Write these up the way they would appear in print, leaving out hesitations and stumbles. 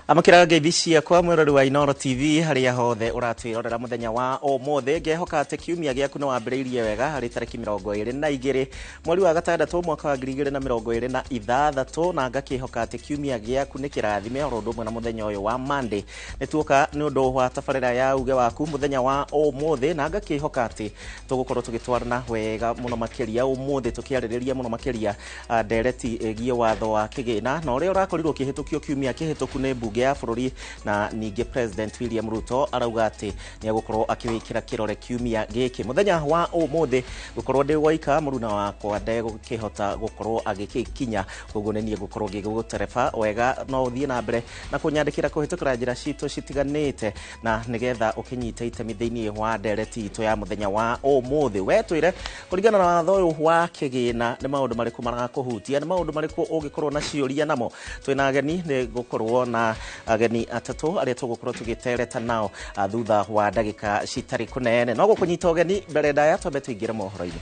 Amakĩraga ngeithi ciakwa mwĩrori wa Inooro TV harĩa hothe ũratwĩrorera mũthenya wa ũmũthĩ. Ngehoka atĩ kiumia gĩaku nĩ wambĩrĩirie wega harĩ tarĩki 22 mweri wa gatandatũ mwaka wa 2026, na ngakĩhoka atĩ kiumia gĩaku nĩ kĩrathime oro ũndũ ũmwe na mũthenya ũyũ wa Monday. Nĩ tuoka nĩ ũndũ wa tabarĩra ya uge waku mũthenya wa ũmũthĩ, na ngakĩhoka atĩ tũgũkorwo tũgĩtwarana wega mũno makĩria ũmũthĩ, tũkĩarĩrĩria mũno makĩria ndereti ĩgiĩ watho wa kĩgĩna na ũrĩa ũrakorirwo ũkĩhĩtũkio kiumia kĩhĩtũku nĩ mbunge ya bũrũri, na ningĩ President William Ruto arauga atĩ nĩ egũkorwo akĩwĩkĩra kĩrore kiumia gĩkĩ. Mũthenya wa ũmũthĩ gũkorwo ndĩ woika, mũruna wakwa ndegũkĩhota gũkorwo agĩgĩkinya, koguo nĩ niĩ ngũkorwo ngĩgũtereba wega. No ũthiĩ na mbere na kũnyandĩkĩra kũhĩtũkĩra njĩra citũ citiganĩte na nĩgetha ũkĩnyite itemi thĩinĩ wa ndereti itũ ya mũthenya wa ũmũthĩ. We twĩre, kũringana na watho ũyũ wa kĩgĩna, nĩ maũndũ marĩkũ marakũhutia, nĩ maũndũ marĩkũ ũngĩkorwo na ciũria namo? Twĩna ageni, nĩ gũkorwo na ageni atatũ arĩa tũgũkorwo tũgĩtereta nao thutha wa ndagĩka citarĩ kũnene. No gũkũnyita ũgeni mbere ndaya, twambe tũingĩre mohoro-inĩ.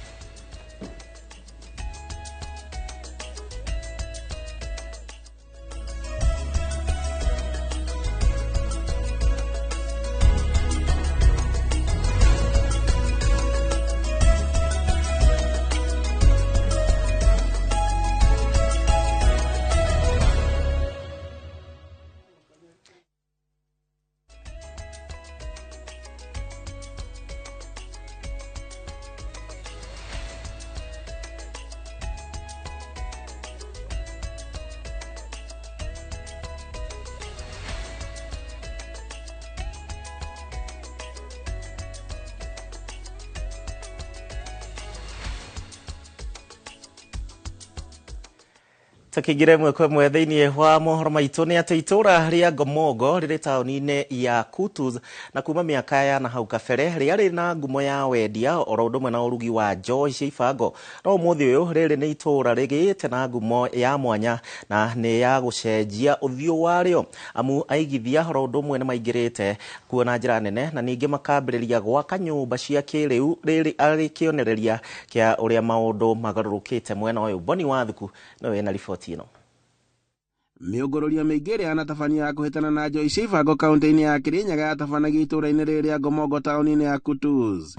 Tũkĩingĩra ĩmwe kwa ĩmwe thĩinĩ wa mohoro maitũ, nĩ atĩ itũũra rĩa Ngomongo rĩrĩ taũni-inĩ ya Kutus, na kuma mĩaka ya na hau kabere rĩarĩ na ngumo ya wendia oro ũndũ ũmwe na ũrugi wa njohi cia ibango, no ũmũthĩ ũyũ rĩrĩ nĩ itũũra rĩgĩte na ngumo ya mwanya na nĩ ya gũcenjia ũthiũ warĩo, amu aigithia oro ũndũ ũmwe nĩ maingĩrĩte kuo na njĩra nene, na ningĩ makambĩrĩria gwaka nyũmba cia kĩrĩu, rĩrĩ arĩ kĩonereria kĩa ũrĩa maũndũ magarũrũkĩte mwena ũyũ. Boni Wathuku nĩwe wĩna riboti ĩno. Mĩũngũrũrio mĩingĩ ĩrĩa yanatabania ya kũhĩtana na njohi cia ibango kaunti-inĩ ya Kirinyaga yatabanagio itũũra-inĩ rĩrĩ rĩa Ngomongo taũni-inĩ ya Kutus.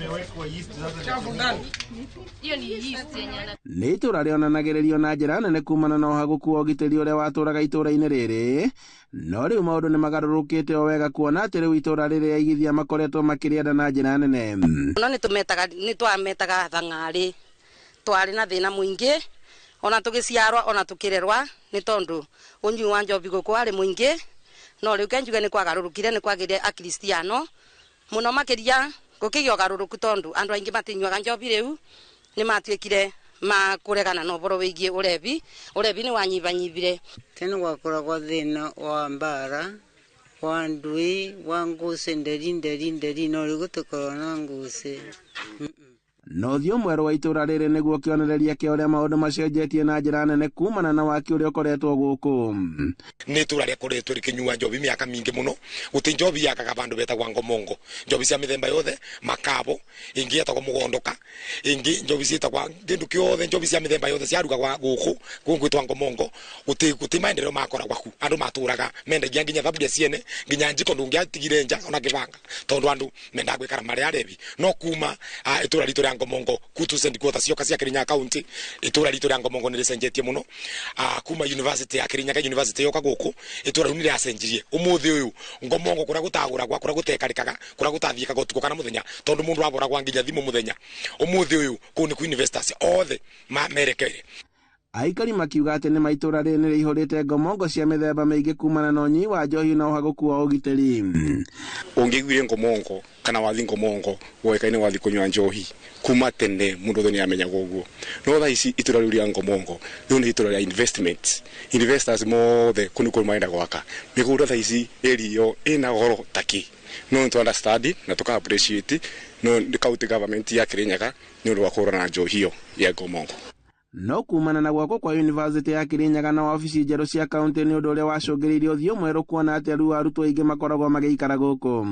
Nĩ itũũra rĩonanagĩrĩrio na njĩra nene kumana na ũhagũku wa ũgitĩri ũrĩa watũũraga itũũra-inĩ rĩrĩ, no rĩu maũndũ nĩ magarũrũkĩte o wega, kuona atĩ rĩu itũũra rĩrĩ aigithia makoretwo makĩrĩenda na njĩra nene. No nĩ twametaga thang'arĩ, twarĩ na thĩna mũingĩ ona tũgĩciarwa ona tũkĩrerwa, nĩ tondũ ũnyui wa njobi gũkũ warĩ mũingĩ. No rĩu kenjuge nĩ kwagarũrũkire, nĩ kwagĩire akristiano mũno makĩria, gũkĩgĩa ũgarũrũku tondũ andũ aingĩ matinyuaga njobi. Rĩu nĩ matuĩkire ma kũregana na ũhoro wĩgiĩ ũrebi. Ũrebi nĩ wanyibanyibire. Tene gwakoragwo thĩna wa mbara wa ndui wa ngucĩ, nderi nderi nderi, no rĩu gũtikoragwo na ngucĩ. Na ũthiũ mwerũ wa itũũra rĩrĩ nĩguo kĩonereria kĩa ũrĩa maũndũ macenjetie na njĩra nene kumana na waki ũrĩa ũkoretwo gũkũ. Nĩ itũũra rĩakoretwo rĩkĩnyua njobi mĩaka mĩingĩ mũno. Gũtĩ njobi yakaga vandũ betagwa Ngomongo, njobi cia mĩthemba yothe, makabo, ĩngĩ yetagwo mũgondoka, ĩngĩ njobi ciĩtagwa kĩndũ kĩothe, njobi cia mĩthemba yothe ciarugagwa gũkũ kũu gwĩtwa Ngomongo. Gũtĩ maendeleo makoragwa ku, andũ matũraga mendagia nginya thaburia ciene, nginya njiko ndũngĩatigire nja ona kĩbanga, tondũ andũ mendaga gwĩkara marĩ arebi. No kuma itũũra ritũ rĩa Ngomongo, Kutus headquarters cioka cia Kirinyaga County, itũũra ritũ rĩa Ngomongo nĩ rĩcenjetie mũno. Kuma university ya Kirinyaga University yoka gũkũ, itũũra rĩu nĩ rĩacenjirie. Ũmũthĩ ũyũ Ngomongo kũrĩa gũtagũragwa, kũrĩa gũtekarĩkaga, kũrĩa gũtathiĩkaga ũtukũ kana mũthenya, tondũ mũndũ aboragwa nginya thimũ mũthenya, ũmũthĩ ũyũ kũu nĩ ku investors othe merekeire. Aikari makiuga atĩ nĩ ma itũũra rĩrĩ nĩ rĩihũrĩte ngomongo cia mĩthemba mĩingĩ kumana na ũnyui wa njohi na ũhagũku wa ũgitĩri. Ũngĩiguire Ngomongo kana wathi Ngomongo, woĩkaine wathi kũnyua njohi kuma tene, mũndũ othe nĩ amenyaga ũguo. No thaa ici itũũra rĩu rĩa Ngomongo rĩu nĩ itũũra rĩa investment, investors mothe kũu nĩkuo marenda gwaka mĩgũnda. Thaa ici area ĩyo ĩna goro takĩ, no nĩ understand na tũka appreciate no nĩ county government ya Kirinyaga nĩ ũndũ wa kũhũrana na njohi ĩyo ya Ngomongo. No kumana na gwakwo kwa University ya Kirinyaga na wabici njerũ cia kaunti nĩ ũndũ ũrĩa wacũngĩrĩirie ũthiũ mwerũ kuona atĩ rĩu arutwo aingĩ makoragwo magĩikara gũkũ.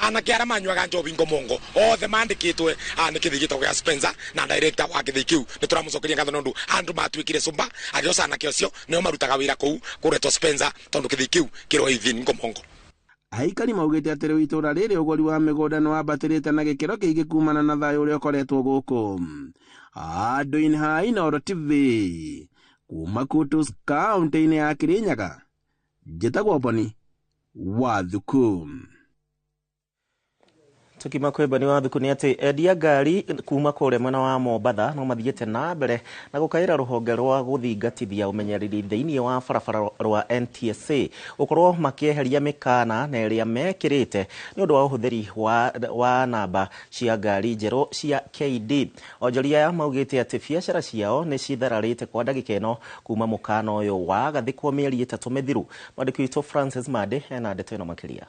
Anake arĩa manyuaga njobi Ngomongo othe mandĩkĩtwe nĩ kĩthii gĩtagwo gĩa Spencer na director wa kĩthii kĩu nĩ tũramũcokeria ngatho nondũ andũ matuĩkire cumba agĩoca anake ũcio nĩo marutaga wĩra kũu kũretwo Spencer tondũ kĩthii kĩu kĩro Ithin Ngomongo. Aikari maugĩte atĩ rĩu itũũra rĩrĩ ũgũri wa mĩgũnda nĩ wambatĩrĩte na gĩkĩro kĩingĩ kumana na thayũ ũrĩa ũkoretwo gũkũ. Andũ-inĩ ha Inooro TV kuma Kutus kaunti-inĩ ya Kirinyaga, njĩtagwo Boni wa Thuku. Tukima kwĩ Boni wa Thuku nĩ atĩ endia ngari kuma kũrĩa mwena wa Mombatha no mathiĩte na mbere na gũkaĩra rũhonge rwa gũthingatithia ũmenyereri thĩinĩ wa barabara rwa NTSA gũkorwo makĩeheria mĩkana na ĩrĩa mekĩrĩte nĩ ũndũ wa ũhũthĩri wa namba cia ngari njerũ cia KD. Onjoria aya maugĩte atĩ biacara ciao nĩ cithararĩte kwa ndagĩka ĩno kuma mũkana ũyũ wagathĩkwo mĩeri 3 mĩthiru. Mwandĩki witũ Francis Mande ena ndeto ĩno makĩria.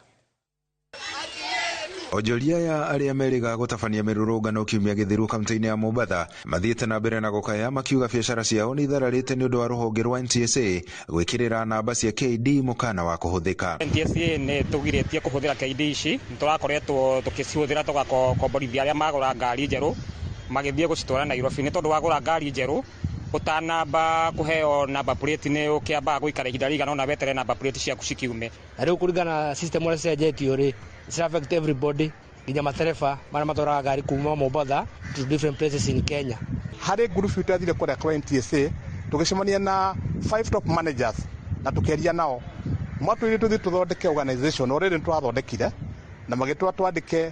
Onjoria aya arĩa merĩga gũtabania mĩrũrũngano kiumia gĩthiru kaunti-inĩ ya Mombatha mathiĩte na mbere na gũkaya makiuga biacara ciao nĩ ithararĩte nĩ ũndũ wa rũhonge rwa NTSA gwĩkĩrĩra namba cia KD mũkana wa kũhũthĩka. NTSA nĩ tũgirĩtie kũhũthĩra KD ici, nĩ tũrakoretwo tũkĩcihũthĩra tũgakomborithia arĩa magũra ngari njerũ magĩthiĩ gũcitwara Nairobi, nĩ tondũ wagũra ngari njerũ ũtanamba kũheo namba plate nĩ ũkĩambaga gũikara ihinda rĩigana ũna weterere namba plate ciaku cikiume. Na rĩu kũringana na system ũrĩa cicenjetio rĩ, it affect everybody nginya matereba marĩa matwaraga ngari kuma Mombatha to different places in Kenya. Harĩ ngurubu itũ yathire kũrĩa kwa NTSA tũgĩcemania na 5 top managers na tũkĩaria nao matwĩrire tũthiĩ tũthondeke organization already nĩ tũrathondekire na magĩtwĩra twandĩke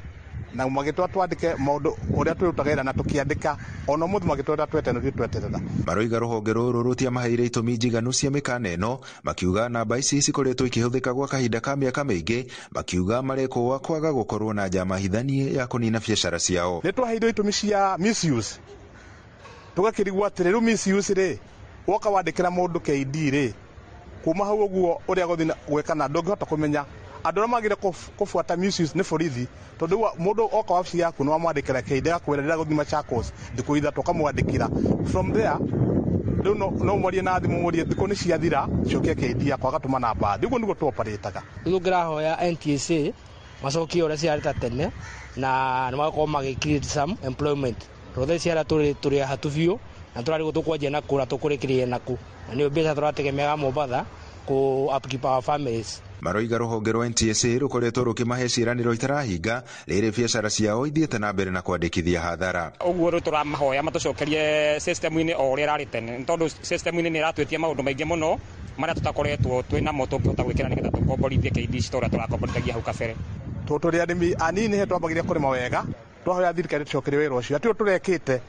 na magĩtwĩra twandĩke maũndũ ũrĩa twĩrutaga wĩra na tũkĩandĩka ona ũmũthĩ magĩtwĩra tweterere tũthiĩ tweterera. Maroiga rũhonge rũrũ rũtiamaheire itũmi njiganu cia mĩkana ĩno, makiuga namba ici cikoretwo ikĩhũthĩka gwa kahinda ka mĩaka mĩingĩ, makiuga marekwo kwaga gũkorwo na njama hithanie ya kũnina biacara ciao. Nĩ twaheirwo itũmi cia misuse tũgakĩrigwo atĩrĩ rĩu misuse rĩ woka wandĩkĩra mũndũ KD rĩ kuma hau ũguo ũrĩa gũthiĩ gwĩka na ndũngĩhota kũmenya andũ arĩa magire kũbuata misuse nĩ borithi tondũ mũndũ oka wabici yaku nĩ wamwandĩkĩra KD agakwĩra ndĩrenda gũthiĩ Machakos thikũ 3 ũkamwandĩkĩra from there rĩu no mwarie na thimũ mũrie thikũ nĩ ciathira cokia KD yakwa agatũma namba ũguo nĩguo tũoparĩtaga. Rĩu tũngĩrahoya NTSA macokie ũrĩa ciarĩ ta tene na nĩ magakorwo magĩ create some employment tondũ thaa ici arĩa tũrĩ hatu biũ na tũrarigwo tũkwanjia nakũ na tũkũrĩkĩrĩria nakũ na nĩyo mbeca tũrategemeaga Mombatha kũ upkeep our families. Maroiga rũhonge rwa NTSA rũkoretwo rũkĩmahe ciĩranĩro itarahinga rĩrĩ biacara ciao ithiĩte na mbere na kwandĩkithia hathara. Ũguo rĩu tũramahoya matũcokerie system-inĩ o ũrĩa ĩrarĩ tene nĩ tondũ system-inĩ nĩ ĩratwĩtia maũndũ maingĩ mũno marĩa tũtakoretwo twĩ namo tũngĩhota gwĩkĩra nĩgetha tũkomborithie KD ici ta ũrĩa tũrakomborithagia hau kabere. Tondũ tũrĩ arĩmi anini he twambagĩria kũrĩma wega twahoya thirikari tũcokerie wĩra ũcio atĩ tũrekĩte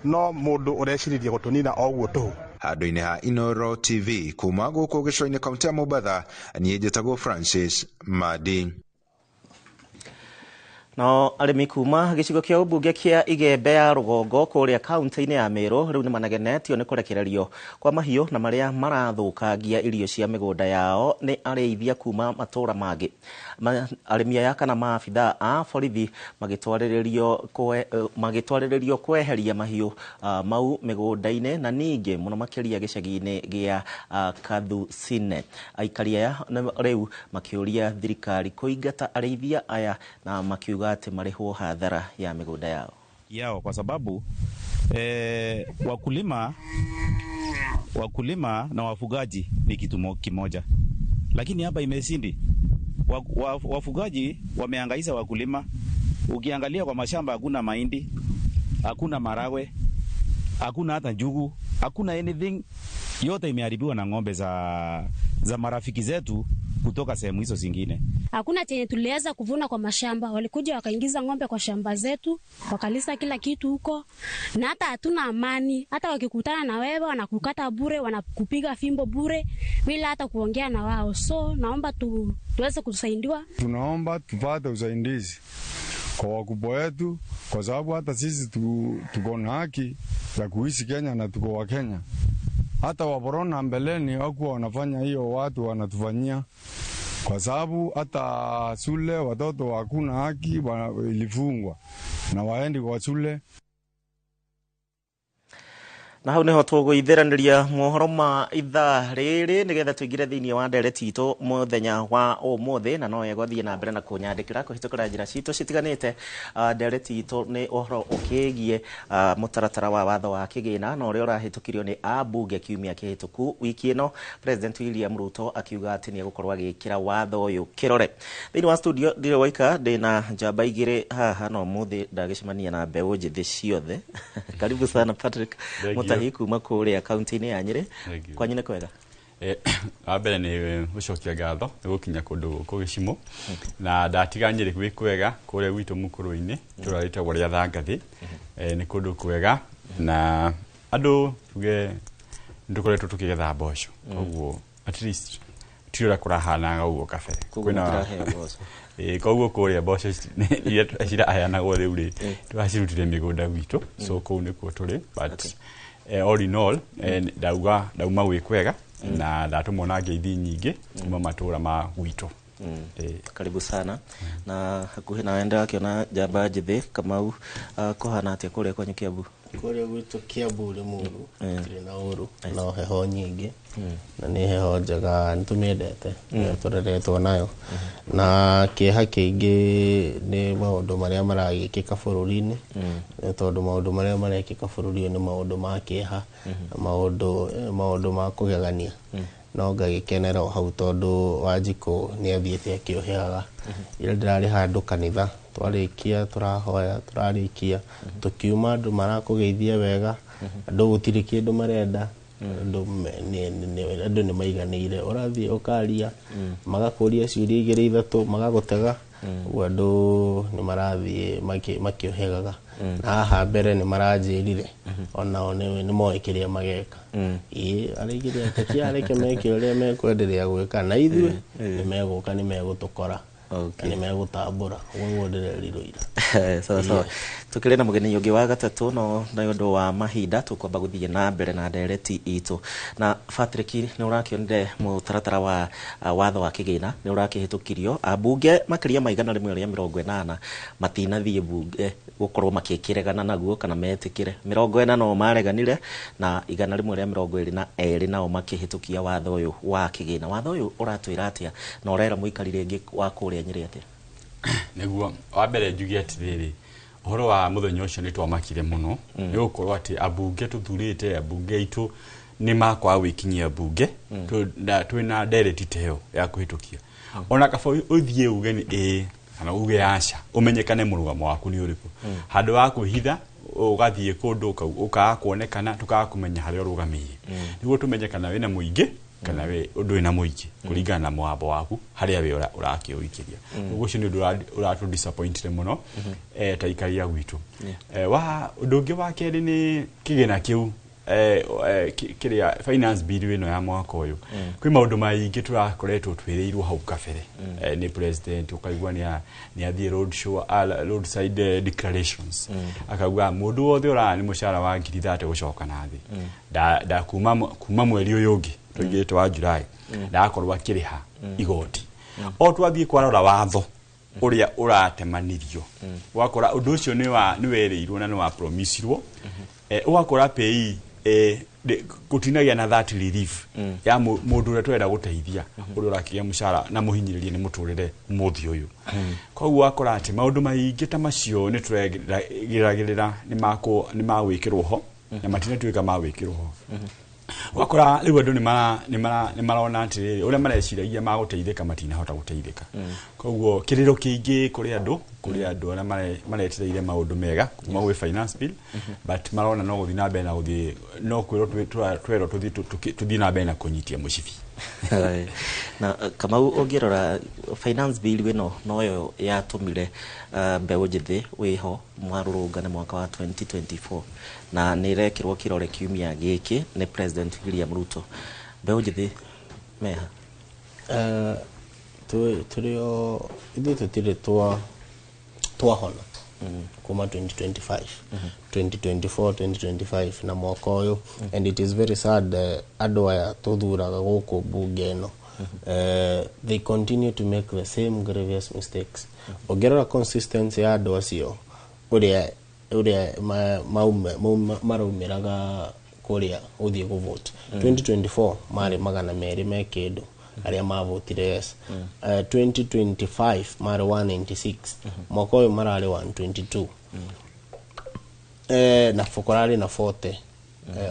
no mũndũ ũreciririe gũtũnina o ũguo tũhũ. Handũ-inĩ ha Inooro TV kuma gũkũ gĩcũa-inĩ kaunti ya Mombatha, niĩ njĩtagwo Francis Madi. No arĩmi kuma gĩcigo kĩa ũmbunge kĩa Igembe ya rũgongo kũrĩa kaunti-inĩ ya Meru rĩu nĩ manegenetio nĩ kũrekererio kwa mahiũ na marĩa marathũkangia irio cia mĩgũnda yao nĩ arĩithia kuma matũũra mangĩ. Arĩmi aya kana maabitha a borithi magĩtwarĩrĩrio kweheria mahiũ mau mĩgũnda-inĩ na ningĩ mũno makĩria gĩcagi-inĩ gĩa Kathucine. Aikari aya rĩu makĩũria thirikari kũingata arĩithia aya na makiuga atĩ marĩhwo hathara ya mĩgũnda yao kwa sababu wakulima na wafugaji ni kitu kimoja, lakini hapa imesindi. Wafugaji wamehangaisha wakulima. Ukiangalia kwa mashamba hakuna mahindi, hakuna marawe, hakuna hata njugu, hakuna anything, yote imeharibiwa na ng'ombe za marafiki zetu kutoka sehemu hizo zingine. Hakuna chenye tuliweza kuvuna kwa mashamba, walikuja wakaingiza ng'ombe kwa shamba zetu, wakalisa kila kitu huko, na hata hatuna amani. Hata wakikutana na wewe wanakukata bure, wanakupiga fimbo bure bila hata kuongea na wao. So naomba tuweze kusaidiwa. Tunaomba tupate usaidizi kwa wakubwa wetu, kwa sababu hata sisi tuko na haki ya kuishi Kenya na tuko wa Kenya. Hata waborona mbeleni hawakuwa wanafanya hiyo, watu wanatufanyia, kwa sababu hata shule watoto hakuna haki, ilifungwa na waendi kwa shule. Na hau niho tũgũithĩranĩria mohoro ma ithaa rĩrĩ nĩgetha tũingĩre thĩinĩ wa ndereti itũ mũthenya wa ũmũthĩ, na no wega ũthiĩ na mbere na kũnyandĩkĩra kũhĩtũkĩra njĩra citũ citiganĩte. Ndereti itũ nĩ ũhoro ũkĩgiĩ mũtaratara wa watho wa kĩgĩna na ũrĩa ũrahĩtũkirio nĩ ambunge kiumia kĩhĩtũku. Wiki ĩno President William Ruto akiuga atĩ nĩ egũkorwo agĩkĩra watho ũyũ kĩrore. Thĩinĩ wa studio ndirĩ waika, ndĩna njamba igĩrĩ haha na ũmũthĩ ndagĩcemania na mbeũ njĩthĩ ciothe. Karibu sana Patrick Mutahi kuma kũrĩa kaunti-inĩ ya Nyĩrĩ. Kwanyu nĩ kwega? Wa mbere nĩ gũcokia ngatho nĩ gũkinya kũndũ gũkũ gĩcimo, na ndatiga Nyĩrĩ gwĩ kwega kũrĩa gwitũ Mũkũrũ-inĩ, itũũra rĩtagwo rĩa Thangathĩ. Nĩ kũndũ kwega na andũ tuge nĩ tũkoretwo tũkĩgetha mboco, koguo at least ti ũrĩa kũrahanaga ũguo kabere. Koguo kũrĩa mboco iria ciraheanagwo rĩu rĩ, tũracirutire mĩgũnda gwitũ, so kũu nĩkuo tũrĩ, but all in all ndauga ndauma gwĩ kwega na ndatũmwo na ngeithi nyingĩ kuma matũra ma gwitũ. Karibu sana. Na hakuhĩ nawe ndĩrakĩona njamba njĩthĩ Kamau, kũhana atĩa kũrĩa kwanyu Kiambu? Kũrĩa gwitũ Kiambu Limuru gũtirĩ na ũru, no heho nyingĩ na nĩ heho njega, nĩ tũmĩendete, tũreretwo nayo. Na kĩeha kĩingĩ nĩ maũndũ marĩa maragĩkĩka bũrũri-inĩ, tondũ maũndũ marĩa marekĩka bũrũri-inĩ nĩ maũndũ ma kĩeha na maũndũ ma kũgegania. No ngagĩkenera o hau tondũ Wanjikũ nĩ athiĩte akĩũheaga. Ira ndĩrarĩ handũ kanitha, twarĩkia tũrahoya, tũrarĩkia tũkiuma, andũ marakũgeithia wega, andũ gũtirĩ kĩndũ marenda, andũ nĩ maiganĩire. Ũrathiĩ ũkaria, magakũria ciũria igĩrĩ ithatũ, magagũtega, ũguo andũ nĩ marathiĩ makĩũhegaga. Na haha mbere nĩ maranjĩrire onao nĩ moĩ kĩrĩa mageka. Ĩĩ araigire ateti areke meke ũrĩa mekwenderea gwĩka, na ithuĩ nĩ megũka, nĩ megũtũkora, nĩ megũtambũra, ũguo ndĩrerirwo ira. Sawa sawa. Tukĩrĩ na mũgeni ũngĩ wa gatatũ, no nĩ ũndũ wa mahinda tũkwamba gũthiĩ na mbere na ndereti itũ. Na Patrick, nĩ ũrakĩonire mũtaratara wa watho wa kĩgĩna nĩ ũrakĩhĩtũkirio, ambunge makĩria ma 180 matinathiĩ bunge gũkorwo makĩkĩregana naguo kana metĩkĩre. 40 no mareganire na 122 nao makĩhĩtũkia watho ũyũ wa kĩgĩna. Watho ũyũ ũratwĩra atĩa na ũrera mũikari rĩngĩ wa kũrĩa Nyĩrĩ atĩa? Nĩguo wa mbere njuge atĩrĩrĩ, ũhoro wa mũthenya ũcio nĩ twamakire mũno, nĩ gũkorwo atĩ ambunge tũthurĩte, ambunge aitũ nĩ makwaga gwĩkinyia bunge, twĩna ndereti ta ĩyo ya kũhĩtũkia. Ona kaba ũthiĩ uge nĩ ĩĩ kana uge aca, ũmenyekane mũrũgamo waku nĩ ũrĩkũ. Handũ wa kwĩhitha ũgathiĩ kũndũ ũkaga kuonekana, tũkaga kũmenya harĩa ũrũgamĩire, nĩguo tũmenye kana wĩna mũingĩ kana ũndũ wĩna mũingĩ kũringana na mũgambo waku harĩa we ũrakĩũikĩria. Ũguo ũcio nĩ ũndũ ũratũ disappointire mũno ta ikaria gwitũ. Ũndũ ũngĩ wa kerĩ nĩ kĩgĩna kĩu kĩrĩa finance bill ĩno ya mwaka ũyũ. Kwĩ maũndũ maingĩ tũrakoretwo twĩrĩirwo hau kabere nĩ president, ũkaigua nĩ athiĩ road show, roadside declarations, akauga mũndũ wothe ũraya nĩ mũcara wa 30,000 gũcoka na thĩ kuma mweri ũyũ ũngĩ tũingĩrĩte wa July, ndakorwo akĩrĩha igoti. O twathiĩ kwarora watho ũrĩa ũratemanirio, ũgakora ũndũ ũcio nĩ werĩirwo na nĩ wa promisirwo, ũgakora pay gũtinagĩa na that relief ya mũndũ ũrĩa tũrenda gũteithia, ũrĩa ũrakĩgĩa mũcara na mũhinyĩrĩrie nĩ mũtũrĩre mũthĩ ũyũ. Koguo wakora atĩ maũndũ maingĩ ta macio nĩ tũreragĩrĩra nĩ magwĩkĩrwo ho na matinatuĩka magwĩkĩrwo ho. Wakora rĩu andũ nĩ marona atĩrĩrĩ, ũrĩa mareciragia magũteithĩka matinahota gũteithĩka. Koguo kĩrĩro kĩingĩ kũrĩ andũ arĩa maretereire maũndũ mega kuma gwĩ finance bill, but marona no gũthiĩ na mbere na gũthiĩ, no kwĩrwo twerwo tũthiĩ na mbere na kũnyitia mũcibi. Na Kamau, ũngĩrora finance bill ĩno noyo yatũmire mbeũ njĩthĩ wĩho mwarũrũngane mwaka wa 2024, na nĩ ĩrekĩrwo kĩrore kiumia gĩkĩ nĩ President William Ruto. Mbeũ njĩthĩ meha? Tũrĩ o ithuĩ tũtirĩ twahona kuma 2025, 2024, 2025 na mwaka ũyũ, and it is very sad andũ aya tũthuraga gũkũ bunge ĩno, they continue to make the same grievous mistakes. Ũngĩrora consistency ya andũ acio ũrĩa maraumĩraga Kũrĩa gũthiĩ kũvote 2024 marĩ 200 me kĩndũ arĩa mavotire yes. 2025 marĩ 196, mwaka ũyũ mararĩ 122, na kũrarĩ na 40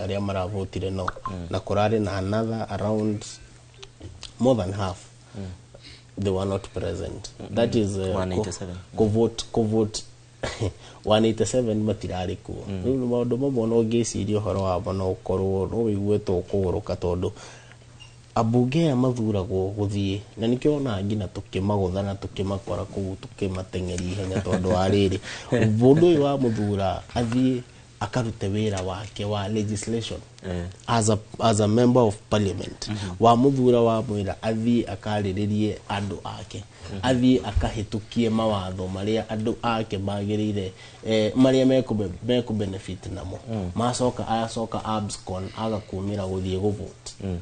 arĩa maravotire no, na kũrarĩ na another around more than half they were not present. That is 187. Kũvote 187 matirarĩ kuo. Rĩu nĩ maũndũ mamwe no ũngĩciria ũhoro wamo no ũkorwo no wĩigue ta ũkũgũrũka, tondũ ambunge aya mathuragwo gũthiĩ, na nĩkĩo onaga nginya tũkĩmagũtha na tũkĩmakora kũu tũkĩmateng'eria ihenya, tondũ wa rĩrĩ, mũndũ ũyũ wamũthura athiĩ akarute wĩra wake wa legislation as a member of parliament, wamuthura wamwĩra athiĩ akarĩrĩrie andũ ake, athiĩ akahĩtũkie mawatho marĩa andũ ake magĩrĩire, marĩa mekũ benefit namo. Macoka acoka abscon agakumĩra gũthiĩ gũvote.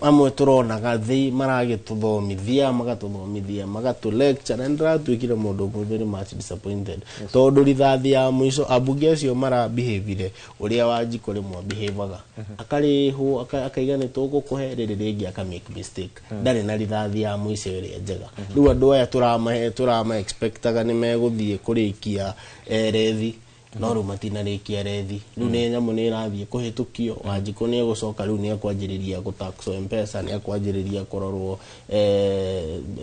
Amwe tũronaga thĩ maragĩtũthomithia, magatũthomithia, magatũ lecture, na nĩndĩratuĩkire mũndũ ũmwe very much disappointed, tondũ rithathi ya mũico ambunge acio marabehavire ũrĩa Wanjikũ rĩmwe abehavaga, akarĩhwo akaiga nĩ tũgũkũhe rĩrĩ rĩngĩ, aka make mistake, ndarĩ na rithathi ya mũico ĩrĩa njega. Rĩu andũ aya tũramahe tũrama expectaga nĩ megũthiĩ kũrĩkia rethi, no rĩu matinarĩkia rethi. Rĩu nĩ nyamũ nĩ ĩrathiĩ kũhĩtũkio, Wanjikũ nĩ egũcoka rĩu nĩ ekwanjĩrĩria gũtaxwo Mpesa, nĩ ekwanjĩrĩria kũrorwo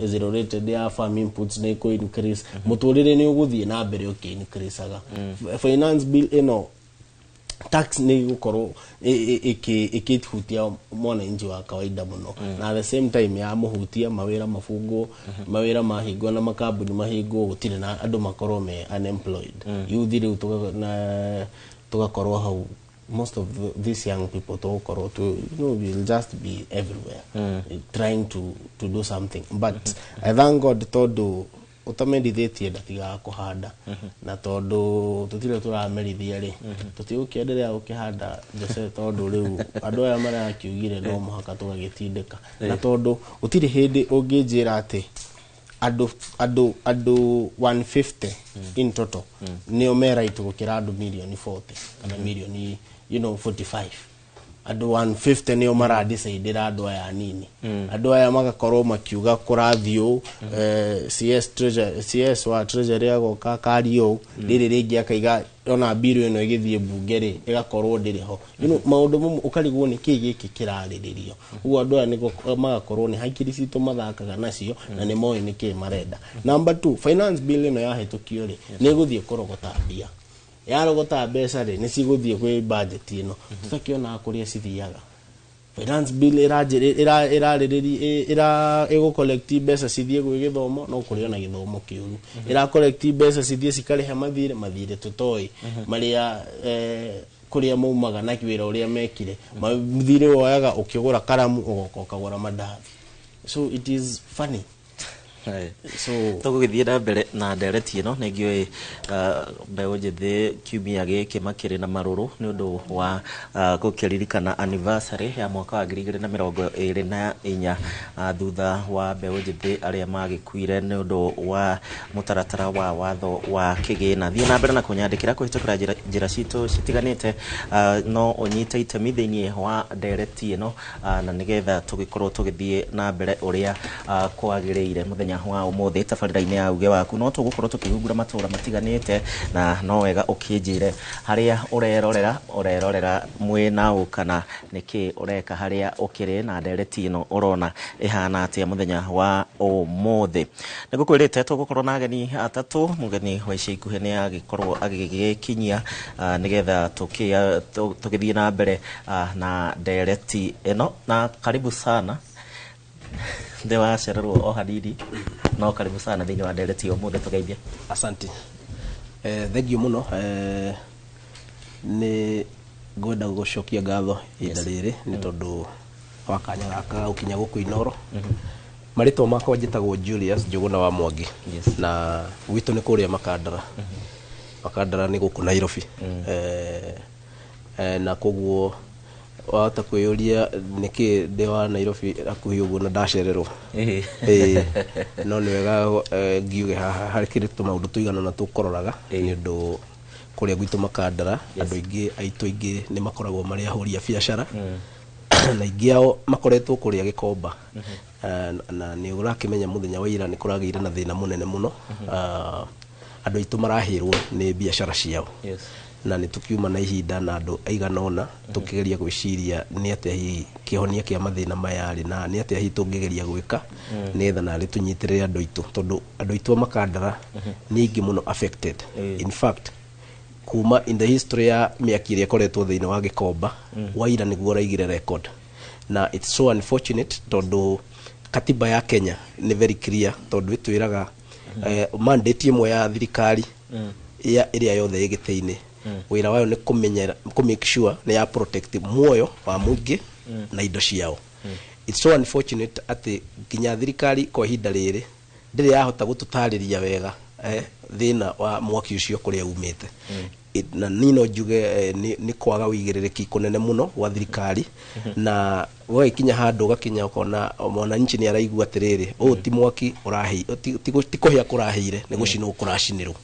zero rated ya farm inputs nĩ ĩkũ increase, mũtũrĩre nĩ ũgũthiĩ na mbere ũkĩ increaseaga. Finance bill ĩno, tax nĩ ĩgũkorwo ĩkĩhutia mwananchi wa kawaida mũno, na at the same time ya mũhutia mawĩra mabungwo, mawĩra mahingwo na makambuni mahingwo, gũtirĩ na andũ makorwo me unemployed. Youth rĩu na tũgakorwo hau, most of these young people tũgũkorwo tu, we'll just be everywhere trying to do something. But I thank God, tondũ ũtamerithĩtie ndatigaga kũhanda, na tondũ tũtirĩ tũramerithia rĩ, tũtigũkĩenderea gũkĩhanda Jose, tondũ rĩu andũ aya marakiugire no mũhaka tũgagĩtindĩka, na tondũ gũtirĩ hĩndĩ ũngĩnjĩra atĩ andũ 150 in total nĩo me right gũkĩra andũ mirioni 40 kana mirioni 45. Andũ 150 nĩo maradicaidĩra andũ aya anini, andũ aya magakorwo makiuga kũrathiĩ ũũ, CS treasury, CS wa treasury agoka akaria ũũ, rĩrĩ rĩngĩ akaiga ona bill ĩno ĩgĩthiĩ mbunge rĩ ĩgakorwo ndĩrĩ ho. Maũndũ mamwe ũkarigwo nĩ kĩĩ gĩkĩ kĩrarĩrĩrio. Ũguo andũ aya nĩgo magakorwo nĩ hakiri citũ mathakaga nacio, na nĩ moĩ nĩ kĩĩ marenda. Number two, finance bill ĩno yahĩtũkio rĩ, nĩ ĩgũthiĩ kũrogota mbia. Yarogota mbeca rĩ, nĩ cigũthiĩ kwĩ budget ĩno tũtakĩonaga kũrĩa cithiaga. Finance bill ĩrarĩrĩria ĩra ĩgũ collect mbeca cithiĩ gwĩ gĩthomo, no kũrĩ ona gĩthomo kĩũru. Ĩra collect mbeca cithiĩ cikarĩhe mathirĩ, mathirĩ tũtoĩ marĩa kũrĩa maumaga na wĩra ũrĩa mekire. Mathirĩ woyaga ũkĩgũra karamu, ũgoka ũkagũra mandathi. So it is funny. So Tũgũgĩthiĩ na mbere na ndereti ĩno. Nĩ ngĩũĩ mbeũ njĩthĩ kiumia gĩkĩ makĩrĩ na marũrũ nĩ ũndũ wa gũkĩririkana anniversary ya mwaka wa 2024, thutha wa mbeũ njĩthĩ arĩa magĩkuire nĩ ũndũ wa mũtaratara wa watho wa kĩgĩna. Thiĩ na mbere na kũnyandĩkĩra kũhĩtũkĩra njĩra citũ citiganĩte, no ũnyite itemi thĩinĩ wa ndereti ĩno, na nĩgetha tũgĩkorwo tũgĩthiĩ na mbere ũrĩa kwagĩrĩire mũthenya wa ũmũthĩ tabarĩra-inĩ ya uge waku. No tũgũkorwo tũkĩhungura matũra matiganĩte, na no wega ũkĩnjĩre harĩa ũrerorera mwĩna ũ, kana nĩkĩ ũreka harĩa ũkĩrĩ, na ndereti ĩno ũrona ĩhana atĩa mũthenya wa ũmũthĩ. Nĩ ngũkwĩrĩte tũgũkorwo na ageni atatũ. Mũgeni wa ica ikuhĩ nĩ agĩkorwo agĩgĩkinyia, nĩgetha tũgĩthiĩ na mbere na ndereti ĩno. Na karibu sana, ndĩ wacererwo o hanini, no karibu sana thĩinĩ wa ndereti ya ũmũthĩ, tũgeithie. Asante. Thank you mũno. Nĩ ngwenda gũcokia ngatho ihinda rĩrĩ nĩ tondũ wa kanya gaka gũkinya gũkũ Inoro. Marĩtwa makwa njĩtagwo Julius Njũgũna wa Mwangi, na gwitũ nĩ kũrĩa Makandara. Makandara nĩ gũkũ Nairobi. Na koguo wahota kwĩyũria nĩkĩ ndĩ wa Nairobi hakuhĩ ũguo na ndacererwo. Ĩĩ, no nĩ wega ngiuge haha harĩ kĩrĩ tũmaũndũ tũigana ũna tũkũroraga nĩ ũndũ Kũrĩa gwitũ Makandara, andũ aingĩ aitũ aingĩ nĩ makoragwo marĩ ahũri a biacara, na aingĩ ao makoretwo kũrĩa Gĩkomba. Na nĩ ũrakĩmenya mũthenya wa ira nĩ kũragĩire na thĩna mũnene mũno. Andũ aitũ marahĩrwo nĩ biacara ciao. Na nĩ tũkiuma na ihinda na andũ aigana ũna tũkĩgeria gwĩciria nĩ atĩa hihi kĩhonia kĩa mathĩna maya rĩ, na nĩ atĩa hihi tũngĩgeria gwĩka nĩgetha narĩ tũnyitĩrĩre andũ aitũ, tondũ andũ aitũ a Makandara nĩ aingĩ mũno affected. In fact, kuma in the history ya mĩaki ĩrĩa ĩkoretwo thĩinĩ wa Gĩkomba, waira nĩguo ũraigire record, na it's so unfortunate tondũ katiba ya Kenya nĩ very clear, tondũ ĩtwĩraga mandate ĩmwe ya thirikari ya ĩrĩa yothe ĩ gĩtĩ-inĩ, wĩra wayo nĩ kũmenyera, kũ make sure nĩ ya protect muoyo wa mũingĩ na indo ciao. It's so unfortunate atĩ nginya thirikari kwa ihinda rĩrĩ ndĩrĩ yahota gũtũtarĩria wega thĩna wa mwaki ũcio kũrĩa umĩte. Na niĩ no njuge nĩ kwaga ũigĩrĩrĩki kũnene mũno gwa thirikari, na ũgagĩkinya handũ ũgakinya ũkona mwananchi nĩ araigua atĩrĩrĩ, ũyũ ti mwaki ũrahĩ, ti kũhĩa kũrahĩire, nĩ gũcinwo kũracinĩrwo.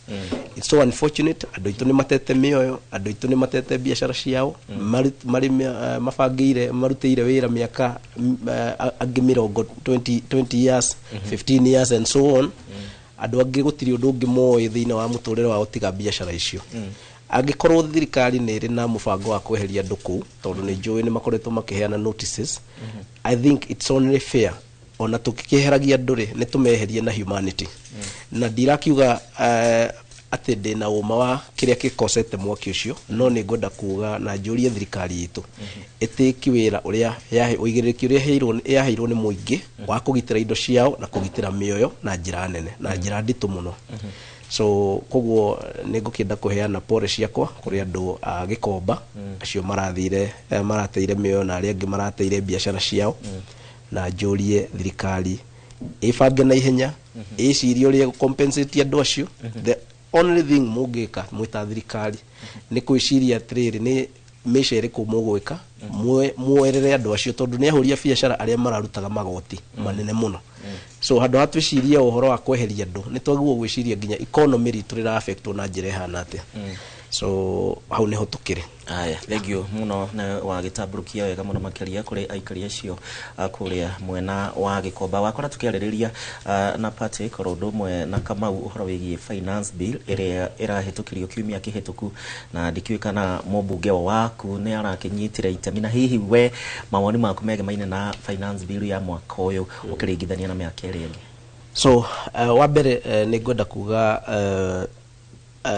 It's so unfortunate. Andũ aitũ nĩ matete mĩoyo, andũ aitũ nĩ matete biacara ciao, marĩ mabangĩire, marutĩire wĩra mĩaka angĩ mĩrongo 20, 20 years, 15 years and so on. Andũ angĩ gũtirĩ ũndũ ũngĩ moĩ thĩinĩ wa mũtũrĩre wao tiga biacara icio. Angĩkorwo thirikari nĩ ĩrĩ na mũbango wa kweheria andũ kũu, tondũ nĩ njũĩ nĩ makoretwo makĩheana notices, I think it's only fair ona tũkĩeheragia andũ rĩ, nĩ tũmeherie na humanity. Na ndirakiuga atĩ ndĩna ũma wa kĩrĩa gĩkosete mwaki ũcio, no nĩ ngwenda kuga na njũrie thirikari itũ ĩtĩki wĩra ũrĩa ũigĩrĩrĩki ũrĩa yaheirwo nĩ mũingĩ wa kũgitĩra indo ciao na kũgitĩra mĩoyo na njĩra nene na njĩra nditũ mũno. So koguo nĩ ngũkĩenda kũheana pore ciakwa kũrĩ andũ a Gĩkomba acio marathire, marateire mĩoyo na arĩa angĩ marateire biacara ciao, na njũrie thirikari ĩbange na ihenya, ĩcirie ũrĩa ĩgũ-compensate andũ acio. The only thing mũngĩka mwĩ ta thirikari nĩ gwĩciria atĩrĩrĩ, nĩ mĩca ĩrĩkũ mũgwĩka muoerere andũ acio, tondũ nĩ ahũri a biacara arĩa mararutaga magoti manene mũno. So handũ ha twĩcirie ũhoro wa kweheria andũ, nĩ twagĩrĩirwo gwĩciria nginya economy ritũ rĩra affectwo na njĩra ĩhana atĩa. So hau nĩho tũkĩrĩ. Aya, thank you mũno na wagĩtambũrũkia wega mũno makĩria kũrĩ aikari acio a kũrĩa mwena wa Gĩkomba. Wakora tũkĩarĩrĩria na Patrick oro ũndũ ũmwe na Kamau ũhoro wĩgiĩ finance bill ĩrĩa ĩrahĩtũkirio kiumia kĩhĩtũku, na ndikĩũĩ kana mũmbunge waku nĩ arakĩnyitire itemi, na hihi we mawoni maku megemaine na finance bill ya mwaka ũyũ ũkĩringithania na mĩaka ĩrĩa ĩngĩ? So wa mbere, nĩ ngwenda kuga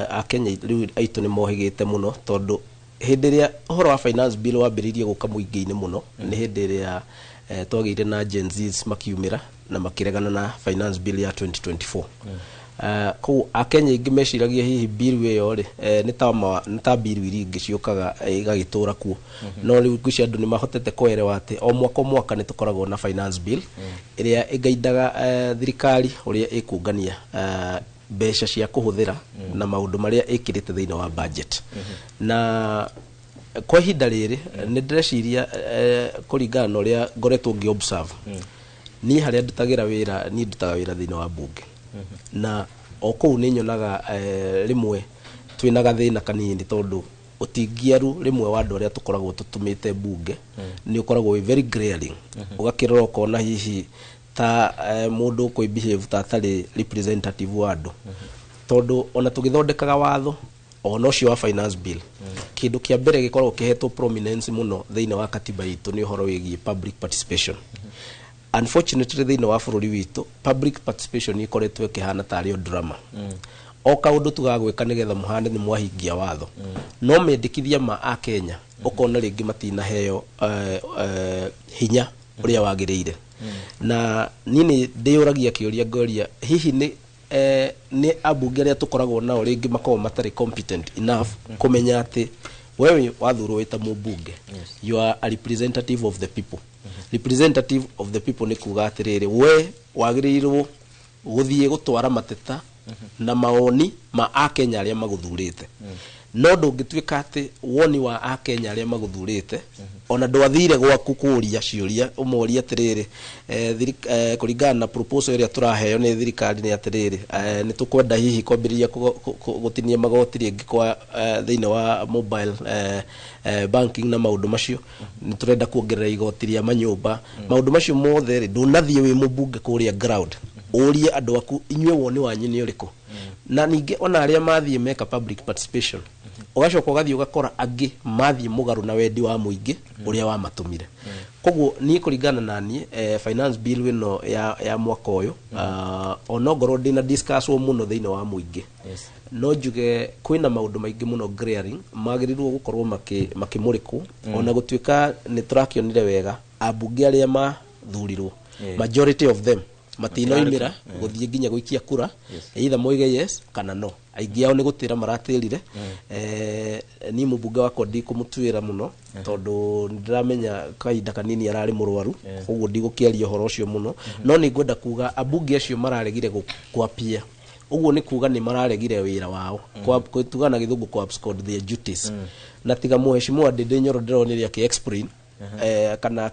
Akenya rĩu aitũ nĩ mohĩgĩte mũno, tondũ hĩndĩ ĩrĩa ũhoro wa finance bill wambĩrĩirie gũka mũingĩ-inĩ mũno nĩ hĩndĩ ĩrĩa twagĩire na Gen Zs makiumĩra na makĩregana na finance bill ya 2024. Koguo Akenya aingĩ meciragia hihi bill ĩyo rĩ, nĩ ta bill iria ingĩ ciũkaga igagĩtũra kuo. No rĩu ngwĩciria andũ nĩ mahotete kũerewa atĩ o mwaka o mwaka nĩ tũkoragwo na finance bill ĩrĩa ĩgaindaga thirikari ũrĩa ĩkũngania mbeca cia kũhũthĩra na maũndũ marĩa ĩkĩrĩte thĩinĩ wa budget. Na kwa ihinda rĩrĩ nĩ ndĩreciria, kũringana na ũrĩa ngoretwo ngĩ observe, niĩ harĩa ndutagĩra wĩra, niĩ ndutaga wĩra thĩinĩ wa bunge, na o kũu nĩ nyonaga rĩmwe twĩna gathĩna kanini, tondũ ũtingiaru rĩmwe wa andũ arĩa tũkoragwo tũtũmĩte bunge nĩ ũkoragwo wĩ very glaring. Ũgakĩrora ũkona hihi ta mũndũ ũkũ behave ta atarĩ representative wa andũ, tondũ ona tũgĩthondekaga watho ona ũcio wa finance bill, kĩndũ kĩa mbere gĩkoragwo kĩhetwo prominence mũno thĩinĩ wa katiba itũ nĩ ũhoro wĩgiĩ public participation. Unfortunately, thĩinĩ wa bũrũri witũ public participation ĩkoretwo ĩkĩhana tarĩ o drama, o kaũndũ tugagwĩka nĩgetha mũhane nĩ mwahingia watho, no mendekithia ma Akenya ũkona rĩngĩ matinaheo hinya ũrĩa wagĩrĩire. Na niĩ nĩ ndĩyũragia kĩũria ngoria, hihi nĩ ambunge arĩa tũkoragwo nao rĩngĩ makoragwo matarĩ competent enough kũmenya atĩ wewe wathurwo wĩ ta mũmbunge, you are a representative of the people. Representative of the people nĩ kuga atĩrĩrĩ, we wagĩrĩirwo gũthiĩ gũtwara mateta na mawoni ma Akenya arĩa magũthurĩte, no ndũngĩtuĩka atĩ woni wa Akenya arĩa magũthurĩte Ona ndwathire gwaku kũria ciũria, ũmorie atĩrĩrĩ, kũringana na proposal ĩrĩa tũraheo nĩ thirikari nĩ atĩrĩrĩ, nĩ tũkwenda hihi kwambĩrĩria gũtinia magoti rĩngĩ kwa thĩinĩ wa mobile banking na maũndũ macio, nĩ tũrenda kuongerera igoti rĩa manyũmba, maũndũ macio mothe rĩ, ndũnathiĩ wĩ mũmbunge kũrĩa ground ũrie andũ aku, inyuĩ woni wanyu nĩ ũrĩkũ? Na ningĩ ona arĩa mathiĩ meka public participation, ũgacoka ũgathiĩ ũgakora angĩ mathiĩ mũgarũ na wendi wa mũingĩ ũrĩa wamatũmire. Koguo niĩ, kũringana na niĩ, finance bill ĩno ya mwaka ũyũ, onongorwo ndĩna discusswo mũno thĩinĩ wa mũingĩ, no njuge kwĩna maũndũ maingĩ mũno glaring magĩrĩirwo gũkorwo makĩmũrĩkwo. Ona gũtuĩka nĩ tũrakĩonire wega ambunge arĩa mathurirwo, majority of them matinoimĩra gũthiĩ nginya gũikia kura, either moige yes kana no. Aingĩ ao nĩ gũtĩra maratĩrire. Niĩ mũmbunge wakwa ndikũmũtuĩra mũno, tondũ nĩndĩramenya kahinda kanini ararĩ mũrwaru, koguo ndigũkĩaria ũhoro ũcio mũno. No nĩ ngwenda kuga ambunge acio mararegire kwapia ũguo nĩ kuga nĩ mararegire wĩra wao. Tuga na Gĩthũngũ ku abscond their duties. Na tiga mheshimiwa Ndindi Nyoro ndĩronire akĩ explain, kana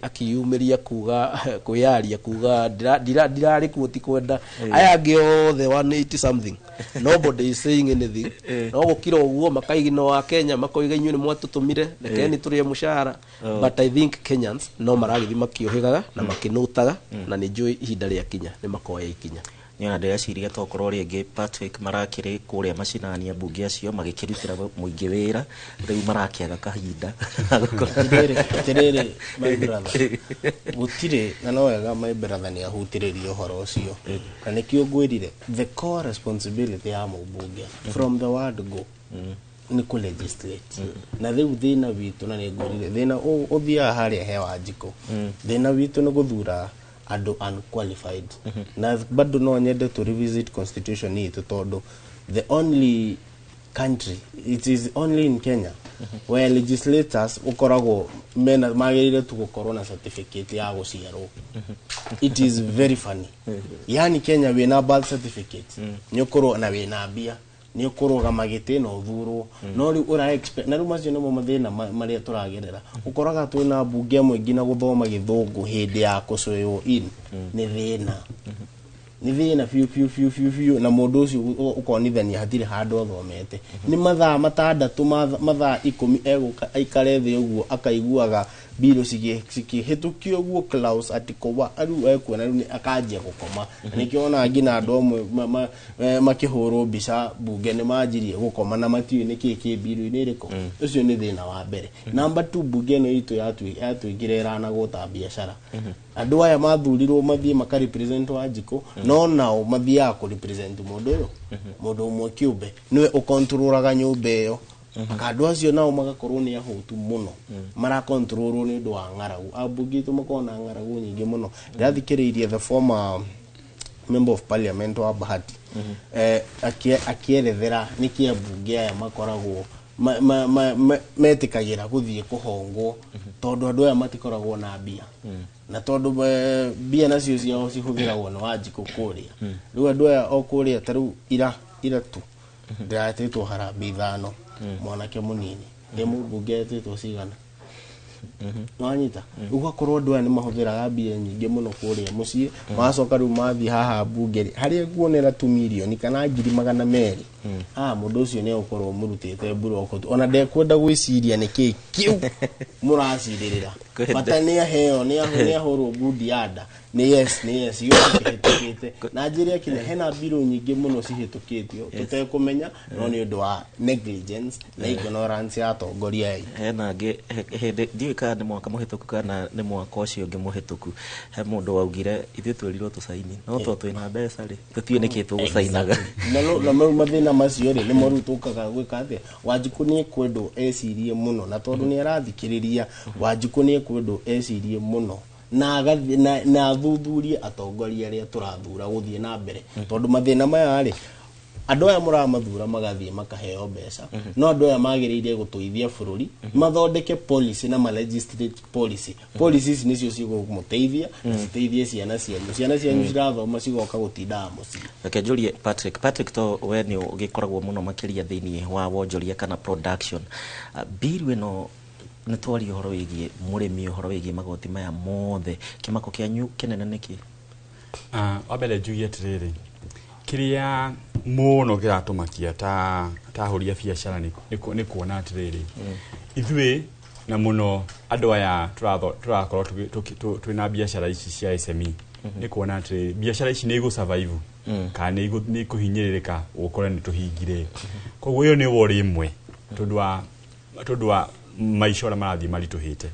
akiyumĩria kuga kwĩyaria kuga ndirarĩ kuo ti kwenda. Aya angĩ othe 180 something, nobody is saying anything. No gũkira ũguo makaigino wa Kenya makoiga, inyuĩ nĩ mwatũtũmire, rekeni tũrĩe mũcara. But I think Kenyans no maragĩthiĩ makĩũhĩgaga na makĩnũtaga, na nĩ njũĩ ihinda rĩa kinya nĩ makoya ikinya. Nĩona ndĩreciria tokorwo rĩngĩ Patrick marakĩrĩ kũrĩa macinani, ambunge acio magĩkĩrutĩra mũingĩ wĩra, rĩu marakĩaga kahinda. Atĩrĩrĩ, my brother, gũtirĩ na no wega my brother nĩ ahutĩrĩria ũhoro ũcio, na nĩkĩo ngwĩrire the core responsibility ya mũmbunge from the word go nĩ kũ legislate. Na rĩu thĩna witũ, na nĩ ngwĩrire thĩna ũthiaga harĩa he Wanjikũ, thĩna witũ nĩ gũthura andũ unqualified. Na bado no nyende to revisit constitution itũ, tondũ the only country, it is only in Kenya where legislators ũkoragwo mena magĩrĩire tu gũkorwo na certificate ya gũciarwo. It is very funny. Yani Kenya wĩna birth certificate nĩ ũkorwo na wĩna mbia nĩ ũkũrũgama gĩtĩ na ũthurwo. No rĩu ũra expect, na rĩu macio nĩmo mathĩna marĩa tũragerera. Ũkoraga twĩna mbunge amwe nginya gũthoma Gĩthũngũ hĩndĩ ya kũswearwo in nĩ thĩna, nĩ thĩna biũ biũ biũ biũ biũ. Na mũndũ ũcio ũkonithania hatirĩ handũ athomete, nĩ mathaa 6, mathaa 10 egũka aikare thĩ ũguo akaiguaga mbirũ cikĩhĩtũkio ũguo, clause article wa rĩu ekuona rĩu akanjia gũkoma. Na nĩkĩo wonaga nginya andũ amwe makĩhũrwo mbica mbunge nĩ manjirie gũkoma na matiũĩ nĩkĩ kĩ mbirũ-inĩ ĩrĩkũ. Ũcio nĩ thĩna wa mbere. Number two, mbunge ĩno itũ yatuĩkire ĩranagwo ta biacara. Andũ aya mathurirwo mathiĩ maka represent Wanjikũ, no nao mathiaga kũ represent mũndũ ũyũ, mũndũ ũmwe kĩũmbe nĩwe ũkontrolaga nyũmba ĩyo. Andũ acio nao magakorwo nĩ ahũtu mũno, marakontrolwo nĩ ũndũ wa ng'aragu. Ambunge aitũ makoragwo na ng'aragu nyingĩ mũno. Ndĩrathikĩrĩirie the former member of parliament wa Bahati, akĩerethera nĩkĩ ambunge aya makoragwo metĩkagĩra gũthiĩ kũhongwo, tondũ andũ aya matikoragwo na mbia, na tondũ mbia nacio ciao cihũthĩragwo nĩ Wanjikũ kũrĩa. Rĩu andũ aya o kũrĩa, ta rĩu ira tu ndĩratĩtwo harambee 5, mwanake mũnini ĩ mũmbunge etĩtwo cigana? Nĩwanyita? Ũgakorwo andũ aya nĩ mahũthĩraga mbia nyingĩ mũno kũrĩa mũciĩ, magacoka rĩu mathiĩ haha mbunge rĩ, harĩa nguonera tu mirioni kana 200,000, ah, mũndũ ũcio nĩ egũkorwo mũrutĩte mburoko, ona ndekwenda gwĩciria nĩkĩ kĩu mũracirĩrĩra. Bata nĩ aheo, nĩ ahũrwo ngundi ya nda, nĩ yes, nĩ yes, yothe kĩhĩtũkĩte. Na njĩre akinya hena mbirũ nyingĩ mũno cihĩtũkĩtio tũtekũmenya, no nĩ ũndũ wa negligence na ignorance ya atongoria aya. Hena angĩ hĩndĩ ndiũĩ kana nĩ mwaka mũhĩtũku kana nĩ mwaka ũcio ũngĩ mũhĩtũku, he mũndũ waugire ithuĩ twerirwo tũcaini, no to twĩna mbeca rĩ, tũtiũĩ nĩkĩ tũgũcainaga. Na mau mathĩna macio rĩ, nĩmo rĩu tũkaga gwĩka atĩa. Wanjikũ nĩ ekwendwo ecirie mũno, na tondũ nĩ arathikĩrĩria, Wanjikũ nĩ ekwendwo ecirie mũno na na athuthurie atongoria arĩa tũrathura gũthiĩ na mbere, tondũ mathĩna maya rĩ, andũ aya mũramathura magathiĩ makaheo mbeca, no andũ aya magĩrĩire gũtũithia bũrũri, mathondeke policy na ma legislate policy. Policy ici nĩcio cigũmũteithia na citeithie ciana cianyu. Ciana cianyu cirathoma cigoka gũtindaga mũciĩ. Reke njũrie Patrick. Patrick, to we nĩ ũgĩkoragwo mũno makĩria thĩinĩ wa wonjoria kana production. Bill ĩno Nĩ twaria ũhoro wĩgiĩ mũrĩmi, ũhoro wĩgiĩ magoti maya mothe, kĩmako kĩanyu kĩnene nĩkĩ? Wa mbere njuge atĩrĩrĩ, kĩrĩa mũno kĩratũmakia ta ahũri a biacara nĩ kuona atĩrĩrĩ, ithuĩ na mũno andũ aya tũrakorwo twĩna biacara ici cia SME, nĩ kuona atĩrĩrĩ, biacara ici nĩ igũ survive kana nĩ ikũhinyĩrĩrĩka ũkore nĩ tũhingire. Koguo ĩyo nĩ worry ĩmwe tondũ wa maica ũrĩa marathiĩ maritũhĩte.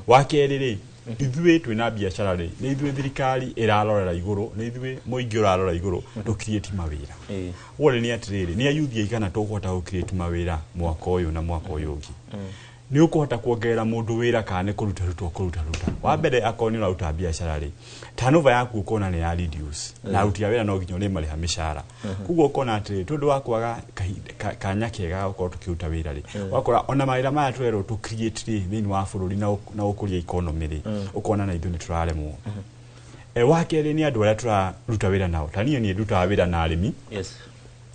Wa kerĩ rĩ, ithuĩ twĩna biacara rĩ, nĩ ithuĩ thirikari ĩrarorera igũrũ, nĩ ithuĩ mũingĩ ũrarora igũrũ tũ create mawĩra. Worry nĩ atĩrĩrĩ, nĩ ayuthi aigana tũkũhota gũ create mawĩra mwaka ũyũ na mwaka ũyũ ũngĩ? Nĩ ũkũhota kuongerera mũndũ wĩra kana nĩ kũruta ruta ũkũruta ruta? Wa mbere, akorwo nĩ ũraruta biacara rĩ, turnover yaku ũkona nĩ ya reduce, na aruti a wĩra no nginya ũrĩmarĩha mĩcara. Koguo ũkona atĩrĩrĩ, tondũ wa kwaga kanya kega ga gũkorwo tũkĩruta wĩra rĩ, ũgakora ona mawĩra maya tũrerwo tũ create rĩ thĩinĩ wa bũrũri na ũkũria economy rĩ, ũkona na ithuĩ nĩ tũraremwo. Wa kerĩ nĩ andũ arĩa tũraruta wĩra nao. Ta niĩ ndutaga wĩra na arĩmi.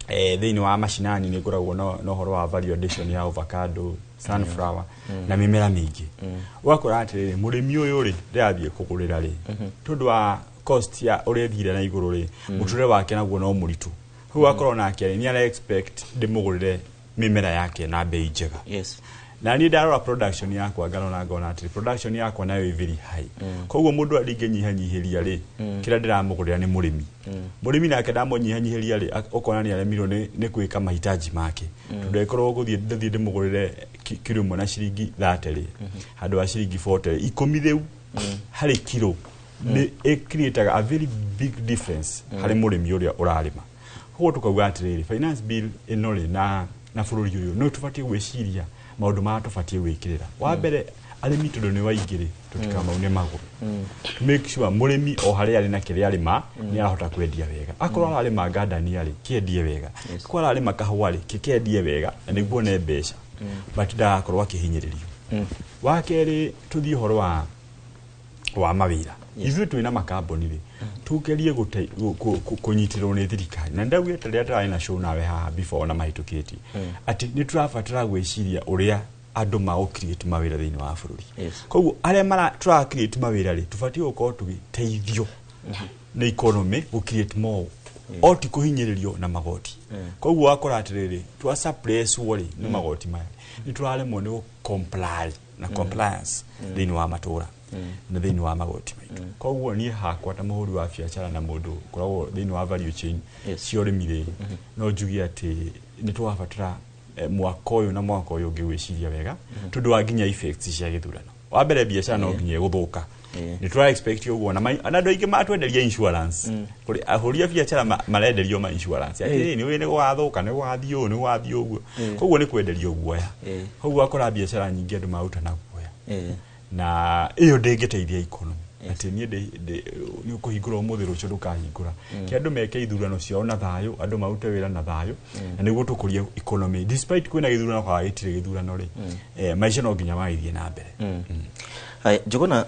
Thĩinĩ wa macinani nĩ ngoragwo na ũhoro wa value addition ya avocado, sunflower na mĩmera mĩingĩ. Ũgakora atĩrĩrĩ, mũrĩmi ũyũ rĩ, ndĩrathiĩ kũgũrĩra rĩ, tondũ wa cost ya ũrĩa ĩthire na igũrũ rĩ, mũtũrĩre wake naguo no mũritũ. Rĩu ũgakorwo nake rĩ, nĩ ara expect ndĩmũgũrĩre mĩmera yake na bei njega. Na niĩ ndarora production yakwa ngarora ngona atĩrĩ, production yakwa nayo ĩ very high. Koguo mũndũ ũrĩa ndingĩnyihanyihĩria rĩ, kĩrĩa ndĩramũgũrĩra nĩ mũrĩmi. Mũrĩmi nake ndamũnyihanyihĩria rĩ, ũkona nĩ aremirwo nĩ gwĩka mahitaji make. Tondũ angĩkorwo gũthiĩ ndathiĩ ndĩmũgũrĩre kiro ĩmwe na ciringi 30 rĩ, handũ ha ciringi 40 rĩ, 10 rĩu harĩ kiro nĩ ĩ-create-aga a very big difference harĩ mũrĩmi ũrĩa ũrarĩma. Koguo tũkauga atĩrĩrĩ, finance bill ĩno rĩ, na bũrũri ũyũ no tũbatiĩ gwĩciria maũndũ marĩa tũbatiĩ gwĩkĩrĩra. Wa mbere, arĩmi tondũ nĩ waingĩ rĩ, tũtikamaune magũrũ. To make sure mũrĩmi o harĩa arĩ na kĩrĩa arĩma nĩ arahota kwendia wega. Akorwo ararĩma ngandania rĩ, kĩendie wega. Akorwo ararĩma kahũa rĩ, kĩkendie wega na nĩguo one mbeca. But ndagakorwo akĩhinyĩrĩrio. Wa kerĩ, tũthiĩ ũhoro wa mawĩra. Ithuĩ twĩna makambuni rĩ, tũgerie kũnyitĩrĩrwo nĩ thirikari. Na ndaugĩte rĩrĩa tũrarĩ na show nawe haha before ona mahĩtũkĩtie, atĩ nĩ tũrabatara gwĩciria ũrĩa andũ magũ create mawĩra thĩinĩ wa bũrũri. Koguo arĩa tũra create mawĩra rĩ, tũbatiĩ gũkorwo tũgĩteithio nĩ economy gũ create more, o ti kũhinyĩrĩrio na magoti. Koguo wakora atĩrĩrĩ, twa suppress rĩ nĩ magoti maya, nĩ tũraremwo nĩ gũ comply na compliance thĩinĩ wa matũra na thĩinĩ wa magoti maitũ. Koguo niĩ hakwa ta mũhũri wa biacara na mũndũ ũkoragwo thĩinĩ wa value chain cia ũrĩmi rĩ, no njuge atĩ nĩ tũrabatara mwaka ũyũ na mwaka ũyũ ũngĩ gwĩciria wega, tondũ wa nginya effects cia gĩthurano. Wa mbere, biacara no nginya ĩgũthũka. Nĩ tũra expect ũguo na andũ aingĩ matwenderia insurance. Kũrĩ ahũri a biacara marenderio ma insurance. Atĩrĩrĩ, nĩ nĩ gũgathũka, nĩ gũgathiĩ ũũ, nĩ gũgathiĩ ũguo. Koguo nĩ kwenderio guoya. Koguo wakora biacara nyingĩ andũ maruta na guoya. Na ĩyo ndĩngĩteithia economy. Atĩ niĩ nĩ ũkũhingũra ũmũthĩ, rũciũ ndũkahingũra. Kĩ andũ meke ithurano ciao na thayũ, andũ marute wĩra na thayũ, na nĩguo tũkũrie economy. Despite kwĩna gĩthurano kana gĩtirĩ gĩthurano rĩ, maica no nginya magĩthiĩ na mbere. Haya, Njũgũna,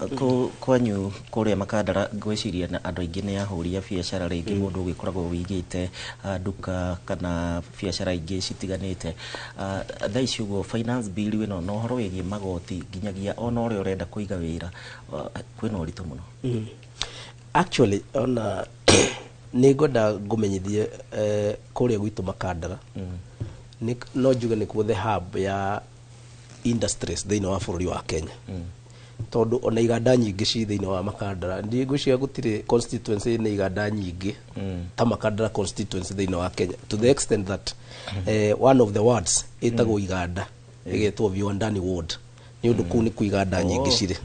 kwanyu kũrĩa Makandara ngwĩciria na andũ aingĩ nĩ ahũri a biacara, rĩngĩ mũndũ ũgĩkoragwo wĩigĩte nduka kana biacara ingĩ citiganĩte. Thaa ici ũguo finance bill ĩno na ũhoro wĩgiĩ magoti nginyagia ona ũrĩa ũrenda kũiga wĩra, kwĩna ũritũ mũno. Actually, ona nĩ ngwenda ngũmenyithie, kũrĩa gwitũ Makandara no njuge nĩkuo the hub ya industries thĩinĩ wa bũrũri wa Kenya, tondũ ona iganda nyingĩ ci thĩinĩ wa Makandara. Ngwĩciria gũtirĩ constituency ĩna iganda nyingĩ ta Makandara constituency thĩinĩ wa Kenya, to the extent that one of the wards ĩtagwo iganda, ĩgetwo Viwandani ward, nĩ ũndũ kũu nĩkuo iganda nyingĩ cirĩ.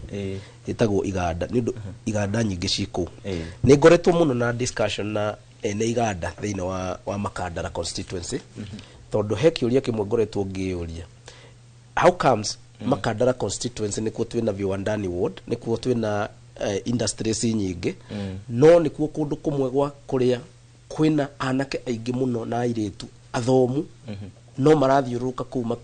Ĩtagwo iganda nĩ ũndũ iganda nyingĩ ci kũu. Nĩ ngoretwo mũno na discussion na ene iganda thĩinĩ wa Makandara constituency, tondũ he kĩũria kĩmwe ngoretwo ngĩyũria: how comes Makandara constituency nĩkuo twĩna Viwandani ward, nĩkuo twĩna industries nyingĩ, no nĩkuo kũndũ kũmwe gwa kũrĩa kwĩna anake aingĩ mũno na airĩtu athomu no marathiũrũrũka kũu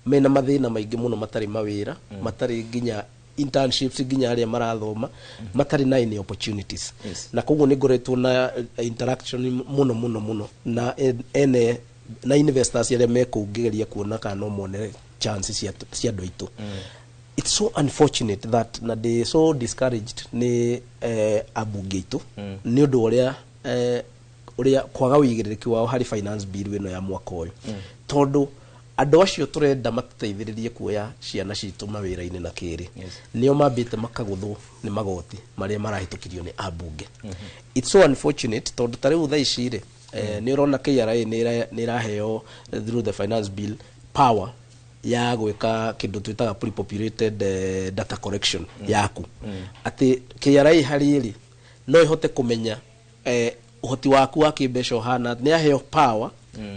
mena mathĩna maingĩ mũno, matarĩ mawĩra, matarĩ nginya internships, nginya arĩa marathoma matarĩ na any opportunities? Na koguo nĩ ngoretwo na interaction mũno mũno mũno na ene na investors arĩa me kũu, ngĩgeria kuona kana no mone chance cia andũ aitũ. It's so unfortunate that na ndĩ so discouraged nĩ ambunge aitũ nĩ ũndũ ũrĩa ũrĩa kwaga ũigĩrĩrĩki wao harĩ finance bill ĩno ya mwaka ũyũ, tondũ andũ acio tũrenda matũteithĩrĩrie kuoya ciana citũ mawĩra-inĩ na kĩrĩ nĩo mambĩte makagũthwo nĩ magoti marĩa marahĩtũkirio nĩ ambunge. It's so unfortunate tondũ ta rĩu thaa ici rĩ, nĩ ũrona KRA nĩ ĩraheo through the finance bill power ya gwĩka kĩndũ twĩtaga pre-populated data collection yaku, atĩ KRA harĩ rĩ no ĩhote kũmenya ũhoti waku wa kĩmbeca ũhana. Nĩ aheo power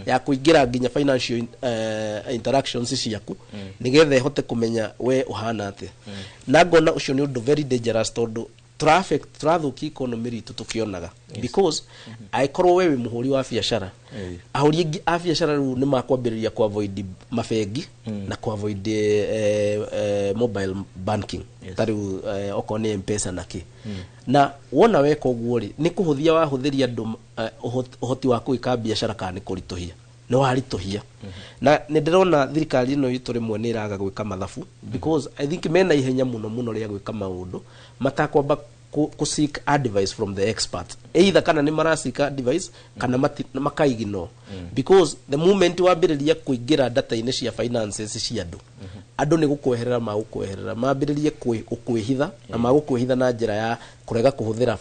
ya kũingĩra nginya financial interactions ciaku nĩgetha ĩhote kũmenya we ũhana atĩa. Na ngona ũcio nĩ ũndũ very dangerous tondũ traffic tũrathũkia economy ritũ tũkĩonaga, because angĩkorwo we wĩ mũhũri wa biacara, ahũri aingĩ a biacara rĩu nĩ makwambĩrĩria ku avoid mabengi na ku avoid mobile banking, ta rĩu okorwo nĩ M-Pesa na kĩ. Na wona weka ũguo rĩ, nĩ kũhũthia wahũthĩria andũ ũhoti wa gwĩka biacara kana nĩ kũritũhia nĩ waritũhia. Na nĩ ndĩrona thirikari ĩno itũ rĩmwe nĩ ĩraga gwĩka mathabu, because I think mena ihenya mũno mũno rĩa gwĩka maũndũ matakwamba ku seek advice from the expert, either kana nĩ mara seek advice kana makaignore, because the moment wambĩrĩria kũingĩra data-inĩ cia finances cia andũ, andũ nĩ gũkweherera magũkweherera, mambĩrĩrie gũkwĩhitha na magũkwĩhitha na njĩra ya kũrega kũhũthĩra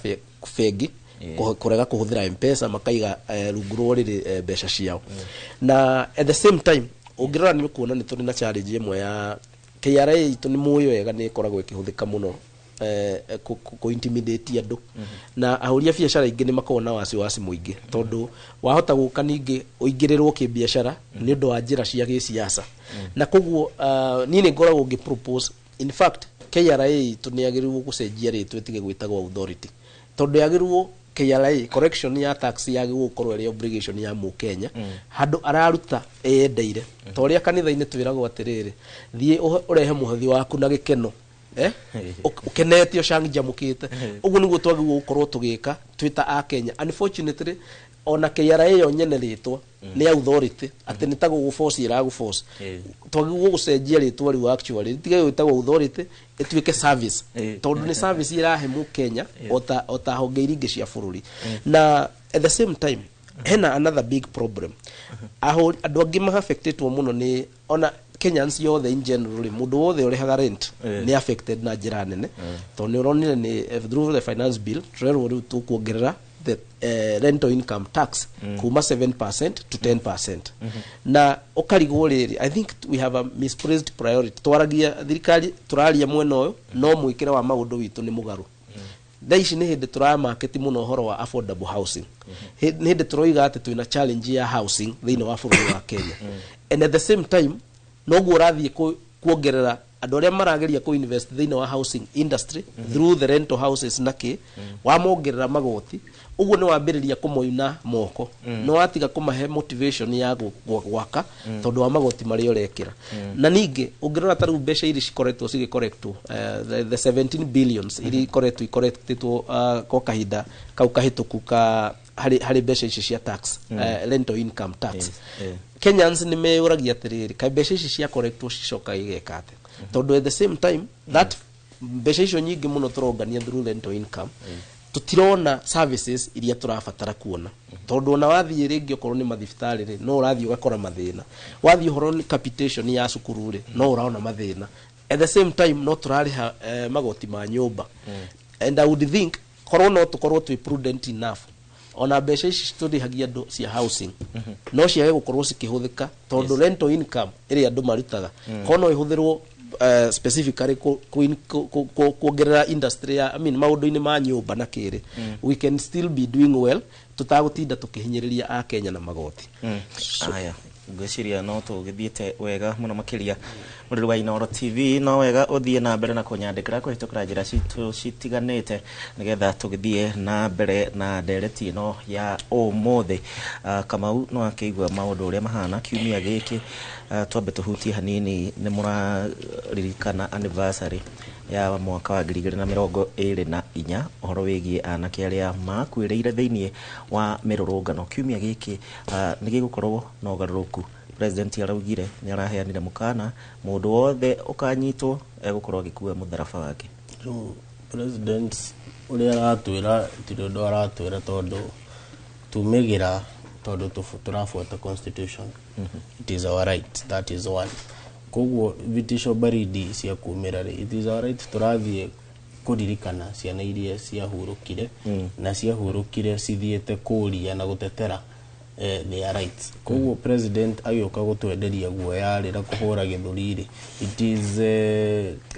bengi, kũrega kũhũthĩra M-Pesa, makaiga rungu rwa ũrĩrĩ mbeca ciao. Na at the same time ũngĩrora nĩ ũkuona nĩ tũrĩ na challenge ĩmwe ya KRA itũ. Nĩ mũĩ wega nĩ ĩkoragwo ĩkĩhũthĩka mũno kũ intimidate andũ, na ahũri a biacara aingĩ nĩ makoragwo na wasiwasi mũingĩ tondũ wahota gũka ningĩ ũingĩrĩrwo kĩbiacara nĩ ũndũ wa njĩra cia gĩsiasa. Na koguo niĩ nĩ ngoragwo ngĩ propose, in fact KRA itũ nĩ yagĩrĩirwo gũcenjia rĩtwa, ĩtige gwĩtagwo authority, tondũ yagĩrĩirwo KRA correction ya tax yagĩrĩirwo gũkorwo ĩrĩ obligation ya mũkenya handũ araruta eyendeire, ta ũrĩa kanitha-inĩ twĩragwo atĩrĩrĩ, thiĩ ũrehe mũhothi waku na gĩkeno, ũkenete, ũcanjamũkĩte. Ũguo nĩguo twagĩrĩirwo gũkorwo tũgĩka twĩ ta akenya. Unfortunately ona KRA yo nyene rĩtwa nĩ authority, atĩ nĩ ta gũgũforce ĩragũforce. Twagĩrĩirwo gũcenjia rĩtwa rĩu actually, rĩtige gwĩtagwo authority, ĩtuĩke service, tondũ nĩ service ĩrahe mũkenya ota honge iria ingĩ cia bũrũri. Na at the same time hena another big problem. Ahũri andũ angĩ maaffectĩtwo mũno nĩ ona Kenyans yothe in general rĩ, mũndũ wothe ũrĩhaga rent nĩ affected na njĩra nene, tondũ nĩ ũronire nĩ through the finance bill tũrerwo rĩu tũkuongerera the rental income tax kuma 7% to 10%. Na ũkarigwo rĩrĩ, I think we have a misplaced priority. Twaragia thirikari, tũraria mwena ũyũ, no mwĩkĩre wa maũndũ witũ nĩ mũgarũ. Thaa ici nĩ hĩndĩ tũramarket mũno ũhoro wa affordable housing. Nĩ hĩndĩ tũroiga atĩ twĩna challenge ya housing thĩinĩ wa bũrũri wa Kenya, and at the same time noguo ũrathiĩ kuongerera andũ arĩa marageria ku invest thĩinĩ wa housing industry through the rental houses na kĩ, wamongerera magoti ũguo nĩ wambĩrĩria kũmoina moko, nĩ watiga kũmahe motivation ya gwaka tondũ wa magoti marĩa ũrekĩra. Na ningĩ ũngĩrora ta rĩu mbeca iria cikoretwo cigĩkorektwo, the 17 billions iria ikoretwo ikorektĩtwo kwa kahinda kau kahĩtũku ka harĩ mbeca ici cia tax, rental income tax, Kenyans nĩ meyũragia atĩrĩrĩ, kaĩ mbeca ici cia korektwo cicoka igeka atĩa? Tondũ at the same time that mbeca icio nyingĩ mũno tũrongania through rental income, tutirona services iria tũrabatara kuona, tondũ ona wathiĩ rĩngĩ okorwo nĩ mathibitarĩ rĩ, no ũrathiĩ ũgakora mathĩna. Wathiĩ ũhoro nĩ capitation ya cukuru rĩ, no ũraona mathĩna. At the same time no tũrarĩha magoti ma nyũmba, and I would think korwo no tũkorwo twĩ prudent enough, ona mbeca ici tũrĩhagia andũ cia housing no ciage gũkorwo cikĩhũthĩka, tondũ rental income ĩrĩa andũ marutaga korwo no ĩhũthĩrwo specifically kuongerera industry ya, I mean, maũndũ-inĩ ma nyũmba na kĩrĩ, we can still be doing well tũtagũtinda tũkĩhinyĩrĩria akenya na magoti. Aya, ngwĩciria no tũgĩthiĩte wega mũno makĩria. Mũrĩri wa Inooro TV, no wega ũthiĩ na mbere na kũnyandĩkĩra kũhĩtũkĩra njĩra citũ citiganĩte nĩgetha tũgĩthiĩ na mbere na ndereti ĩno ya ũmũthĩ. Kamau, no akĩigua maũndũ ũrĩa mahana kiumia gĩkĩ. Twambe tũhutie hanini, nĩ mũraririkana anniversary ya mwaka wa 2024, ũhoro wĩgiĩ anake arĩa makuĩrĩire thĩinĩ wa mĩrũrũngano. Kiumia gĩkĩ nĩ gĩgũkorwo na ũgarũrũku President araugire nĩ araheanire mũkana mũndũ wothe ũkanyitwo egũkorwo agĩkua mũtharaba wake. Rĩu president ũrĩa aratwĩra tirĩ ũndũ aratwĩra, tondũ tumĩgĩra tondũ tũrabuata constitution. It is our right, that is one. Koguo vitisho baridi cia kumĩra rĩ, it is our right. Tũrathiĩ kũririkana ciana iria ciahurũkire na ciahurũkire cithiĩte kũria na gũtetera their rights. Koguo president agĩũka gũtwenderia guoya rĩ na kũhũra gĩthũri rĩ, it is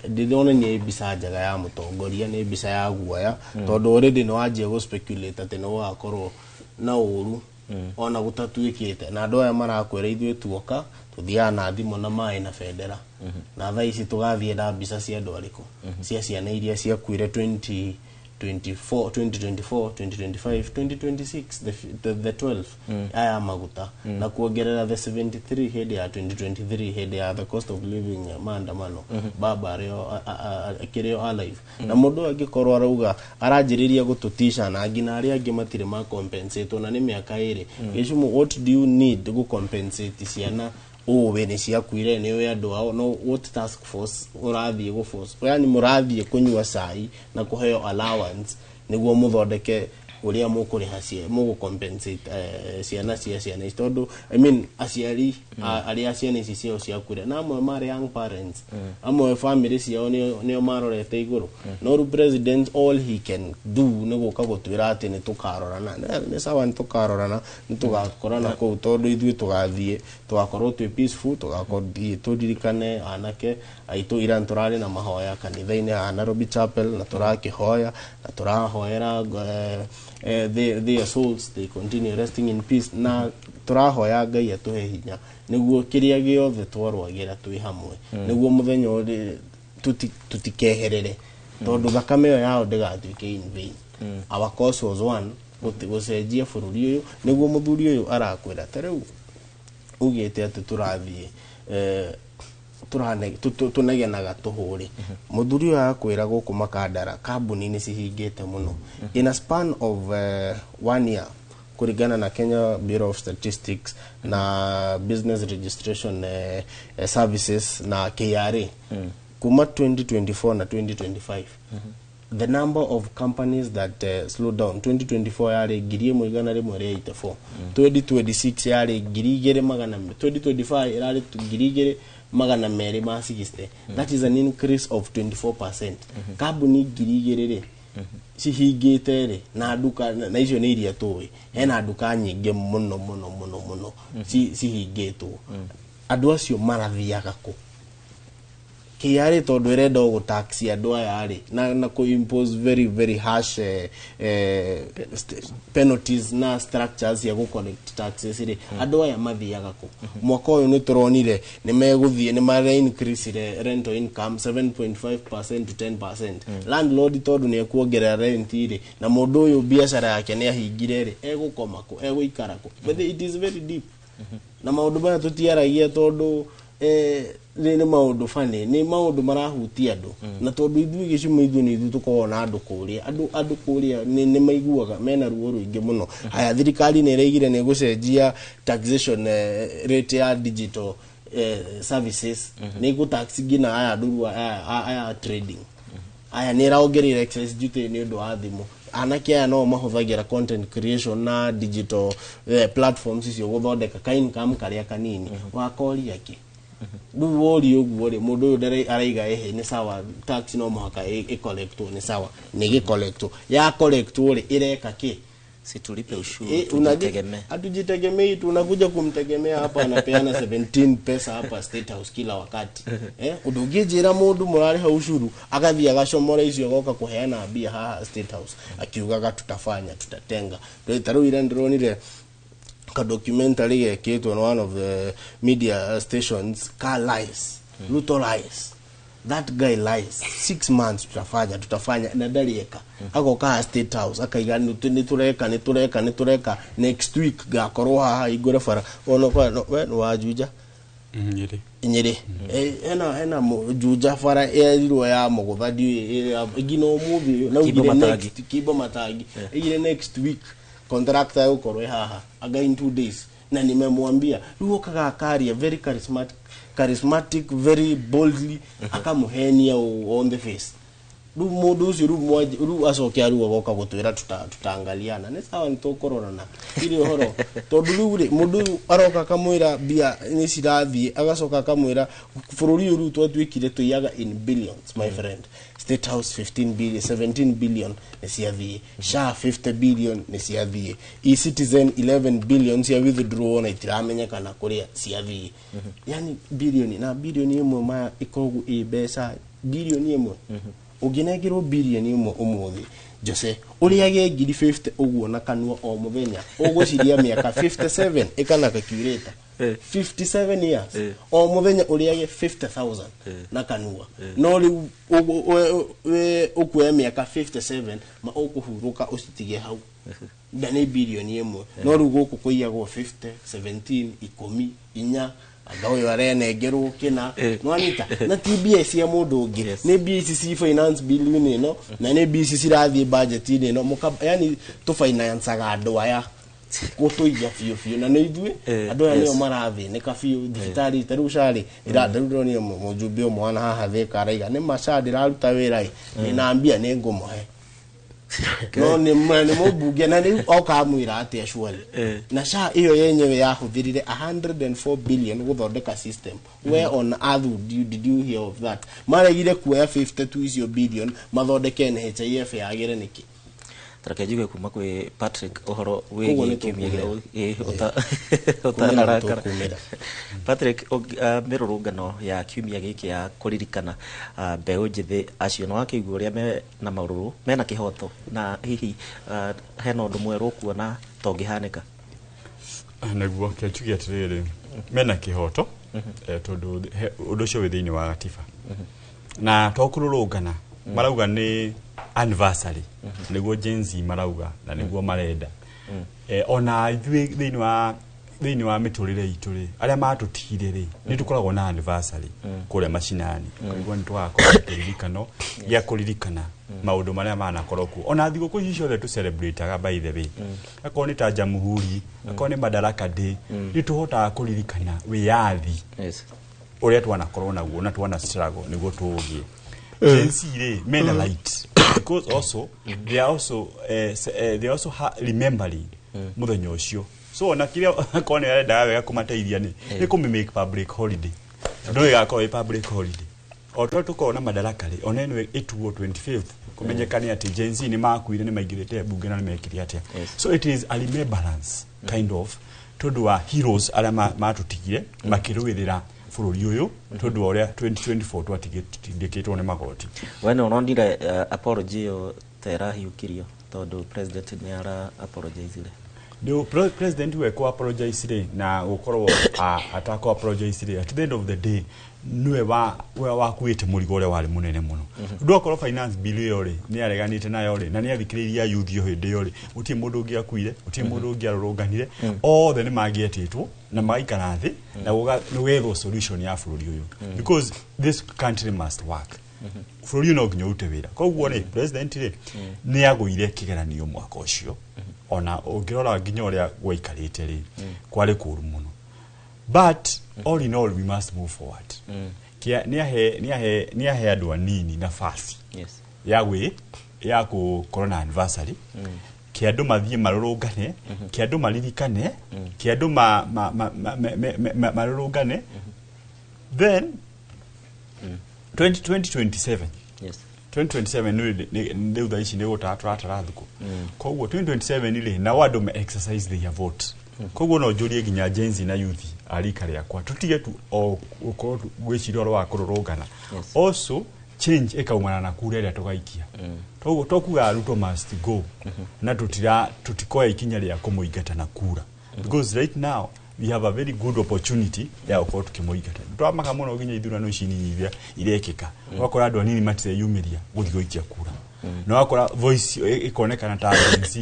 ndĩrona nĩ mbica njega ya mũtongoria, nĩ mbica ya guoya, tondũ already nĩ wanjia gũ speculate atĩ nĩ gũgakorwo na ũru ona gũtatuĩkĩte. Na andũ aya marakwĩra ithuĩ tuoka tũthiaga na thimũ na maĩ na bendera, na thaa ici tũgathiĩ na mbica cia andũ arĩkũ, cia ciana iria ciakuire 2024, 2024, 2025, 2026, the 12 aya maguta na kuongerera the 73 hĩndĩ ya 2023, hĩndĩ ya the cost of living maandamano. Baba arĩo akĩrĩo alive, na mũndũ ũyũ angĩkorwo arauga aranjĩrĩria gũtũtisha na nginya arĩa angĩ matirĩ ma compensate na nĩ mĩaka 2. Gĩcumu, what do you need gũ compensate ciana ũĩ nĩ ciakuire, nĩ ũĩ andũ ao? No what task force ũrathiĩ gũ force, yani mũrathiĩ kũnyua cai na kũheo allowance nĩguo mũthondeke ũrĩa mũkũrĩha cia mũgũ compensate ciana cia ciana ici? Tondũ I mean, aciari arĩa ciana ici ciao ciakuire, na amwe marĩ young parents, amwe family ciao nĩo marorete igũrũ. No rĩu president, all he can do nĩ gũka gũtwĩra atĩ nĩ tũkarorana. Nĩ sawa, nĩ tũkarorana, nĩ tũgakorana kũu, tondũ ithuĩ tũgathiĩ tũgakorwo twĩ peaceful, tũgathiĩ tũririkane anake aitũ. Ira tũrarĩ na mahoya kanitha-inĩ haha Nairobi Chapel, na tũrakĩhoya na tũrahoera their souls, they continue resting in peace, na tũrahoya Ngai atũhe hinya nĩguo kĩrĩa gĩothe twarwagĩra twĩ hamwe, nĩguo mũthenya ũrĩ tũtikeherere, tondũ thakame ĩyo yao ndĩgatuĩke in vain. Our cause was one, gũcenjia bũrũri ũyũ. Nĩguo mũthuri ũyũ arakwĩra ta rĩu ugĩte atĩ tũrathiĩ tũnegenaga tũhũre. Mũthuri ũyũ arakwĩra gũkũ Makandara kambuni nĩ cihingĩte mũno in a span of one year, kũringana na Kenya Bureau of Statistics na Business Registration Services na KRA, kuma 2024 na 2025, the number of companies that slow down, 2024 yarĩ 1,184, 2026 yarĩ 2,200, 2025 ĩrarĩ 2,260. That is an increase of 24%. Kambuni 2,000 rĩ cihingĩte rĩ, na nduka, na icio nĩ iria tũĩ, hena nduka nyingĩ mũno mũno mũno mũno cihingĩtwo. Andũ acio marathiaga kũ? KRA tondũ ĩrenda o gũtax andũ aya rĩ, na kũ impose very very harsh penalties na structures cia gũ collect taxes rĩ, andũ aya mathiaga kũ? Mwaka ũyũ nĩ tũronire nĩ megũthiĩ nĩ mara increase rental income 7.5% to 10%. Landlord tondũ nĩ ekuongerera rent rĩ, na mũndũ ũyũ biacara yake nĩ ahingire rĩ, egũkoma kũ? Egũikara kũ? But it is very deep, na maũndũ maya tũtiaragia tondũ nĩ maũndũ bani, nĩ maũndũ marahutia andũ, na tondũ ithuĩ gĩcumu, ithuĩ nĩ ithuĩ tũkoragwo na andũ kũrĩa, andũ kũrĩa nĩ maiguaga mena ruo rũingĩ mũno. Haya, thirikari nĩ ĩraigire nĩ ĩgũcenjia taxation rate ya digital services, nĩ ĩgũ-tax nginya aya andũ aya trading aya, nĩ ĩraongereire excise duty nĩ ũndũ wa thimũ. Anake aya no mahũthagĩra content creation na digital platforms icio gũthondeka ka income karĩa kanini. Wakoria kĩ rĩu? Woria ũguo rĩ, mũndũ ũyũ araiga ĩhĩ nĩ sawa, tax no mũhaka ĩ-collectwo, nĩ sawa, nĩ gĩ-collectwo, ya collectwo rĩ, ĩreka kĩ? Si tulipe ushuru, tujitegemee. Hatujitegemei, tunakuja kumtegemea hapa, anapeana 17 pesa hapa State House kila wakati. Ũndũ ũngĩnjĩra mũndũ mũrarĩha ushuru agathiĩ agacomora icio agoka kũheana mbia haha State House akiugaga tutafanya, tutatenga. Ta rĩu ira ndĩronire ka documentary gekĩtwo na one of the media stations ka lies. Ruto lies, that guy lies. 6 months tutafanya, tutafanya, na ndarĩ eka. Agoka haha State House akaiga nĩ tũreka, nĩ tũreka, nĩ tũreka, next week ngakorwo haha hingũre bara ona kwa we nĩ wa Juja. Nyĩrĩ. Nyĩrĩ. Hena Juja bara yerirwo ya mũgũtha, ndiũĩ nginya ũmũthĩ ũyũ na Kimbo ugire Matangi. next Kimbo Matangi igire next week contractor egũkorwo ĩ haha, anga in 2 days Na nimemwambia rĩu okaga akaria very charismatic, very boldly, akamuhenia on the face. Rĩu mũndũ ũcio rĩu acoke rĩu agoka gũtwĩra tutaangaliana nĩ sawa, nĩ tũkũrorana iri ũhoro, tondũ rĩu rĩ, mũndũ ũyũ aroka akamwĩra mbia nĩ cirathiĩ, agacoka akamwĩra bũrũri ũyũ rĩu twatuĩkire tũiyaga in billions. My friend, State House 15 billion, 17 billion nĩ ciathiĩ, SHA 50 billion nĩ ciathiĩ, eCitizen 11 billion cia withdraw na itiramenyekana kũrĩa ciathiĩ. Yani bilioni na bilioni ĩmwe maya ĩkoragwo ĩ mbeca. Bilioni ĩmwe, ũngĩnengerwo bilioni ĩmwe ũmũthĩ, Jose, ũrĩage ngiri 50 ũguo na kanua o mũthenya, ũgũciria mĩaka 57 ĩkana calculator, 57 years, o mũthenya ũrĩage 50,000 na kanua. No rĩu ũkuoya mĩaka 57 ma ũkũhurũka ũcitige hau, na nĩ bilioni ĩmwe. No rĩu gũkũ kũiyagwo 50, 17, 10, 4, anga ũyũ arenengerwo kĩna nĩwanyita, na ti mbia cia mũndũ ũngĩ, nĩ mbia ici ci finance bill-inĩ ĩno, na nĩ mbia ici cirathiĩ budget-inĩ ĩno. Yani tũfinancaga andũ aya gũtũiya biũ biũ, na nĩ ithuĩ andũ aya nĩo marathĩnĩka biũ. Thibitarĩ ta rĩu SHA rĩ, rĩu ndĩronire mũjumbe ũmwe wana haha Thĩka araiga nĩ ma SHA ndĩraruta wĩra ĩ, ndĩna mbia nĩ ngũmũhe, no nĩ mũmbunge, na rĩu oka amwĩra atĩa surely? Na SHA ĩyo yenyewe yahũthĩrire 104 billion gũthondeka system. Where on earth did you hear of that? Maregire kuoya 52 icio billion mathondeke NHIF yagĩre nĩkĩ? Tareke njigue kuma kwĩ Patrick ũhoro Koguo wĩgiĩ nĩ kiumia tũkumĩra. Ĩ, ũtanarakara. Tũkumĩra. Patrick, mĩrũrũngano ya kiumia gĩkĩ ya kũririkana mbeũ njĩthĩ acio, nĩ wakĩigua ũrĩa me na maũrũrũ, mena kĩhoto, na hihi hena ũndũ mwerũ ũkuona ta ũngĩhanĩka? Nĩguo kĩnjuge atĩrĩrĩ, mena kĩhoto, tondũ ũndũ ũcio wĩ thĩinĩ wa gatiba, na to kũrũrũngana marauga nĩ anniversary, nĩguo Gen Z marauga na nĩguo marenda. Ona ithuĩ thĩinĩ wa mĩtũrĩre itũ rĩ, arĩa matũtigire rĩ, nĩ tũkoragwo na anniversary kũrĩa macinani, ũkaigua nĩ tũgakorwo na kĩririkano gĩa kũririkana maũndũ marĩa manakorwo kuo. Ona thigũkũ ici ciothe tũ celebrate by the way, akorwo nĩ ta Jamhuri, akorwo nĩ Madaraka Day, nĩ tũhotaga kũririkana wĩyathi ũrĩa twanakorwo naguo na twana struggle nĩguo tũũgĩe. Gen Z rĩ, mena right because also they are also they are also remembering mũthenya ũcio. So ona kĩrĩa akorwo nĩ arendaga wega kũmateithia nĩ kũmĩ make public holiday, tondũ ĩgakorwo ĩ public holiday o tũrĩa tũkorwo na Madaraka rĩ, ona ĩno ĩtuo 25th, kũmenyekane atĩ Gen Z nĩ makuire, nĩ maingĩrĩte mbunge na nĩ mekire atĩa. So it is a remembrance kind of, tondũ wa heroes arĩa matũtigire makĩrũĩrĩra bũrũri ũyũ, tondũ wa ũrĩa 2024 twatindĩkĩtwo nĩ magoti. We nĩ ũronire apology ĩyo ta ĩrahiũkirio, tondũ president nĩ ara apologizire? Nĩ president we kũ apologize rĩ, na gũkorwo atakũ apologize rĩ, at the end of the day nĩwe wa we wakuĩte mũrigo ũrĩa warĩ mũnene mũno. Ũndũ okorwo finance bill ĩyo rĩ, nĩ areganĩte nayo rĩ, na nĩ athikĩrĩirie youth ĩyo hĩndĩ ĩyo rĩ, gũtirĩ mũndũ ũngĩ akuire, gũtirĩ mũndũ ũngĩ arũrũnganire, othe nĩ mangĩetĩtwo na magaikara thĩ na gũgethwo solution ya bũrũri ũyũ, because this country must work. Bũrũri ũyũ no nginya ũrute wĩra. Koguo rĩ, president rĩ, nĩ agũire kĩgeranio mwaka ũcio. Ona ũngĩrora nginya ũrĩa gwaikarĩte rĩ, kwarĩ kũũru mũno, but all in all we must move forward. Kia nĩ ahe andũ anini nafasi ya gwĩ ya gũkorwo na anniversary, kĩ andũ mathiĩ marũrũngane, kĩ andũ maririkane, kĩ andũ marũrũngane. Then 2027, 2027 rĩu thaa ici nĩ gũtara tũratara thukũ. Koguo 2027 rĩ, nao andũ me exercise their vote. Koguo no njũrie nginya Gen Z na youth a rika rĩakwa, tũtige tu o gũkorwo gwĩciria ũhoro wa kũrũrũngana. Also change ĩkaumana na kura ĩrĩa tũgaikia. Toguo to kuga Ruto must go na tutikoya ikinya rĩa kũmũingata na kura, because right now we have a very good opportunity ya gũkorwo tukĩmũingata. Twamaka mũno nginya ithurano ici nini iria irekĩka, ũgakora andũ anini matireyumĩria gũthiĩ gũikia kura, na wakora voice ĩkonekana ta Gen Z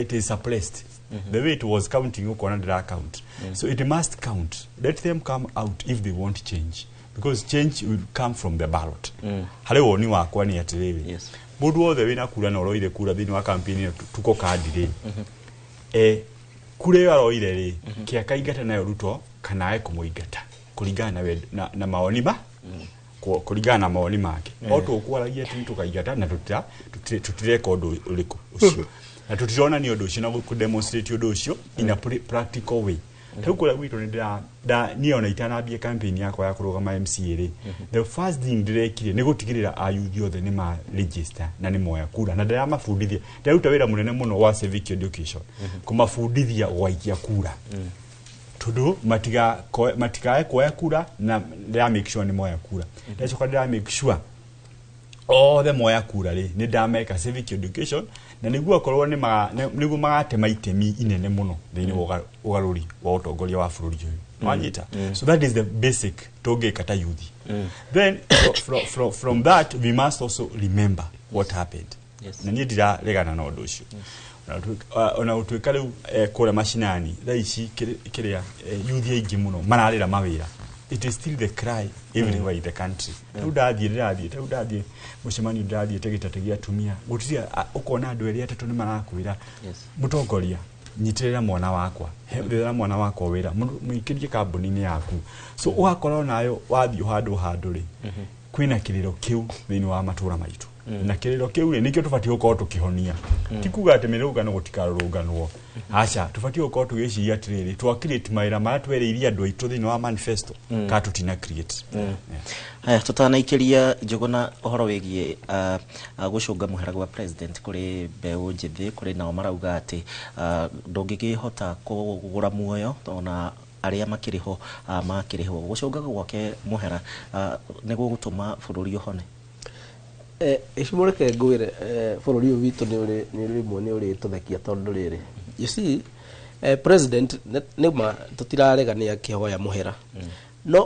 it is suppressed. The way it was counting, ukona ndĩra count. So it must count. Let them come out if they want change, because change will come from the ballot. Harĩ woni wakwa nĩ atĩrĩrĩ, mũndũ wothe wĩna kura na ũroire kura thĩinĩ wa campaign ĩno tuko kandi rĩ, Kura ĩyo aroire rĩ, kĩakaingata nayo Ruto kana ae kũmũingata kũringana na, na maoni ma kũringana na mawoni make. O tũkwaragia atĩ nĩtũkaingata na tũtireka ũndũ ũrĩkũ ũcio na tũtironania ũndũ ũcio na kũ demonstrate ũndũ ũcio in a practical way. Rĩu kũrĩa gwitũ nĩ ndĩra niĩ ona itanambia campaign yakwa ya kũrũgama MCA rĩ, the first thing ndĩrekire nĩ gũtigĩrĩra ayuthi othe nĩ ma register na nĩ moya kura, na ndĩramabundithia, ndĩraruta wĩra mũnene mũno wa civic education kũmabundithia gwaikia kura, tondũ matikae kuoya kura, na ndĩra make sure nĩ moya kura. Ndacoka ndĩra make sure othe moya kura rĩ, nĩ ndameka civic education na nĩguo akorwo nĩguo magatema itemi inene mũno thĩinĩ wa ũgarũri wa ũtongoria wa bũrũri ũyũ. Wanyita? So that is the basic tũngĩka ta youth. Then from that we must also remember what happened. Na niĩ ndiraregana na ũndũ ũcio. Ona gũtuĩka rĩu kũrĩa macinani thaa ici kĩrĩa youth aingĩ mũno mararĩra mawĩra, it is still the cry everywhere in the country. Rĩu ndathiĩ ndĩrathiĩ, rĩu ndathiĩ mũcemanio, ndĩrathiĩte gĩtatĩ gĩa atumia, gũtirĩ ũkona andũ erĩ atatũ nĩ marakwĩra, "Mũtongoria, nyitĩrĩra mwana wakwa, ethera mwana wakwa wĩra, mũikĩrie kambuni-inĩ yaku." So ũgakora onayo wathiĩ handũ handũ rĩ, kwĩna kĩrĩro kĩu thĩinĩ wa matũra maitũ, na kĩrĩro kĩu rĩ, nĩkĩo tũbatiĩ gũkorwo tũkĩhonia. Ti kuga atĩ mĩrũngano gũtikarũrũnganwo, aca. Tũbatiĩ gũkorwo tũgĩciria atĩrĩrĩ, twa create mawĩra marĩa twerĩire andũ aitũ thĩinĩ wa manifesto kana tũtina create. Haya, tutanaikĩria Njũgũna ũhoro wĩgiĩ gũcũnga mũhera gwa president kũrĩ mbeũ njĩthĩ, kũrĩ nao marauga atĩ ndũngĩkĩhota kũgũra muoyo ona arĩa makĩrĩ ho makĩrĩ ho, gũcũnga gwake mũhera nĩ gũgũtũma bũrũri ũhone? Icimo, reke ngwĩre, bũrũri ũyũ witũ nĩ ũrĩ nĩ rĩmwe nĩ ũrĩ tũthekia, tondũ rĩrĩ, you see, president nĩ ma tũtirarega nĩ akĩhoya mũhera, no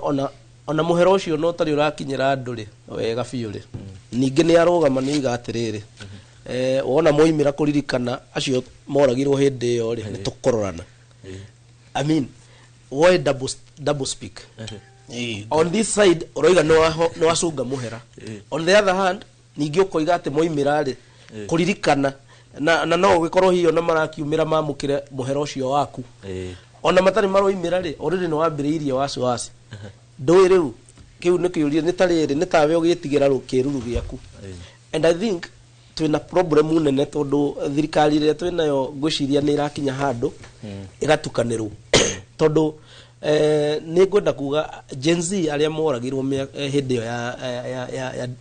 ona mũhera ũcio no ũtarĩ ũrakinyĩra andũ rĩ wega biũ rĩ. Ningĩ nĩ arũgama nĩ oiga atĩrĩrĩ, wona moimĩra kũririkana acio moragirwo hĩndĩ ĩyo rĩ, nĩ tũkũrorana. I mean, why double speak? On this side ũroiga nĩ wacunga mũhera, on the other hand ningĩ ũkoiga atĩ moimĩra rĩ kũririkana na no ũgĩkorwo hihi ona marakiumĩra mamũkĩre mũhera ũcio waku, ona matarĩ maroimĩra rĩ, already nĩ wambĩrĩirie wasiwasi. Ndũĩ rĩu kĩu nĩ kĩũria, nĩ ta rĩrĩ, nĩ tawe ũgĩtigĩra kĩruru gĩaku. And I think twĩna problem nene, tondũ thirikari ĩrĩa twĩnayo ngwĩciria nĩ ĩrakinya handũ ĩgatukanĩrwo, tondũ nĩ ngwenda kuga Gen Z arĩa moragirwo hĩndĩ ĩyo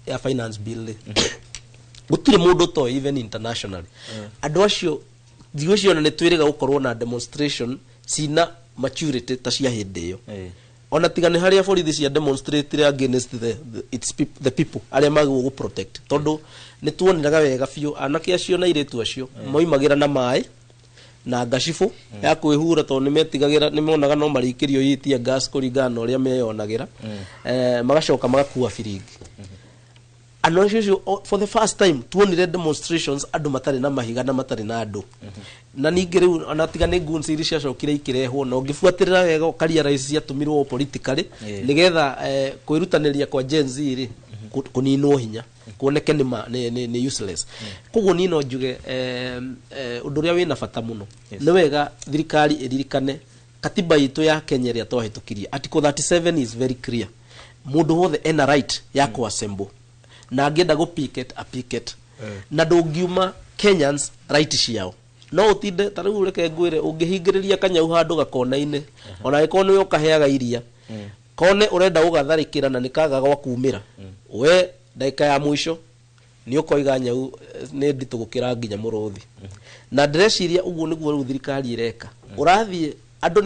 ya finance bill rĩ, gũtirĩ mũndũ ũtoĩ, even internationally. Andũ acio thikũ icio ona nĩ twĩrĩga gũkorwo na demonstration cina maturity ta cia hĩndĩ ĩyo, ona tiga nĩ harĩa borithi cia demonstrate against the people arĩa magĩrĩirwo gũ protect, tondũ nĩ tuoneraga wega biũ anake acio na airĩtu acio moimagĩra na maĩ na ngacibũ ya kwĩhura, tondũ nĩ metigagĩra, nĩ monaga no marĩikĩrio hihi tear gas kũringana na ũrĩa meyonagĩra, magacoka magakua biringi. Andũ acio for the first time tuonire demonstrations andũ matarĩ na mahiga na matarĩ na andũ. Na ningĩ rĩu ona tiga nĩ guns iria ciacokire ikĩrehwo, na ũngĩbuatĩrĩra wega ũkarealize ciatũmirwo politically nĩgetha kwĩrutanĩria kwa Gen Z rĩ kũninwo hinya, kuoneke nĩ useless. Koguo niĩ no njuge ũndũ ũrĩa wĩna bata mũno, nĩ wega thirikari ĩririkane katiba itũ ya Kenya ĩrĩa twahĩtũkirie. Article 37 is very clear: mũndũ wothe ena right ya kũassemble, na angĩenda gũ picket, a picket, na ndũngiuma Kenyans right ciao. No ũtinde ta rĩu, reke ngwĩre, ũngĩhingĩrĩria kanyau handũ gakona-inĩ, ona angĩkorwo nĩwe ũkaheaga iria, kone ũrenda gũgatharĩkĩra na nĩ kaga gwa kumĩra, we ndagĩka ya mũico nĩ ũkoiga nyau nĩ nditũ gũkĩra nginya mũrũthi. Na ndĩreciria ũguo nĩguo rĩu thirikari ĩreka. Ũrathiĩ andũ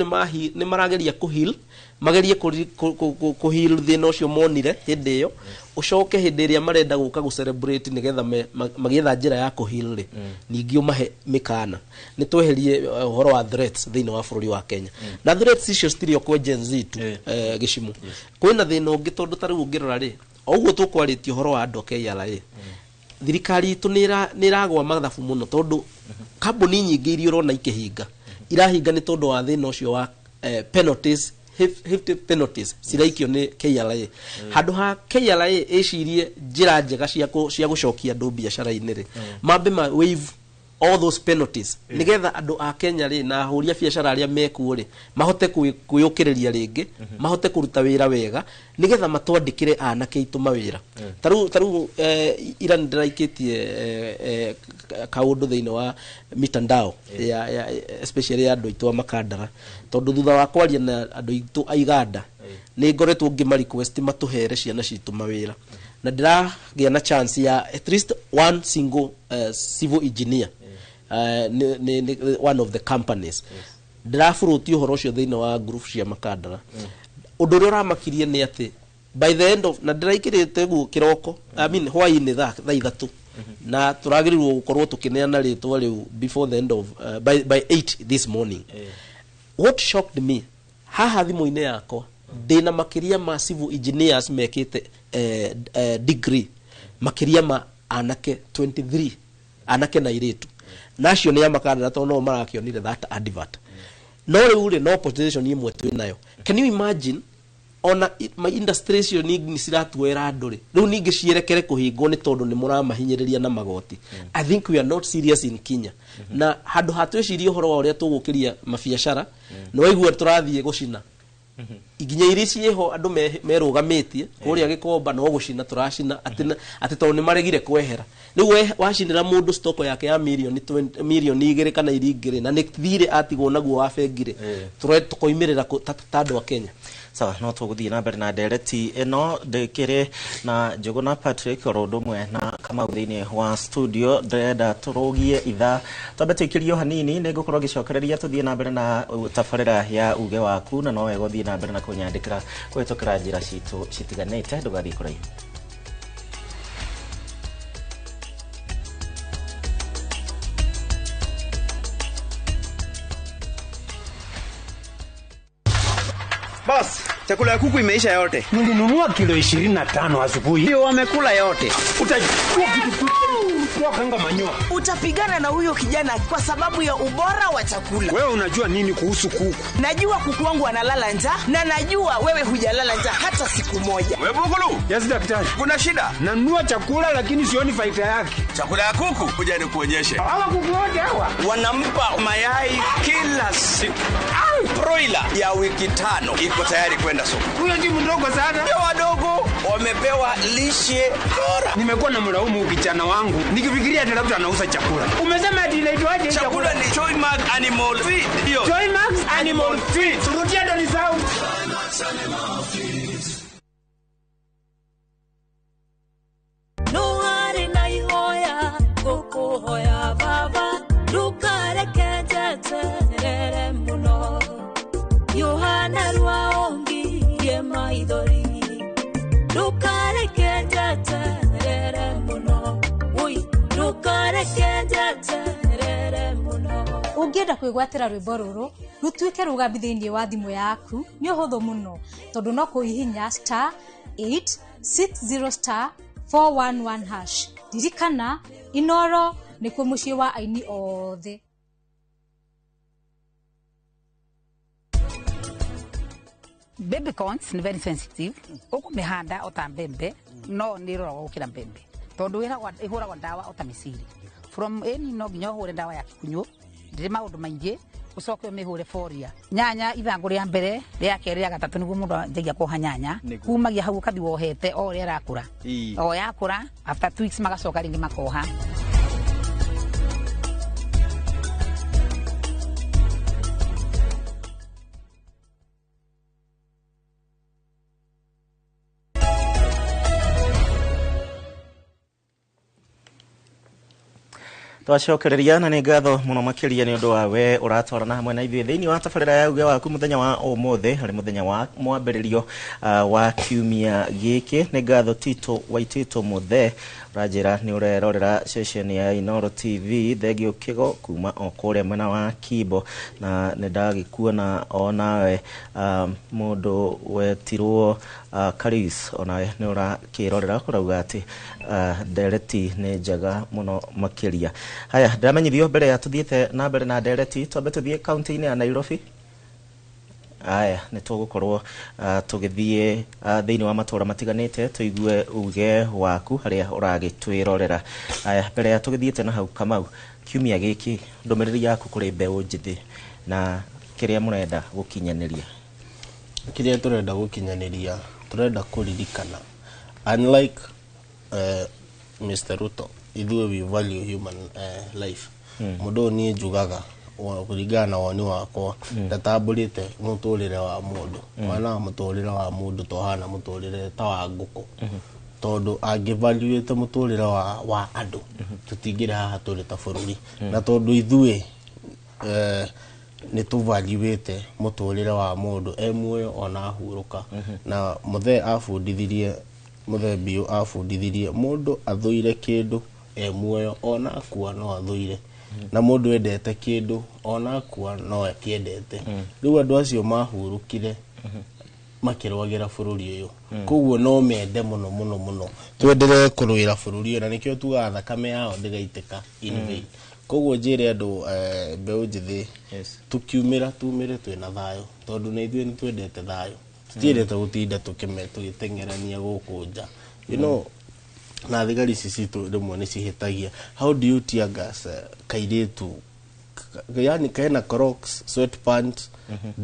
nĩ marageria kũheal, magerie kũheal thĩna ũcio monire hĩndĩ ĩyo, ũcoke hĩndĩ ĩrĩa marenda gũka gũ celebrate nĩgetha magĩetha njĩra ya kũheal rĩ, ningĩ ũmahe mĩkana. Nĩ tweherie ũhoro wa threats thĩinĩ wa bũrũri wa Kenya, na threats icio citirĩ o kwa Gen Z tu. Gĩcimu kwĩna thĩna ũngĩ, tondũ ta rĩu ũngĩrora rĩ, o ũguo tũkwarĩtie ũhoro wa andũ a KRA, thirikari itũ nĩ ĩragwa mathabu mũno, tondũ kambuni nyingĩ iria ũrona ikĩhinga, irahinga nĩ tondũ wa thĩna ũcio wa penalties, hefty penalties ciraikio nĩ KRA. Handũ ha KRA ĩcirie njĩra njega cia gũcokia andũ biacara-inĩ rĩ, mambe ma waive. All those penalties nigetha andu a Kenya ri na ahũri a biacara aria mekuo ri mahote kwiyũkĩrĩria rĩngĩ, mahote kũruta wĩra wega nigetha matwandĩkĩre anake aitũ mawĩra. Taru ira nĩndĩraikĩtie kaũndũ thĩinĩ wa mitandao ya especially ya andũ aitũ a Makandara, tondũ thutha wa kwaria na andũ aitũ a Iganda nĩ ngoretwo ngĩma request matũhere ciana citũ mawĩra, na ndĩragĩa na chance ya at least one single civil engineer ni one of the companies. Ndĩraburuti ũhoro ũcio thĩinĩ wa group cia Makandara. Ũndũ ũrĩa ũramakirie nĩ atĩ by the end of na ndĩraikĩrĩte guo kĩroko, I mean hwaĩ-inĩ thaa 3, na tũragĩrĩirwo gũkorwo tũkĩneana rĩtwa rĩu before the end of by 8 this morning. What shocked me, haha thimũ-inĩ yakwa ndĩna makĩria ma civil engineers mekĩte degree makĩria ma anake 23, anake na airĩtu, na acio nĩ a Makandara tondũ no marakĩonire that advert. No rĩu rĩ no position ĩmwe twĩ nayo. Can you imagine ona ma industry icio ningĩ ciratuoera andũ rĩ, rĩu ningĩ cierekere kũhingwo nĩ tondũ nĩ mũramahinyĩrĩria na magoti. I think we are not serious in Kenya. Na handũ ha twĩcirie ũhoro wa ũrĩa tũgũkĩria mabiacara, nĩ waigua tũrathiĩ gũcina iginya iria ciĩho andũ merũgamĩtie kũrĩa Gĩkomba no gũcina tũracina atĩ tondũ nĩ maregire kwehera. Rĩu wacinĩra mũndũ stoko yake ya mirioni 20, mirioni 2 kana 2 na nĩ thirĩ atigwo naguo wa bengi rĩ, tũkoimĩrĩra ta andũ a Kenya. Sawa, no tũgũthiĩ na mbere na ndereti ĩno ndĩkĩrĩ na Njũgũna Patrick oro ũndũ ũmwe na Kamau thĩinĩ wa studio. Ndĩrenda tũrũgie ithaa twambe tũikĩrio hanini, nĩ ngũkorwo ngĩcokereria tũthiĩ na mbere na tabarĩra ya uge waku, na no wega ũthiĩ na mbere na kũnyandĩkĩra kũhĩtũkĩra njĩra citũ citiganĩte. Ndũgathiĩ kũraihu. Boss, chakula ya kuku imeisha yote. Nilinunua kilo 25 asubuhi. Ndio wamekula yote. Utajua kitu kanga manyoa. Utapigana na huyo kijana kwa sababu ya ubora wa chakula. Wewe unajua nini kuhusu kuku? Najua kuku wangu analala njaa na najua wewe hujalala njaa hata siku moja. Wewe Bugulu? Yes daktari. Kuna shida? Nanunua chakula lakini sioni faida yake. Chakula ya kuku? Kuja nikuonyeshe. Hawa kuku wote hawa wanampa mayai kila siku. Broiler ya wiki 5 iko tayari kwenda soko. Huyo ni mdogo sana. Ndio wadogo wamepewa lishe bora. Nimekuwa na mlaumu kijana wangu nikifikiria ati labda anauza chakula. Umesema ati inaitwaje? Chakula ni Joymax Animal Feed. Ndio. Joymax Animal Feed. Turudia ndo nisahau. Joymax Animal Feed. No hari na ihoya kukuhoya baba ndukareke njeterere muno Yohana rwaongirie maithori ndukareke njeterere muno ui ndukareke njeterere muno. Ũngĩenda kwĩgwatĩra rwĩmbo rũrũ rũtuĩke rũgambi thĩinĩ wa thimũ yaku nĩ ũhũthũ mũno tondũ no kũhihinya *860 *411#. Ririkana Inoro nĩkuo mũciĩ wa aini othe. Baby corns ni very sensitive. Ukumihanda ota mbembe no nĩ ĩroragwo gũkĩra mbembe tondũ ĩhũragwo ndawa ota mĩciri. From any no nginya ũhũre ndawa ya kĩgunyũ ndĩrĩ maũndũ maingĩ ũcoke ũmĩhũre foria. Nyanya ithangũ rĩa mbere rĩa kerĩ rĩa gatatũ nĩguo mũndũ anjagia kuoha nyanya kumagia hau ũkathi wohete o ũrĩa ĩrakũra o yakũra after 2 weeks magacoka rĩngĩ makoha. Twacokereria na nĩ ngatho mũno makĩria nĩ ũndũ wa we ũratwarana hamwe na ithuĩ thĩinĩ wa tabarĩra ya uge waku mũthenya wa ũmũthĩ harĩ mũthenya wa mwambĩrĩrio wa kiumia gĩkĩ. Nĩ ngatho Tito Waitito Mũthe ũranjĩra nĩ ũrerorera ceceni ya Inoro TV. Thengio Kĩgo kuma o kũrĩa mwena wa Kimbo, na nĩ ndagĩkuona onawe mũndũ wetirwo Karis onawe nĩ ũrakĩrorera kũrauga atĩ ndereti nĩ njega mũno makĩria. Haya, ndĩramenyithio mbere ya tuthiĩte na mbere na ndereti twambe tuthiĩ kaunti-inĩ ya Nairobi. Aya, nĩ tũgũkorwo tũgĩthiĩ thĩinĩ wa matũra matiganĩte tũigue uge waku harĩa ũragĩtwĩrorera. Aya, mbere ya tũgĩthiĩte na hau Kamau, Kiumia gĩkĩ, ndũmĩrĩri yaku kũrĩ mbeũ njĩthĩ na kĩrĩa mũrenda gũkinyanĩria. Kĩrĩa tũrenda gũkinyanĩria, tũrenda kũririkana, unlike Mr. Ruto, ithuĩ we value human life. Mũndũ ũyũ niĩ njugaga kũringana na woni wakwa, ndatambũrĩte mũtũrĩre wa mũndũ. Wana wa mũtũrĩre wa mũndũ tohana mũtũrĩre ta wa ngũkũ, tondũ angĩvaluĩte mũtũrĩre wa andũ, tũtingĩrĩ haha tũrĩ ta bũrũri. Na tondũ ithuĩ nĩ tũvaluĩte mũtũrĩre wa mũndũ e muoyo ona ahurũka. Na mũthee abundithirie, mũthee biũ abundithirie, mũndũ athũire kĩndũ e muoyo, ona akua no athũire, na mũndũ endete kĩndũ ona akua no akĩendete. Rĩu andũ acio mahurũkire makĩrũagĩra bũrũri ũyũ, koguo no mende mũno mũno mũno twenderee kũrũĩra bũrũri ũyũ, na nĩkĩo tugaga thakame yao ndĩgaitĩka in vain. Koguo njĩre andũ, mbeũ njĩthĩ, tukiumĩra tumĩre twĩna thayũ, tondũ na ithuĩ nĩ twendete thayũ, tũtiendete gũtinda tũgĩteng'erania gũkũ nja na thigari ici citũ rĩmwe nĩ cihĩtagia. How do you tear gas kairĩtu, yani kena Crocs, sweatpants,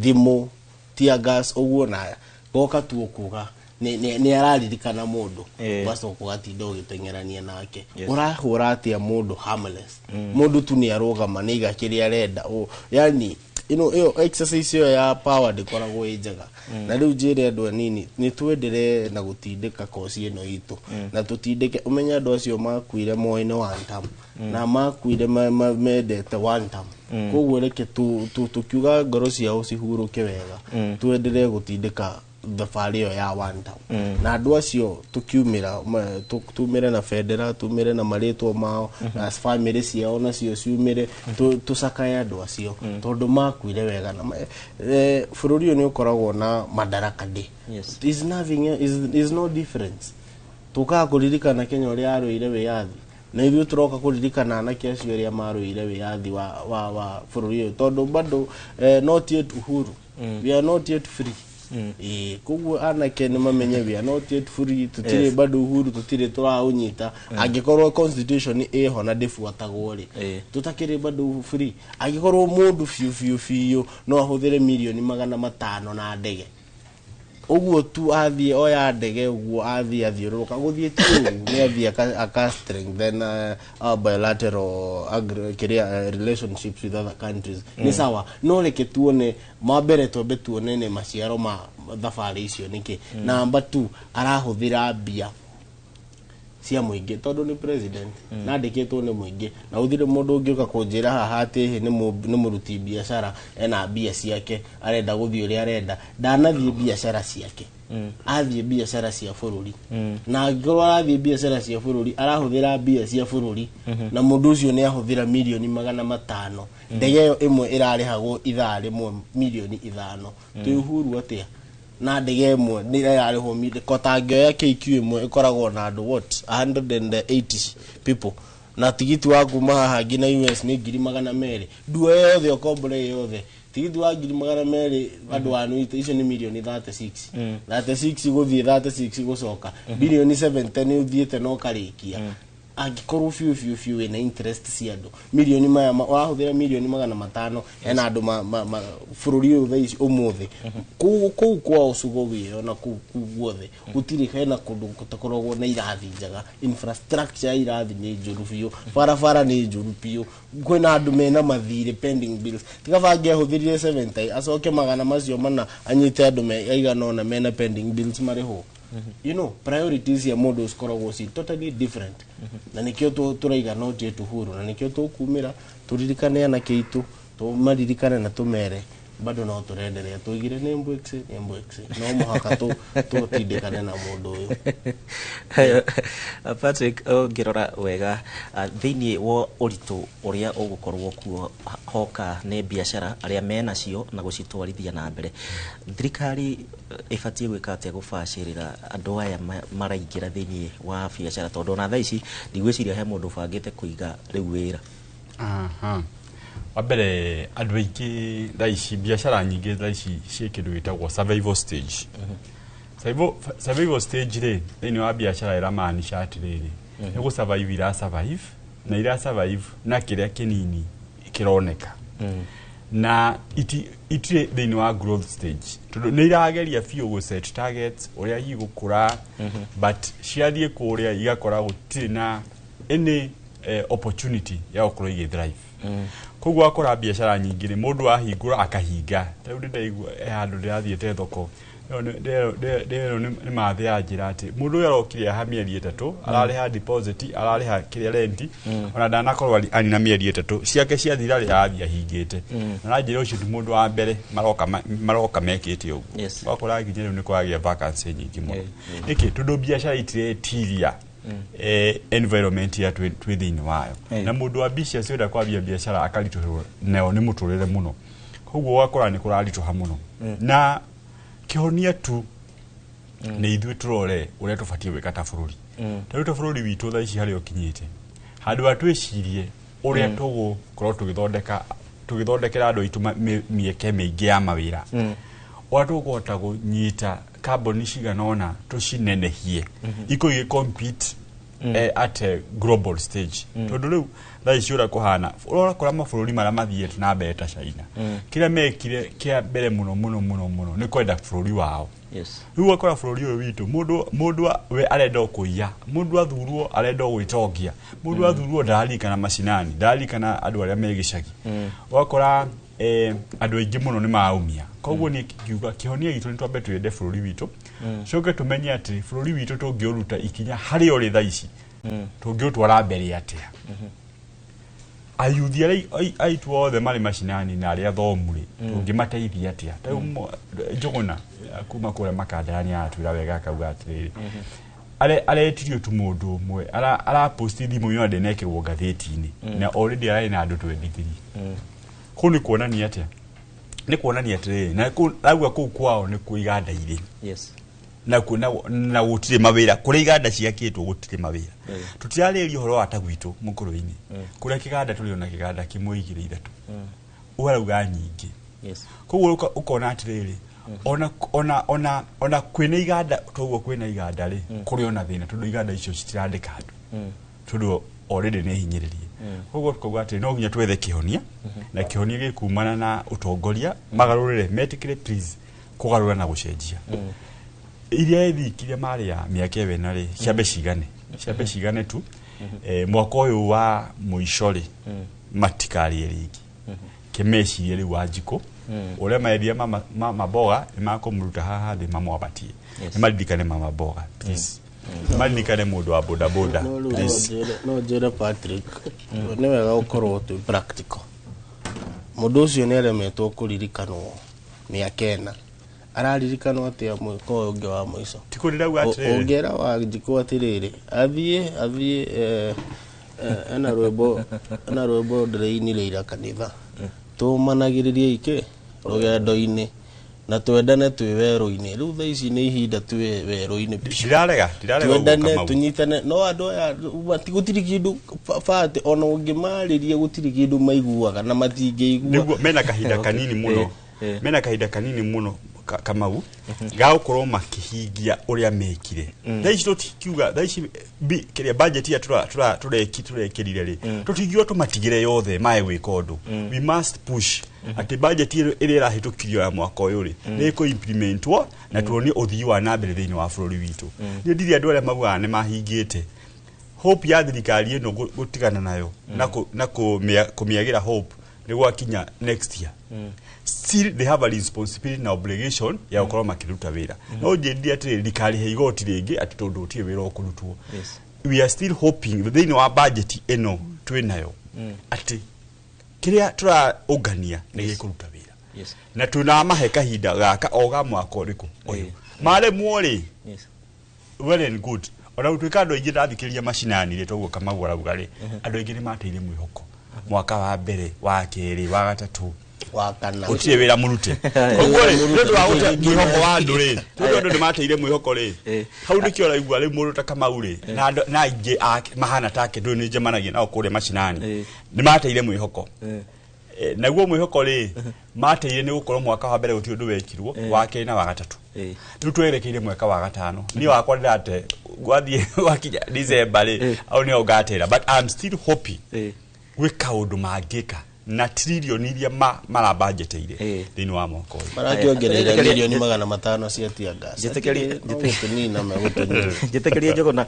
thimũ, tear gas ũguo, na goka tu kuga nĩ araririkana mũndũ, ũgacoka ũgatinda ũgĩteng'erania nake? Ũrahũra atĩa mũndũ harmless? Mũndũ tu nĩ arũgama nĩ iga kĩrĩa arenda. Yani ĩyo exercise ĩyo ya power ndĩkoragwo ĩ njega. Na rĩu njĩre andũ anini nĩ twenderee na gũtindĩka koci ĩno itũ, na tũtindĩke ũmenye andũ acio makuire moĩ nĩ one term, na makuire mendete one term. Koguo reke tũkiuga ngoro ciao cihurũke wega, twenderee gũtindĩka thabarĩ ĩyo ya one term. Na andũ acio tũkiumĩra, tumĩre na bendera, tumĩre na marĩtwa mao, na famĩlĩ ciao nacio ciumĩre, tũcakaye andũ acio, tondũ makuire wega. Na bũrũri ũyũ nĩ ũkoragwo na Madaraka Day. Is nothing, is no difference. Tũkaga kũririkana Kenya ũrĩa yarũire wĩyathi, na ithuĩ tũroka kũririkana anake acio arĩa marũire wĩyathi wa bũrũri ũyũ, tondũ bado not yet uhuru. We are not yet free. Ĩĩ, koguo anake nĩ mamenye we are not yet free, tũtirĩ bado uhuru tũtirĩ tũraũnyita. Angĩkorwo constitution ĩho na ndĩbuatagwo rĩ, tũtakĩrĩ bado free. Angĩkorwo mũndũ biũ biũ biũ no ahũthĩre mirioni 500 na ndege ũguo tu, athiĩ oya ndege ũguo, athiĩ athiũrũrũka, gũthiĩ ti ũru, nĩ athiĩ aka strengthen our bilateral kĩrĩa relationships with other countries, nĩ sawa, no reke tuone ma mbere, twambe tuone nĩ maciaro ma thabarĩ icio nĩkĩ. Number two, arahũthĩra mbia cia mũingĩ tondũ nĩ president, na andĩkĩtwo nĩ mũingĩ, na gũtirĩ mũndũ ũngĩũka kũnjĩra haha atĩ ĩhĩ nĩ mũruti biacara ena mbia ciake arenda gũthiĩ ũrĩa arenda. Ndanathiĩ biacara ciake, athiĩ biacara cia bũrũri. Na angĩkorwo arathiĩ biacara cia bũrũri, arahũthĩra mbia cia bũrũri, na mũndũ ũcio nĩ ahũthĩra mirioni 500, ndege ĩyo ĩmwe ĩrarĩhagwo ithaa rĩmwe mirioni 5. Twĩ uhuru atĩa na ndege ĩmwe nĩ ĩrarĩhwo kota angĩoya KQ ĩmwe ĩkoragwo na andũ what, 180 people, na tigiti wa kuma haha nginya US nĩ 200,000, ndua yothe ũkombore yothe tigiti wa 200,000, andũ anu icio nĩ mirioni 36. 36 gũthiĩ, 36 gũcoka, birioni 70 nĩ ũthiĩte na ũkarĩkia. Angĩkorwo biũ biũ biũ wĩna interest cia andũ, mirioni maya wahũthĩra mirioni 500, hena andũ bũrũri ũyũ thaa ici ũmũthĩ kũu kwao cugo wĩyo na kũu guothe gũtirĩ, hena kũndũ gũtakoragwo na irathi njega, infrastructure ya irathi nĩ njũru biũ, barabara nĩ njũru biũ, kwĩna andũ mena mathirĩ, pending bills. Tiga bangi ahũthĩrire 70 acoke magana macio mana anyite andũ aigana ũna mena pending bills marĩhwo. Priorities cia mũndũ cikoragwo ci totally different, na nĩkĩo tũraiga not yet uhuru, na nĩkĩo tũkumĩra tũririkane anake aitũ, tũmaririkane na tũmere bado no tũrenderea tũigire nĩ mbwĩksi, nĩ mbwĩksi, no mũhaka tũtindĩkane na mũndũ ũyũ. Patrick, ũngĩrora wega thĩinĩ wa ũritũ ũrĩa ũgũkorwo kuo hoka nĩ biacara arĩa menacio na gũcitwarithia na mbere, thirikari ĩbatiĩ gwĩka atĩa gũbacĩrĩra andũ aya maraingĩra thĩinĩ wa biacara, tondũ ona thaa ici ndigwĩciria he mũndũ ũbangĩte kũiga rĩu wĩra? Aha. Wa mbere, andũ aingĩ thaa ici, biacara nyingĩ thaa ici ciĩ kĩndũ gĩtagwo survival stage. Survival stage rĩ, thĩinĩ wa biacara ĩramaanisha atĩrĩrĩ, nĩ gũ survive ira survive. Na ira survive na kĩrĩa kĩnini kĩroneka. Na itirĩ thĩinĩ wa growth stage tondũ nĩ irageria biũ gũ set targets ũrĩa igũkũra, but ciathiĩ kũrĩa igakora gũtirĩ na any opportunity ya gũkorwo igĩ thrive. Koguo wakora biacara nyingĩ nĩ mũndũ ahingũra akahinga. Ta rĩu ndĩraigua he handũ ndĩrathiĩte thoko ndĩrerwo nĩ mathĩ ya njĩra atĩ mũndũ ũyũ arokire haha mĩeri 3, ararĩha deposit, ararĩha kĩrĩa renti, ona ndanakorwo arĩ na mĩeri 3 ciake ciathira rĩ arathiĩ ahingĩte. Na aranjĩra ũcio ti mũndũ wa mbere maroka mekĩte ũguo. Wakora nginya rĩu nĩ kwagĩa vacancy nyingĩ mũno. Nĩkĩ? Tondũ biacara itiretiria environment ya twĩ thĩinĩ wayo. Na mũndũ wa ambitious ũrenda kwambia biacara akaritũhĩrwo nayo nĩ mũtũrĩre mũno, koguo ũgakora nĩ kũraritũha mũno. Na kĩhonia tu nĩ ithuĩ tũrore ũrĩa tũbatiĩ gwĩka ta bũrũri. Ta rĩu ta bũrũri witũ thaa ici harĩa ũkinyĩte, handũ ha twĩcirie ũrĩa tũgũkorwo tũgĩthondekera andũ aitũ mĩeke mĩingĩ ya mawĩra, ũrĩa tũkũhota kũnyita kambuni cigana ũna tũcinenehie ikorwo igĩ compete at a global stage. Tondũ rĩu thaa ici ũrĩa kũhana, ũrakora mabũrũri marĩa mathiĩte na mbere ta China, kĩrĩa mekire kĩa mbere mũno mũno mũno mũno nĩ kwenda bũrũri wao. Rĩu ũgakora bũrũri ũyũ witũ mũndũ we arenda o kũiya, mũndũ athurwo arenda o gwĩtongia, mũndũ athurwo ndararirikana macinani, ndararirikana andũ arĩa me gĩcagi. Ũgakora andũ aingĩ mũno nĩ maraumia. Koguo niĩ ngiuga kĩhonia gitũ nĩ twambe twende bũrũri witũ, coke tũmenye atĩ bũrũri witũ tũngĩũruta ikinya harĩa ũrĩ thaa ici, tũngĩũtwara mbere atĩa. Ayuthi arĩa aitũ othe marĩ macinani na arĩa athomu rĩ, tũngĩmateithia atĩa? Ta rĩu Njũgũna kuma kũrĩa Makandara nĩ aratwĩra wega akauga atĩrĩrĩ, aretirio tu mũndũ ũmwe araposti thimũ-inĩ ona ndĩnekĩrwo ngathĩti-inĩ, na already ararĩ na andũ 23. Kũu nĩ kuonania atĩa? Nĩ kuonania atĩrĩrĩ, na rauga kũu kwao nĩ kuo iganda irĩ. Na gũtirĩ mawĩra kũrĩa iganda ciakĩtwo gũtirĩ mawĩra. Tũtirarĩria ũhoro wa ta gwitũ mũkũrũ-inĩ kũrĩa kĩganda tũrĩ ona kĩganda kĩmwe igĩrĩ ithatũ, ũrauga nyingĩ. Koguo ũkona atĩrĩrĩ, ona kwĩna iganda toguo kwĩna iganda rĩ, kũrĩ ona thĩna tondũ iganda icio citirandĩka andũ tondũ already nĩ hinyĩrĩrie. Koguo tukauga atĩ no nginya twethe kĩhonia, na kĩhonia gĩkumana na ũtongoria magarũrĩre, metĩkĩre please kũgarũra na gũcenjia. Iria ĩthikirie marĩ ya mĩaka ĩyo ĩna rĩ, ciambe cigane tu. Mwaka ũyũ wa mũico rĩ, matikarie rĩngĩ kĩmecirie rĩu Wanjikũ ũrĩa maendia mama mboga nĩ makũmũruta haha thĩ mamwambatie. Nĩ maririkane mama mboga please, maririkane mũndũ wa bodaboda No rĩu please. No njĩre Patrick, nĩ wega gũkorwo twĩ practical. Mũndũ ũcio nĩ aremetwo kũririkanwo mĩaka 4, araririkanwo atĩa mwaka ũyũ ũngĩ wa mũico? Ti kũrĩrauga atĩrĩrĩ. Ũngĩra Wanjikũ atĩrĩrĩ, athiĩ ena rwĩmbo ndĩreinire ira kanitha, tũmanagĩrĩrie ikĩ rũgendo-inĩ na twendane twĩ werũ-inĩ. Rĩu thaa ici nĩ ihinda twĩ werũ-inĩ biũ. Ndirarega ũguo, Twendane, Kamau. Tũnyitane, no andũ aya gũtirĩ kĩndũ bate ona ũngĩmarĩria gũtirĩ kĩndũ maiguaga na matingĩigua. Nĩguo mena kahinda kanini mũno, mena kahinda kanini mũno Kamau ga gũkorwo makĩhingia ũrĩa mekire. Thaa ici tũtikiuga thaa ici kĩrĩa budget ĩrĩa tũrekĩrire rĩ, tũtingiuga tũmatigĩre yothe mae gwĩka ũndũ. We must push atĩ budget ĩrĩa ĩrahĩtũkirio ya mwaka ũyũ rĩ, nĩ ĩkũ implementwo na tuonie ũthii wa na mbere thĩinĩ wa bũrũri witũ. Niĩ ndirĩ andũ arĩa maugaga nĩ mahingĩte hope ya thirikari ĩno gũtigana nayo na kũmĩagĩra hope nĩ gwakinya next year. Still they have a responsibility na obligation ya gũkorwo makĩruta wĩra. No njĩrire atĩrĩrĩ, ndikarĩhe igoti rĩngĩ atĩ tondũ gũtirĩ wĩra ũkũrutwo. We are still hoping thĩinĩ wa budget ĩno twĩ nayo atĩ kĩrĩa tũraũngania nĩ gĩkũruta wĩra. Na tunamahe kahinda gaka o ga mwaka ũrĩkũ ũyũ maremwo rĩ, well and good. Ona gũtuĩka andũ aingĩ ndathikĩrĩria macinani rĩ, toguo Kamau arauga rĩ, andũ aingĩ nĩ mateire mwĩhoko mwaka wa mbere, wa kerĩ, wa gatatũ, wa kana. Gũtirĩ wĩra mũrute. Koguo rĩ, nĩ ũndũ wa gũte mwĩhoko wa andũ rĩ, tondũ andũ nĩ mateire mwĩhoko rĩ, hau nĩkĩo ũraigua rĩu mũndũ ta Kamau rĩ na andũ na aingĩ ake mahana take ndũĩ nĩ njemanagia nao kũrĩa macinani, nĩ mateire mwĩhoko. Naguo mwĩhoko rĩ mateire nĩ gũkorwo mwaka wa mbere gũtirĩ ũndũ wekirwo, wa kerĩ na wa gatatũ. Rĩu twerekeire mwaka wa gatano, niĩ wakwa ndĩrate Gwathiĩ gwakinya December rĩ, au nĩho ngatĩra, but I'm still hoping gwĩ kaũndũ mangĩka na trilioni iria marabanjeteire thĩinĩ wa mwaka ũyũ. Marakĩongereire milioni 500 cia tear gas. Njĩtĩkĩrie na megũtũnina. Njĩtĩkĩrie, Njũgũna,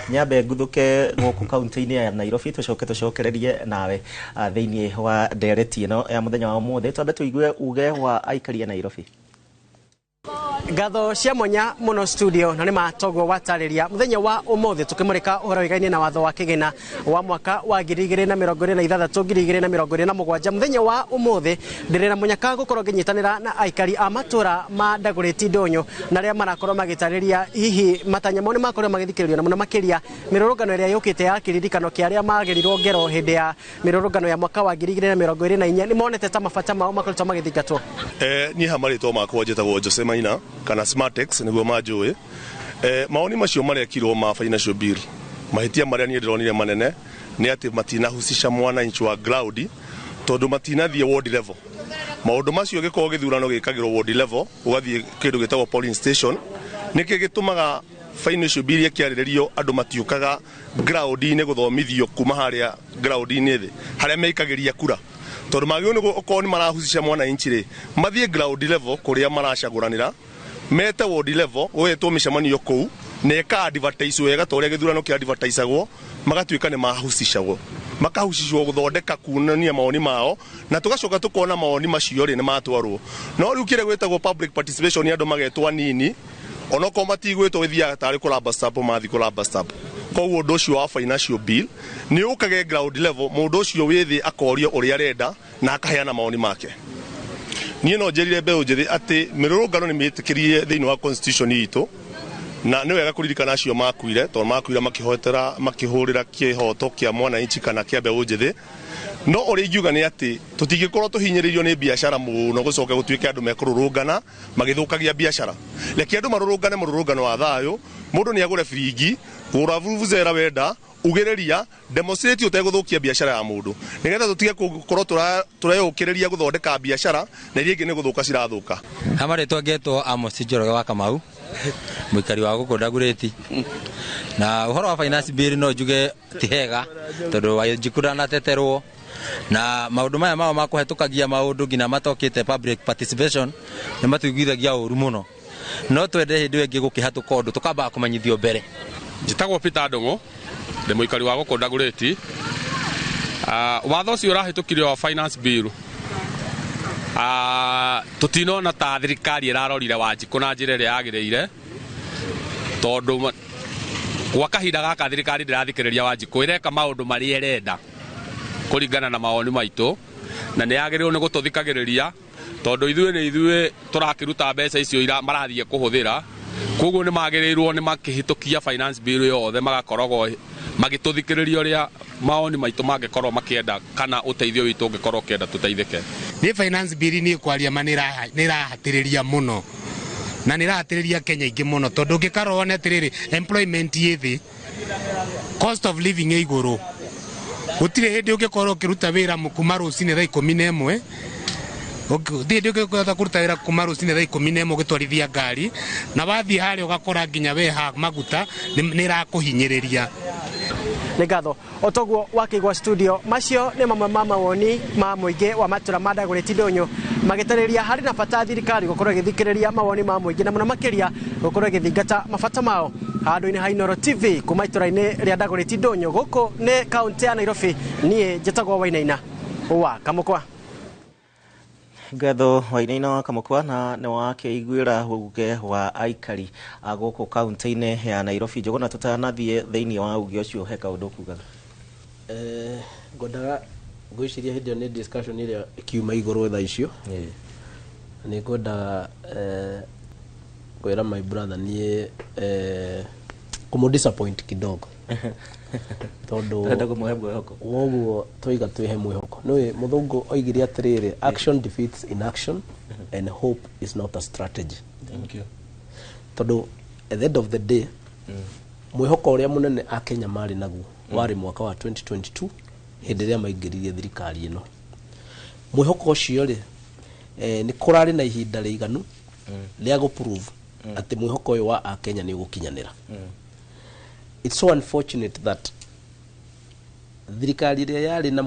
nyambe nguthuke gũkũ kaunti-inĩ ya Nairobi, tũcoke tũcokererie nawe thĩinĩ wa ndereti ĩno ya mũthenya wa ũmũthĩ. Twambe tũigue uge wa aikari a Nairobi. Ngatho cia mwanya muno studio, na nĩ toguo watarĩria, mũthenya wa ũmũthĩ tũkĩmũrĩka ũhoro wĩgainie na watho wa kĩgĩna wa mwaka wa 2026, 2027. Mũthenya wa ũmũthĩ ndĩrĩ na mũnyaka gũkorwo ngĩnyitanĩra na aikari a matũra ma Ndagũrĩti Ndũnyũ, na arĩa marakorwo magĩtarĩria hihi matanya mao nĩ makorwo magĩthikĩrĩrio, na mũno makĩria mĩrũrũngano ĩrĩa yũkĩte ya kĩririkano kĩa arĩa magĩrirwo ngero hĩndĩ ya mĩrũrũngano ya mwaka wa 2024, nĩ monete ta mabata mao makoretwo magĩthingatwo. Niĩ ha marĩtwa makwa njĩtagwo Jose Maina kana Smartex nĩguo manjũĩ. Maoni macio marekirwo ma financial bill, mahĩtia marĩa niĩ ndĩronire manene nĩ atĩ matinahusisha mwananchi wa ground, tondũ matinathiĩ ward level. Maũndũ macio gĩkorwo gĩthurano gĩkagĩrwo ward level, ũgathiĩ kĩndũ gĩtagwo polling station. Nĩkĩ gĩtũmaga financial bill ĩkĩarĩrĩrio andũ matiũkaga ground-inĩ gũthomithio kuma harĩa ground-inĩ thĩ harĩa meikagĩria kura? Tondũ magĩrĩirwo nĩ okorwo nĩ marahusisha mwananchi rĩ, mathiĩ ground level kũrĩa maracagũranĩra, mete ward level, gũgetwo mĩcemanio kũu na ĩka advertise wega ta ũrĩa gĩthurano kĩa advertisagwo, magatuĩka nĩ mahusicagwo, makahusicwo gũthondeka kuonania mawoni mao, na tũgacoka tũkona mawoni macio rĩ nĩ matwarwo. No rĩu kĩrĩa gwĩtagwo public participation, nĩ andũ magetwo anini, onokorwo matigwĩtwo, ĩthiaga tarĩ kũramba stamp, mathiĩ kũramba stamp. Koguo ũndũ ũcio wa financial bill nĩ ũkage ground level, mũndũ ũcio wĩ thĩ akorio ũrĩa arenda na akaheana mawoni make. Niĩ no njĩrire mbeũ njĩthĩ atĩ mĩrũrũngano nĩ mĩtĩkĩrie thĩinĩ wa constitution itũ, na nĩ wega kũririkana acio makuire, tondũ makuire makĩhotera, makĩhũrĩra kĩhoto kĩa mwananchi kana kĩa mbeũ njĩthĩ. No ũrĩa ingiuga nĩ atĩ tũtingĩkorwo tũhinyĩrĩirio nĩ biacara mũno gũcoke gũtuĩke andũ mekũrũrũngana magĩthũkagia biacara. Reke andũ marũrũngane mũrũrũngano wa thayũ. Mũndũ nĩ agũre biringi, gũra vuvuzela, wenda ugĩrĩria, demonstrate ũtegũthũkia biacara ya mũndũ, nĩgetha tũtige gũkorwo tũreyũkĩrĩria gũthondeka biacara na iria ingĩ nĩ gũthũka cirathũka. Ha marĩtwa ngetwo Amos Njoroge wa Kamau, mũikari wa gũkũ Ndagũrĩti. Na ũhoro wa finance bill no njuge ti hega, tondũ Wanjikũ ndanateterwo, na maũndũ maya mao ma kũhetũkagia maũndũ nginya matokĩte public participation nĩ matuiguithagia ũru mũno. No twende hĩndĩ ĩyo ĩngĩ gũkĩhatũka ũndũ tũkambaga kũmenyithio mbere. Njĩtagwo Peter Ndũng'ũ, ndĩ mũikari wa gũkũ Ndagũrĩti. Watho ũcio ũrahĩtũkirio wa finance bill, tũtinona ta thirikari ĩrarorire Wanjikũ na njĩra ĩrĩa yagĩrĩire, tondũ gwa kahinda gaka thirikari ndĩrathikĩrĩria Wanjikũ, ĩreka maũndũ marĩa ĩrenda kũringana na mawoni maitũ, na nĩ yagĩrĩirwo nĩ gũtũthikagĩrĩria, tondũ ithuĩ nĩ ithuĩ tũrakĩruta mbeca icio marathiĩ kũhũthĩra. Koguo nĩ magĩrĩirwo nĩ makĩhĩtũkia finance bill yothe, magakoragwo magĩtũthikĩrĩria ũrĩa mawoni maitũ mangĩkorwo makĩenda kana ũteithio witũ ũngĩkorwo ũkĩenda tũteithĩke. Nĩ finance bill nĩ kwaria ma nĩ ĩrahatĩrĩria mũno, na nĩ ĩrahatĩrĩria Kenya ingĩ mũno, tondũ ũngĩkarora wone atĩrĩrĩ, employment ĩ thĩ, cost of living ĩ igũrũ. Gũtirĩ hĩndĩ ũngĩkorwo ũkĩruta wĩra kuma rũcinĩ thaa 11, gũtirĩ hĩndĩ ũngĩhota kũruta wĩra kuma rũcinĩ thaa 11 ũgĩtwarithia ngari, na wathiĩ harĩa ũgakora nginya we ha maguta nĩ ĩrakũhinyĩrĩria. Nĩ ngatho otoguo wakĩigua studio, macio nĩ mamwe ma mawoni ma mũingĩ wa matũra ma Ndagũrĩti Ndũnyũ, magĩtarĩria harĩ na bata thirikari gũkorwo ĩgĩthikĩrĩria mawoni ma mũingĩ, na mũno makĩria gũkorwo ĩgĩthingata mabata mao. Handũ-inĩ ha Inooro TV kuma itũra-inĩ rĩa Ndagũrĩti Ndũnyũ, gũkũ nĩ kaunti ya Nairobi, niĩ njĩtagwo Wainaina wa Kamũkwa. Ngatho, Wainaina wa Kamũkwa, na nĩ wakĩiguĩra uge wa aikari a gũkũ kaunti-inĩ ya Nairobi. Njũgũna, tũtanathiĩ thĩinĩ wa uge ũcio, he kaũndũ kugaga? Ngwendaga ngwĩciria hĩndĩ ĩyo nĩ discussion ĩrĩa ĩkiuma igũrũ thaa icio. Nĩ ngwendaga kwĩra my brother niĩ kũmũ disappoint kidogo, tondũ Ũrenda kũmũhe mwĩhoko. Woguo twoiga twĩhe mwĩhoko, nĩũĩ mũthũngũ oigire atĩrĩrĩ, "Action defeats inaction and hope is not a strategy." Thank you. Tondũ at the end of the day, mwĩhoko ũrĩa mũnene akenya marĩ naguo warĩ mwaka wa 2022, hĩndĩ ĩrĩa maingĩririe thirikari ĩno. Mwĩhoko ũcio rĩ, nĩ kũrarĩ na ihinda rĩiganu rĩa gũ prove atĩ mwĩhoko ũyũ wa akenya nĩ ũgũkinyanĩra. It's so unfortunate that thirikari ĩrĩa yarĩ na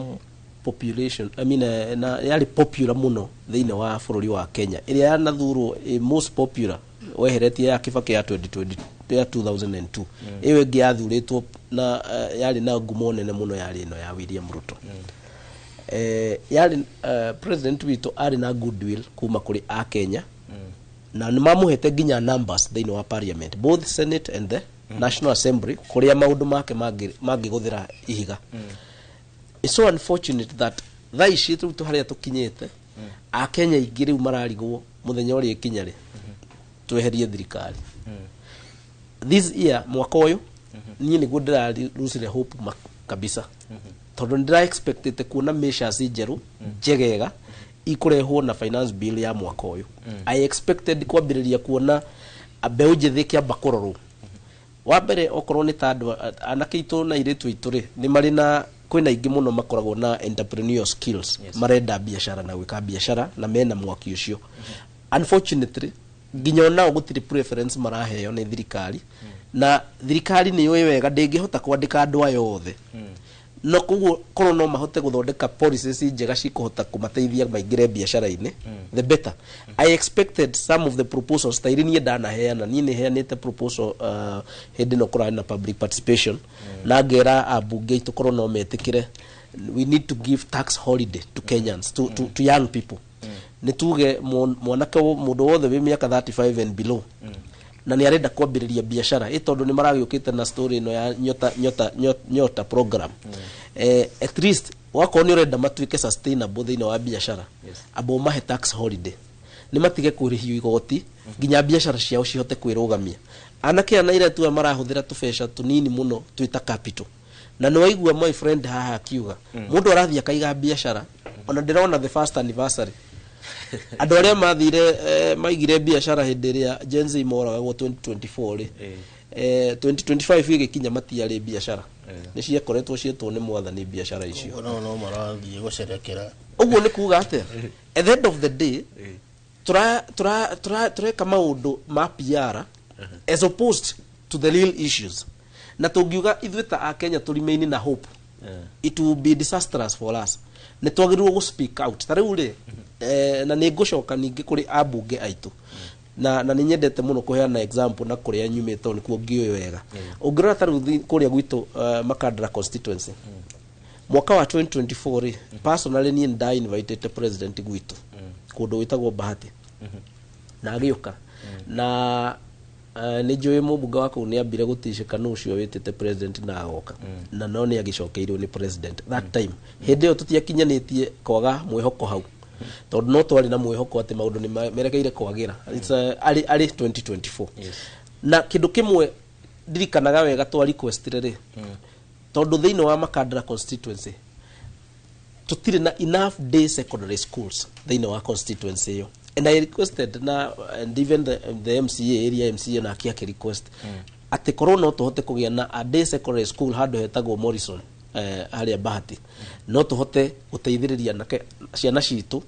population, I mean, na yarĩ popular mũno thĩinĩ wa bũrũri wa Kenya, ĩrĩa yanathurwo most popular weheretie ya Kibaki ya 2020, ya 2002, ĩyo ĩngĩ yathurĩtwo na yarĩ na ngumo nene mũno yarĩ ĩno ya William Ruto. Yarĩ president witũ arĩ na goodwill kuma kũrĩ a Kenya na nĩ mamũhete nginya numbers thĩinĩ wa parliament, both Senate and the National Assembly, kũrĩa maũndũ make mangĩgũthĩra ihiga. It's so unfortunate that thaa ici rĩu harĩa tũkinyĩte, akenya aingĩ rĩu mararigwo mũthenya ũrĩa ĩkinya rĩ tweherie thirikari. This year, mwaka ũyũ, niĩ nĩguo ndĩrarucire hope kabisa, tondũ nĩ ndĩra expectĩte kuona measures njerũ njegega ikũrehwo na finance bill ya mwaka ũyũ. I expected kwambĩrĩria kuona mbeũ njĩthĩ kĩamba kũrorwo wa mbere, okorwo nĩ ta andũ anake aitũ na airĩtu aitũ rĩ, nĩ marĩ na kwĩna aingĩ mũno makoragwo na entrepreneurial skills, marenda biacara na gwĩka biacara na mena mwaki ũcio. Unfortunately, nginya onao gũtirĩ preference maraheo nĩ thirikari, na thirikari nĩ yũĩ wega ndĩngĩhota kwandĩka andũ aya othe, no koguo korwo no mahote gũthondeka policies njega cikũhota kũmateithia maingĩre biacara-inĩ, the better. I expected some of the proposals ta iria niĩ ndanaheana. Niĩ nĩ heanĩte proposal hĩndĩ ĩno kũrarĩ na public participation, na ngera ambunge aitũ korwo no metĩkĩre, we need to give tax holiday to Kenyans, to young people. Nĩ tuge mwanake mũndũ wothe wĩ mĩaka 35 and below na nĩ arenda kwambĩrĩria biacara ĩ, tondũ nĩ maragĩũkĩte na story ĩno ya nyota nyota nyota program, at least wakorwo nĩ ũrenda matuĩke sustainable thĩinĩ wa biacara, amba ũmahe tax holiday, nĩ matige kũrĩhio igoti nginya biacara ciao cihote kwĩrũgamia. Anake aya na airĩtu aya marahũthĩra tũbeca tũnini mũno twĩta capital, na nĩ waigua my friend haha akiuga mũndũ arathiĩ akaiga biacara, ona ndĩrona the first anniversary andũ arĩa mathire maigire biacara hĩndĩ ĩrĩa Gen Z moragagwo 2024 rĩ, 2025 ĩgĩkinya matiarĩ biacara, nĩ ciakoretwo ciĩtwo nĩ mwathani biacara icio. Ũguo no marathiĩ gũcerekera. Ũguo nĩ kuga atĩa? At the end of the day, tura tureka maũndũ ma PR as opposed to the real issues, na tũngiuga ithuĩ ta akenya tũ remain na hope, it will be disastrous for us. Nĩ twagĩrĩirwo gũ speak out ta rĩu rĩ, na nĩ ngũcoka ningĩ kũrĩ ambunge aitũ, na nĩ nyendete mũno kũheana example na kũrĩa nyumĩte, tondũ nĩkuo ngĩũĩ wega. Ũngĩrora ta rĩu kũrĩa gwitũ, Makandara constituency, mwaka wa 2024 rĩ, personally niĩ nĩ invitĩte president gwitũ kũndũ gwĩtagwo Bahati na agĩũka, na nĩ njũĩ mũmbunge wa kũu nĩ ambire gũticĩka nũ ũcio wĩtĩte president na agoka, na no nĩ agĩcokeirwo nĩ president. That time, hĩndĩ ĩyo tũtiakinyanĩtie kwaga mwĩhoko hau, tondũ no twarĩ na mwĩhoko atĩ maũndũ nĩ merekeire kwagĩra. It's, arĩ 2024, na kĩndũ kĩmwe ndirikanaga wega twa requestire rĩ, tondũ thĩinĩ wa Makandara constituency tutire na enough day secondary schools thĩinĩ wa constituency ĩyo, and I requested na and even the MCA, area MCA, nake akĩ request atĩ korwo no tũhote kũgĩa na a day secondary school handũ hetagwo Morrison, harĩa Bahati, no tũhote gũteithĩrĩria nake ciana citũ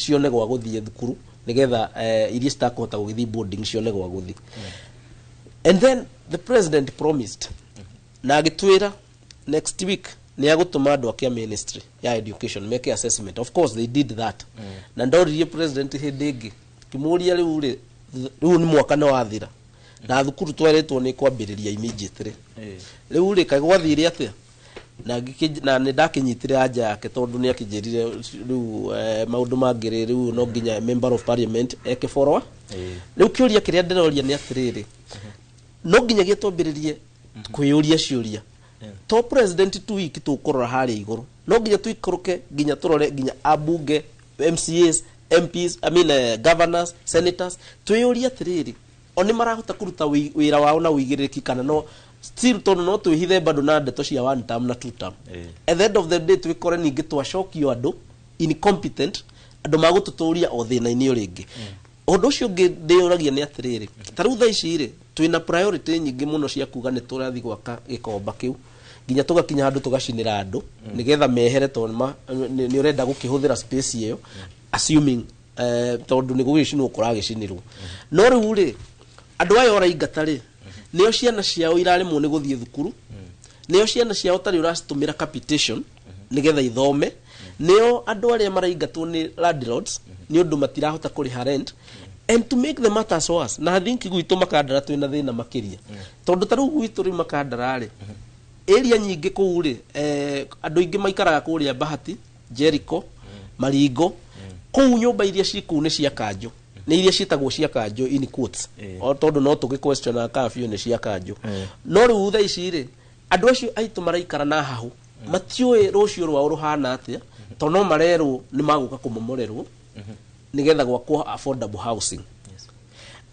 cione gwa gũthiĩ thukuru, nĩgetha iria citakũhota gũgĩthiĩ boarding cione gwa gũthiĩ. And then the president promised na agĩtwĩra next week nĩ agũtũma andũ ake a ministry ya education meke assessment. Of course they did that. Na ndoririe president hĩndĩ ĩngĩ kĩmũria, rĩu rĩ, rĩu nĩ mwaka nĩ wathira na thukuru twerĩtwo nĩ kwambĩrĩria immediately, rĩu rĩ, kaĩ gwathire atĩa? Na nĩ ndakĩnyitire anja yake, tondũ nĩ akĩnjĩrire rĩu maũndũ mangĩ rĩ, rĩu no nginya member of parliament eke follow. Rĩu kĩũria kĩrĩa ndĩroria nĩ atĩrĩrĩ, no nginyagia twambĩrĩrie kwĩyũria ciũria. To president tu wiki tũkũrora harĩa igũrũ, no nginya tũikũrũke nginya tũrore nginya ambunge, MCAs, MPs, I mean, governors, senators, twĩyũrie atĩrĩrĩ, o nĩ marahota kũruta wĩra wao na ũigĩrĩrĩki, kana no still, tondũ no twĩhithe bado na ndeto cia one term na two term, at the end of the day twĩkore ningĩ twacokio andũ incompetent, andũ magũtũtũria o thĩna-inĩ o rĩngĩ. Ũndũ ũcio ũngĩ ndĩyũragia nĩ atĩrĩrĩ, ta rĩu thaa ici rĩ, twĩna priority nyingĩ mũno cia kuga nĩ tũrathiĩ gwaka gĩkomba kĩu, nginya tũgakinya handũ tũgacinĩra andũ nĩgetha mehere, tondũ nĩ ũrenda gũkĩhũthĩra space ĩyo, assuming tondũ nĩ gũgĩcinwo kũragĩcinĩrwo. No rĩu rĩ, andũ aya ũraingata rĩ, Nĩo ciana ciao iraremwo nĩ gũthiĩ thukuru, nĩo ciana ciao tarĩ ũracitumĩra capitation nĩgetha ithome, nĩo andũ arĩa maraingatwo nĩ landlords nĩ ũndũ matirahota kũrĩha rent. And to make the matters worse, na I think gwitũ Makandara twĩna thĩna makĩria, tondũ ta rĩu gwitũ rĩu Makandara rĩ, area nyingĩ kũu rĩ, andũ aingĩ maikaraga kũrĩa Bahati, Jericho, Maringo. Kũu nyũmba iria ci kũu nĩ cia kanjũ, nĩ iria ciĩtagwo cia kanjũ in quotes, o tondũ no tũgĩ question kana biũ nĩ cia kanjũ. No rĩu thaa ici rĩ, andũ acio aitũ maraikara na hahũ, matiũĩ rũciũ rwao rũhana atĩa, tondũ no marerwo nĩ magũka kũmomorerwo nĩgetha gwakwo affordable housing.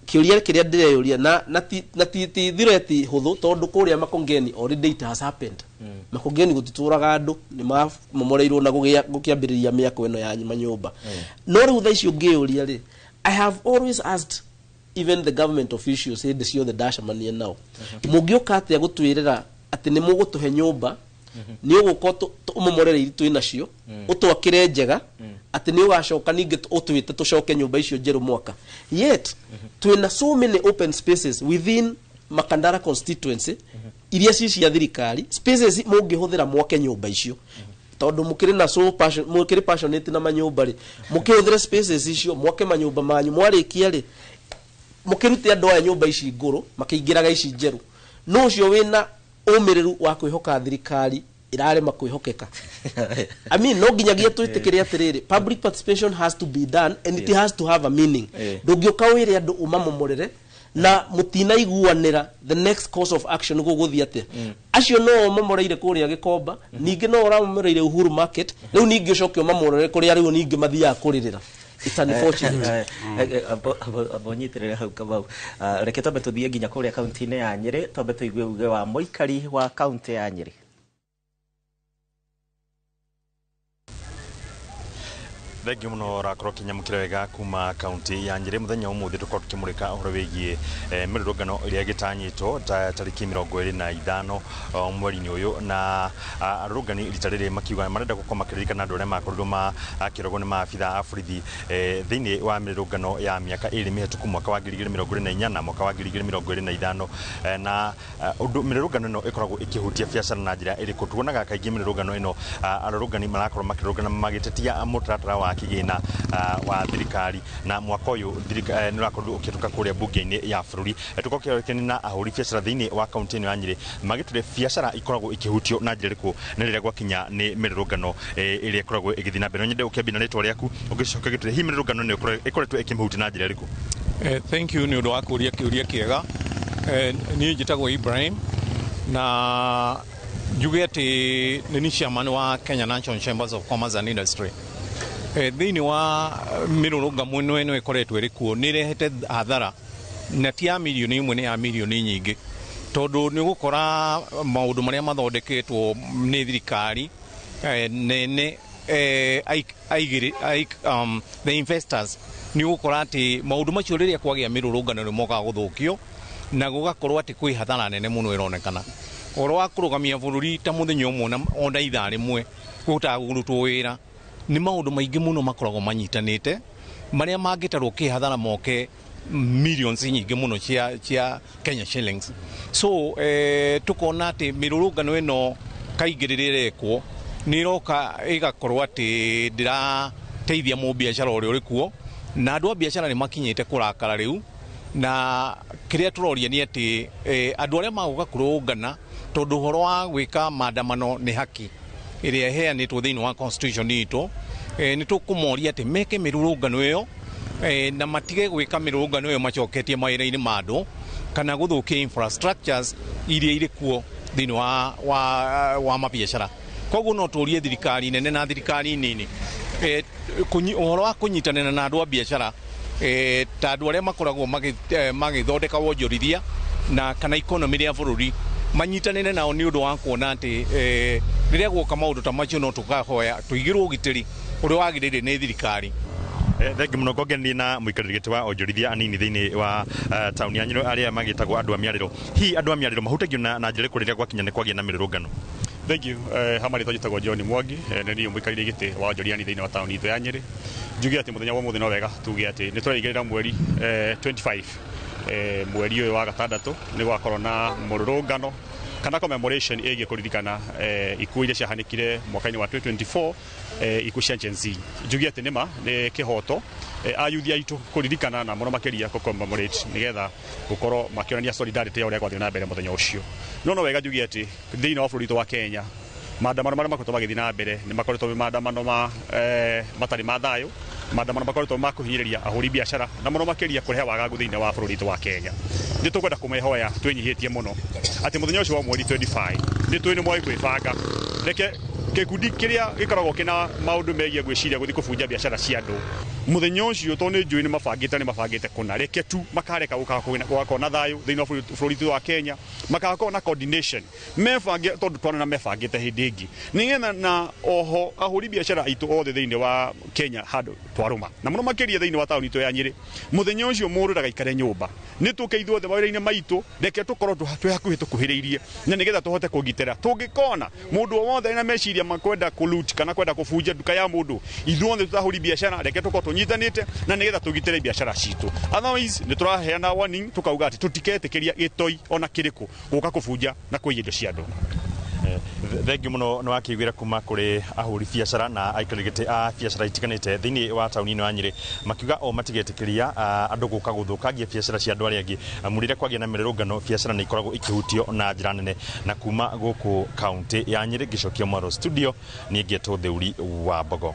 Kĩũria kĩrĩa ndĩreyũria na ti threat hũthũ, tondũ kũrĩa Makongeni already it has happened. Makongeni gũtitũraga andũ, nĩ mamomoreirwo na gũkĩambĩrĩria mĩako ĩno ya manyũmba. No rĩu thaa ici ũngĩyũria rĩ, I have always asked even the government officials hĩndĩ ciothe ndacemania nao, mũngĩũka atĩa gũtwĩrĩra atĩ nĩ mũgũtũhe nyũmba, nĩ ũgũka ũmomorere iria twĩ nacio, ũtwakĩre njega, atĩ nĩ ũgacoka ningĩ ũtwĩte tũcoke nyũmba icio njerũ mwaka, yet twĩna so many open spaces within Makandara constituency iria ci cia thirikari, spaces mũngĩhũthĩra mwake nyũmba icio, tondũ mũkĩrĩ na so passion, mũkĩrĩ passionate na manyũmba rĩ, mũkĩhũthĩre spaces icio mwake manyũmba manyu. Mwarĩkia rĩ, mũkĩrute andũ aya nyũmba ici ngũrũ makĩingĩraga ici njerũ. No ũcio wĩna ũmĩrĩru wa kwĩhoka thirikari ĩrarema kwĩhokeka? I mean, no nginyagia twĩtĩkĩre atĩrĩrĩ, public participation has to be done and it has to have a meaning. Ndũngĩũka wĩre andũ ũmamomorere na mũtinaiguanĩra the next course of action gũgũthiĩ atĩa. Acio no ũmamoreire kũrĩa Gĩkomba, ningĩ no ũramomoreire Uhuru Market, rĩu ningĩ ũcoke ũmamomorere kũrĩa rĩu ningĩ mathiaga kũrĩrĩra. It's unfortunate. Ambonyitĩrĩre hau, Kamau. Reke twambe tũthiĩ nginya kũrĩa kaunti-inĩ ya Nyĩrĩ, twambe tũigue uge wa mũikari wa kaunti ya Nyĩrĩ. Thengiũ mũno. Rakorwo kĩnyamũkĩra wega kuma kaunti ya Nyĩrĩ. Mũthenya ũmũthĩ tũkorwo tũkĩmũrĩka ũhoro wĩgiĩ mĩrũrũngano ĩrĩa ĩgĩtanyĩtwo ta tarĩki 25 mweri-inĩ ũyũ, na arũrũngani rita rĩrĩ makiuga marenda gũkorwo makĩririkana andũ arĩa makorirwo makĩrogwo nĩ maabitha a borithi thĩinĩ wa mĩrũrũngano ya mĩaka 2 mĩhetũku, mwaka wa 2024 na mwaka wa 2025. Na ũndũ mĩrũrũngano ĩno ĩkoragwo ĩkĩhutia biacara na njĩra ĩrĩkũ? Tuonaga kaingĩ mĩrũrũngano ĩno arũrũngani marakorwo makĩrũrũngana magĩtetia mũtaratara wa kĩgĩna wa thirikari, na mwaka ũyũ nĩ ũrakorirwo ũkĩhĩtũka kũrĩa mbunge-inĩ ya bũrũri. Tũkorwo na ahũri biacara thĩinĩ wa kaunti ĩno ya Nyĩrĩ magĩtũre biacara ikoragwo ikĩhutio na njĩra ĩrĩkũ nĩ rĩrĩa gwakinya nĩ mĩrũrũngano ĩrĩa ĩkoragwo ĩgĩthiĩ na mbere. No nyende ũkĩambia na rĩtwa rĩaku, ũgĩcoka gĩtũre hihi mĩrũrũngano ĩno ĩkoretwo ĩkĩmĩhutia na njĩra ĩrĩkũ? Thank you nĩ ũndũ wa kũũria kĩũria kĩega. Niĩ njĩtagwo Ibrahim na njuge atĩ nĩ ni chairman wa Kenya National Chambers of Commerce and Industry. Thĩinĩ wa mĩrũrũngano ĩno ĩkoretwo ĩrĩ kuo, nĩ ĩrehete hathara na ti ya mirioni 1, nĩ ya mirioni nyingĩ, tondũ nĩ ũgũkora maũndũ marĩa mathondeketwo nĩ thirikari nene, the investors, nĩ ũgũkora atĩ maũndũ macio rĩrĩa kwagĩa mĩrũrũngano nĩ mokaga gũthũkio na gũgakorwo atĩ kwĩ hathara nene mũno ĩronekana. Ũhoro wa kũrũgamia bũrũri ta mũthenya ũmwe ona ithaa rĩmwe gũtaga kũrutwo wĩra, nĩ maũndũ maingĩ mũno makoragwo manyitanĩte marĩa mangĩtarwo kĩhathara moke millions nyingĩ mũno cia Kenya shillings. So tukona atĩ mĩrũrũngano ĩno kaingĩ rĩrĩa ĩrekwo nĩ ĩroka ĩgakorwo atĩ ndĩrateithia mũbiacara ũrĩa ũrĩ kuo, na andũ a biacara nĩ makinyĩte kũrakara rĩu. Na kĩrĩa tũroria nĩ atĩ andũ arĩa magũka kũrũrũngana, tondũ ũhoro wa gwĩka maandamano nĩ haki ĩrĩa ĩheanĩtwo thĩinĩ wa constitution itũ, nĩ tũkũmoria atĩ meke mĩrũrũngano ĩyo na matige gwĩka mĩrũrũngano ĩyo macoketie mawĩra-inĩ ma andũ kana gũthũkia infrastructures iria irĩ kuo thĩinĩ wa mabiacara. Koguo no tũrie thirikari nene na thirikari nini ũhoro wa kũnyitanĩra na andũ a biacara, ta andũ arĩa makoragwo magĩthondeka wonjorithia na kana economy ya bũrũri, manyitanĩre nao nĩ ũndũ wa kuona atĩ rĩrĩa guoka maũndũ ta macio no tũkahoya tũigĩrwo ũgitĩri ũrĩa wagĩrĩire nĩ thirikari. Thengi mũno. Ngongeni na mũikarĩri gĩtĩ wa onjorithia anini thĩinĩ wa taũni ya Nyĩrĩ, arĩa magĩtagwo andũ a mĩarĩro. Hihi andũ a mĩarĩro mahutagio na njĩra ĩrĩkũ rĩrĩa gwakinya nĩ kwagĩa na mĩrũrũngano? Thank you. Ha marĩtwa njĩtagwo John Mwangi, nĩ niĩ mũikarĩri gĩtĩ wa onjoria thĩinĩ wa taũni itũ ya Nyĩrĩ. Njuge atĩ mũthenya wa ũmũthĩ no wega tuge atĩ nĩ tũraigĩrĩra mweri 25 Mweri ũyũ wa gatandatũ nĩ gwakorwo na mũrũrũngano kana commemoration ĩgiĩ kũririkana ikuũ iria ciahanĩkire mwaka-inĩ wa 2024, ikuũ cia Gen Z. Njuge atĩ nĩma nĩ kĩhoto ayuthi aitũ kũririkana na mũno makĩria kũ commemorate nĩgetha gũkorwo makĩonania solidarity ya ũrĩa gwathiĩ na mbere mũthenya ũcio. No wega njuge atĩ thĩinĩ wa bũrũri witũ wa Kenya maandamano marĩa makoretwo magĩthiĩ na mbere nĩ makoretwo me maandamano ma matarĩ ma thayũ, maandamano makoretwo ma kũhinyĩrĩria ahũri biacara na mũno makĩria kũrehe wagagu thĩinĩ wa bũrũri witũ wa Kenya. Nĩ tũkwenda kũmehoya twĩnyihĩtie mũno atĩ mũthenya ũcio wa mweri 25 nĩ tũĩ nĩ moĩ kwĩbanga, reke gĩkundi kĩrĩa gĩkoragwo kĩna maũndũ megiĩ gwĩciria gũthiĩ kũbunja biacara cia andũ mũthenya ũcio, tondũ nĩ njũĩ nĩ mabangĩte kũna, reke tu makareka gũgakorwo na thayũ thĩinĩ wa bũrũri witũ wa Kenya, makakorwo na coordination mebange, tondũ twana na mebangĩte hĩndĩ ĩngĩ nĩgetha na oho ahũri biacara aitũ othe thĩinĩ wa Kenya handũ twarũma na mũno makĩria thĩinĩ wa taũni itũ ya Nyĩrĩ. Mũthenya ũcio mũndũ ndagaikare nyũmba, nĩ tũke ithuothe mawĩra-inĩ maitũ, reke tũkorwo twĩ hakuhĩ tũkuhĩrĩirie na nĩgetha tũhote kũgitĩra. Tũngĩkona mũndũ o wothe ena meciria makwenda kũloot kana kwenda kũbunja nduka ya mũndũ, ithuothe tũtahũri biacara reke tũkorwo tũnyitanĩte na nĩgetha tũgitĩre biacara citũ. Otherwise nĩ tũraheana warning tũkauga atĩ tũtiketĩkĩria gĩtoi ona kĩrĩkũ gũka kũbunja na kũiya indo cia andũ. Thengiũ mũno nĩ wakĩiguĩra kuma kũrĩ ahũri biacara na aikari gĩtĩ a biacara itiganĩte thĩinĩ wa taũni ĩno ya Nyĩrĩ, makiuga o matigetĩkĩria andũ gũka gũthũkangia biacara cia andũ arĩa angĩ, amu rĩrĩa kwagĩa na mĩrũrũngano biacara nĩ ikoragwo ikĩhutio na njĩra nene. Na kuma gũkũ kaũntĩ ya Nyĩrĩ ngĩcokia mwaro studio, niĩ ngetwo Theuri wa Mbogo.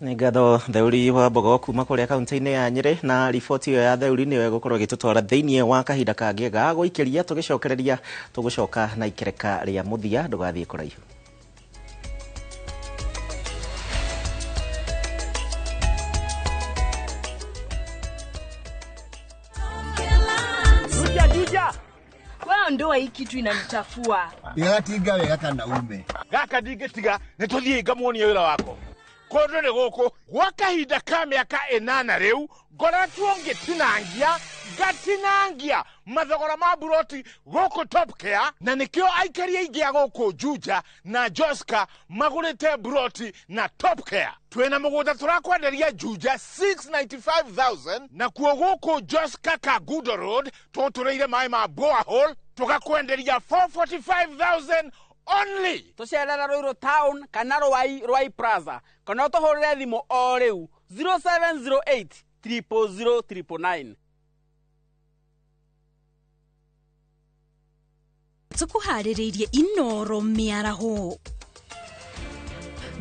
Nĩ ngatho Theuri wa Mbogo kuma kũrĩa kaunti-inĩ ya Nyĩrĩ, na riboti ĩyo ya Theuri nĩyo ĩgũkorwo ĩgĩtũtwara thĩinĩ wa kahinda kangĩ ga gũikĩria tũgĩcokereria tũgũcoka na ikereka rĩa mũthia. Ndũgathiĩ kũraihu. Juja, wewe ndoa hii kitu inanichafua. Igatinga wega kana ume. Gaka ndingĩtiga nĩ tũthiĩ ngamuonie wĩra wako. Kũndũ nĩ gũkũ gwa kahinda ka mĩaka 8 rĩu ngoretwo ngĩtinangia ngatinangia mathogora ma buroti gũkũ Top Care, na nĩkĩo aikari aingĩ a gũkũ Juja na Joska magũrĩte buroti na Top Care. Twĩna mũgũnda tũrakwenderia Juja 695,000, na kuo gũkũ Joska Kagudo Road tũtũrĩire maĩ ma borehole tũgakwenderia 445,000 only. Tucerera Ruiru town kana Ruai Plaza kana ũtũhũrĩre thimũ o rĩu 0708 000 999. Tũkũharĩrĩirie Inoro mĩaraho.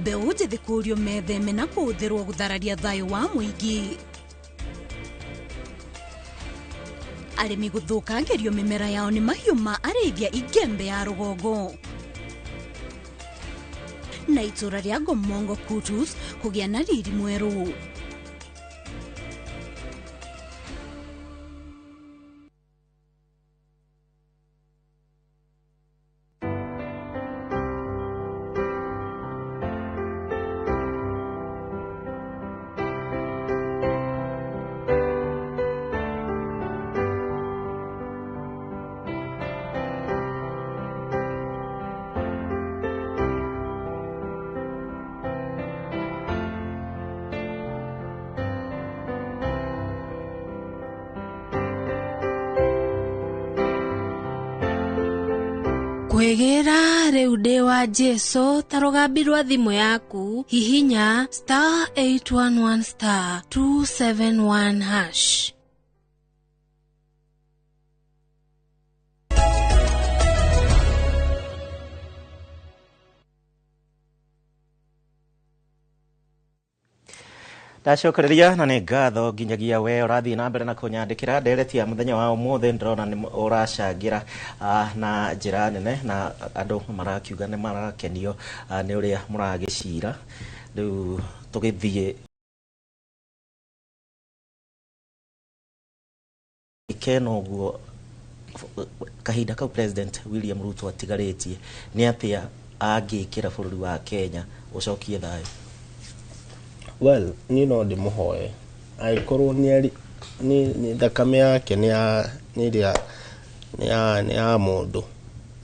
Mbeũ njĩthĩ kũũrio metheme na kũhũthĩrwo gũthararia thayũ wa mũingĩ. Arĩmi gũthũkangĩrio mĩmera yao nĩ mahiũ ma arĩithia Igembe ya rũgongo. Na itũra rĩa Ngomongo Kutus kũgĩa na riri mwerũ. Kwĩgĩra rĩu ndĩ wa Jesu ta rũgambi rwa thimũ yaku, hihinya star 811 star 271 hash. Ndacokereria na nĩ ngatho nginyagia we ũrathiĩ na mbere na kũnyandĩkĩra ndereti ya mũthenya wa ũmũthĩ. Ndĩrona nĩ ũracangĩra na njĩra nene na andũ marakiuga nĩ marakenio nĩ ũrĩa mũragĩcira. Rĩu tũgĩthiĩ ikeno ũguo kahinda kau President William Ruto atigarĩtie nĩ atĩa angĩkĩra bũrũri wa Kenya ũcokie thayũ? Well, niĩ no ndĩmũhoe angĩkorwo nĩ thakame yake nĩ ya mũndũ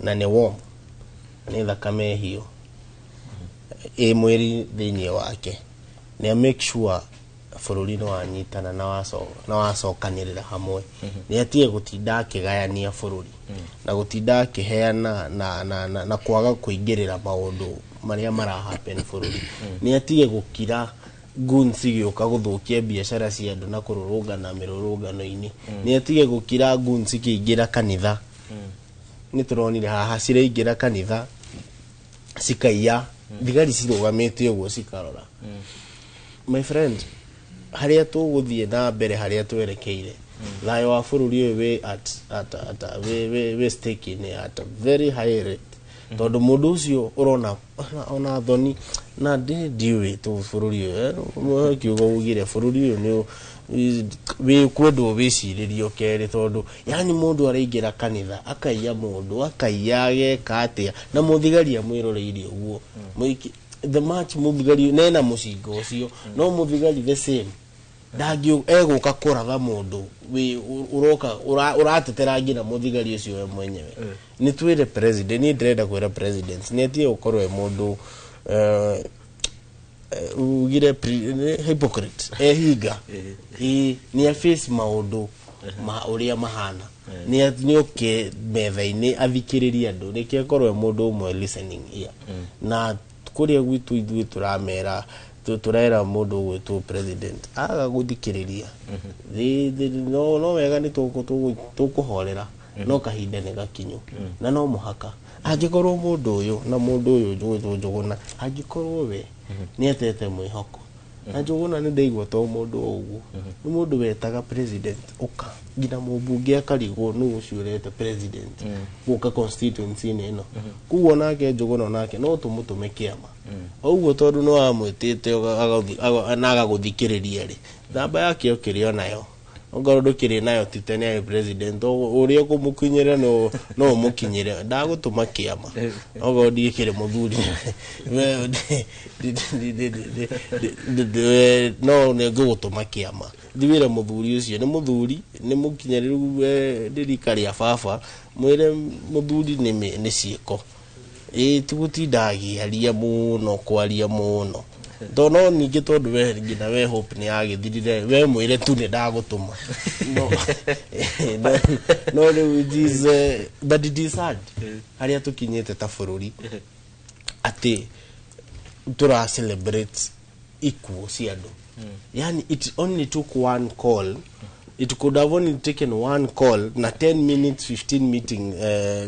na nĩ warm, nĩ thakame hiũ ĩ mwĩrĩ thĩinĩ wake, nĩ make sure Bũrũri nĩ wanyitana na wacokanĩrĩra hamwe. Nĩ atige gũtinda akĩgayania bũrũri na gũtinda akĩheana na kwaga kũingĩrĩra maũndũ marĩa mara happen bũrũri. Nĩ atige gũkira goons igĩũka gũthũkia biacara cia andũ na kũrũrũngana mĩrũrũngano-inĩ. Nĩ atige gũkira goons ikĩingĩra kanitha. Nĩ tũronire haha ciraingĩra kanitha cikaiya, thigari cirũgamĩte ũguo cikarora. My friend, harĩa tũgũthiĩ na mbere, harĩa twerekeire, thayũ wa bũrũri ũyũ wĩ at wĩ stake-inĩ at a very high rate, tondũ mũndũ ũcio ũrona ona thoni na ndiũĩ tũ bũrũri ũyũ, kiugo ugire bũrũri ũyũ nĩ wĩ kwendwo wĩcirĩrio kerĩ, tondũ yani mũndũ araingĩra kanitha akaiya, mũndũ akaiya ageka atĩa na mũthigari amwĩroreire ũguo. The much mũthigari nena mũcinga ũcio, no mũthigari the same ndangĩ egũka kũratha mũndũ wĩ ũroka ũratetera nginya mũthigari ũcio we mwenyewe. Nĩ twĩre president, niĩ ndĩrenda kwĩra president nĩ atige gũkorwo e mũndũ ugire hypocrite, ehinga. Ĩ nĩ a face maũndũ ma ũrĩa mahana, nĩ oke metha-inĩ athikĩrĩrie andũ, reke akorwo e mũndũ ũmwe listening ear. Na kũrĩa gwitũ ithuĩ tũramera, tũrera mũndũ ũgwĩtwo president aga gũthikĩrĩria, no wega nĩ tũkũhorera, no kahinda nĩ gakinyu na no mũhaka angĩkorwo mũndũ ũyũ na mũndũ ũyũ ũgwĩtwo Njũgũna, angĩkorwo we nĩ atete mwĩhoko na Njũgũna, nĩ ndaigua to mũndũ o ũguo, nĩ mũndũ wetaga president ũka, nginya mũmbunge akarigwo nũ ũcio ũrete president gũka constituency-inĩ ĩno. Koguo nake Njũgũna onake no tũmũtũme kĩama o ũguo, tondũ nĩ wamwĩtĩte na agagũthikĩrĩria rĩ, namba yake ũkĩrĩ onayo, ongorwo ndũkĩrĩ nayo tite nĩ arĩ president ũrĩa ũkũmũkinyĩra no ũmũkinyĩre, ndagũtũma kĩama okorwo ndigĩkĩrĩ mũthuri no nĩ ngũgũtũma kĩama, thiwĩre mũthuri ũcio nĩ mũthuri nĩ mũkinyĩrĩru nĩ rika rĩa baba, mwĩre mũthuri nĩ ciĩko, ĩ ti gũtinda agĩaria mũno, kwaria mũno to no ningĩ, tondũ we nginya we hope nĩ yagĩthirire, we mwĩre tu nĩ ndagũtũma. No rĩu it is but it is sad harĩa tũkinyĩte ta bũrũri atĩ tũra celebrate ikuũ cia andũ. Yani it only took one call, it could have only taken one call na 10 minutes, 15 meeting,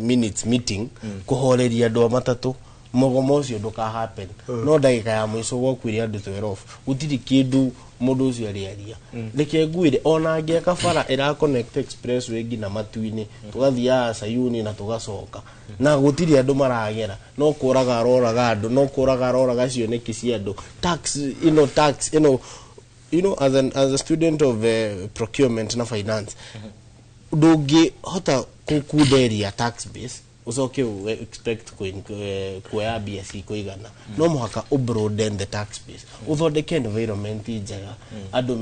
minutes meeting kũhoreria andũ a matatũ, mũgomo ũcio ndũka happen. No ndagĩka ya mũico gwakuire andũ 12, gũtirĩ kĩndũ mũndũ ũcio arĩaria. Reke ngwĩre, ona angĩaka bara ĩra connect expressway nginya matu-inĩ, tũgathiaga Sayuni na tũgacoka na gũtirĩ andũ maragera, no kũraga aroraga andũ, no kũraga aroraga cioneki cia andũ. Tax ĩno, tax ĩno, as a student of procurement na finance, ndũngĩhota kũkunderia tax base ucoke expect kuoya mbia cikũigana. No mũhaka ũ broaden the tax base, ũthondeke environment njega andũ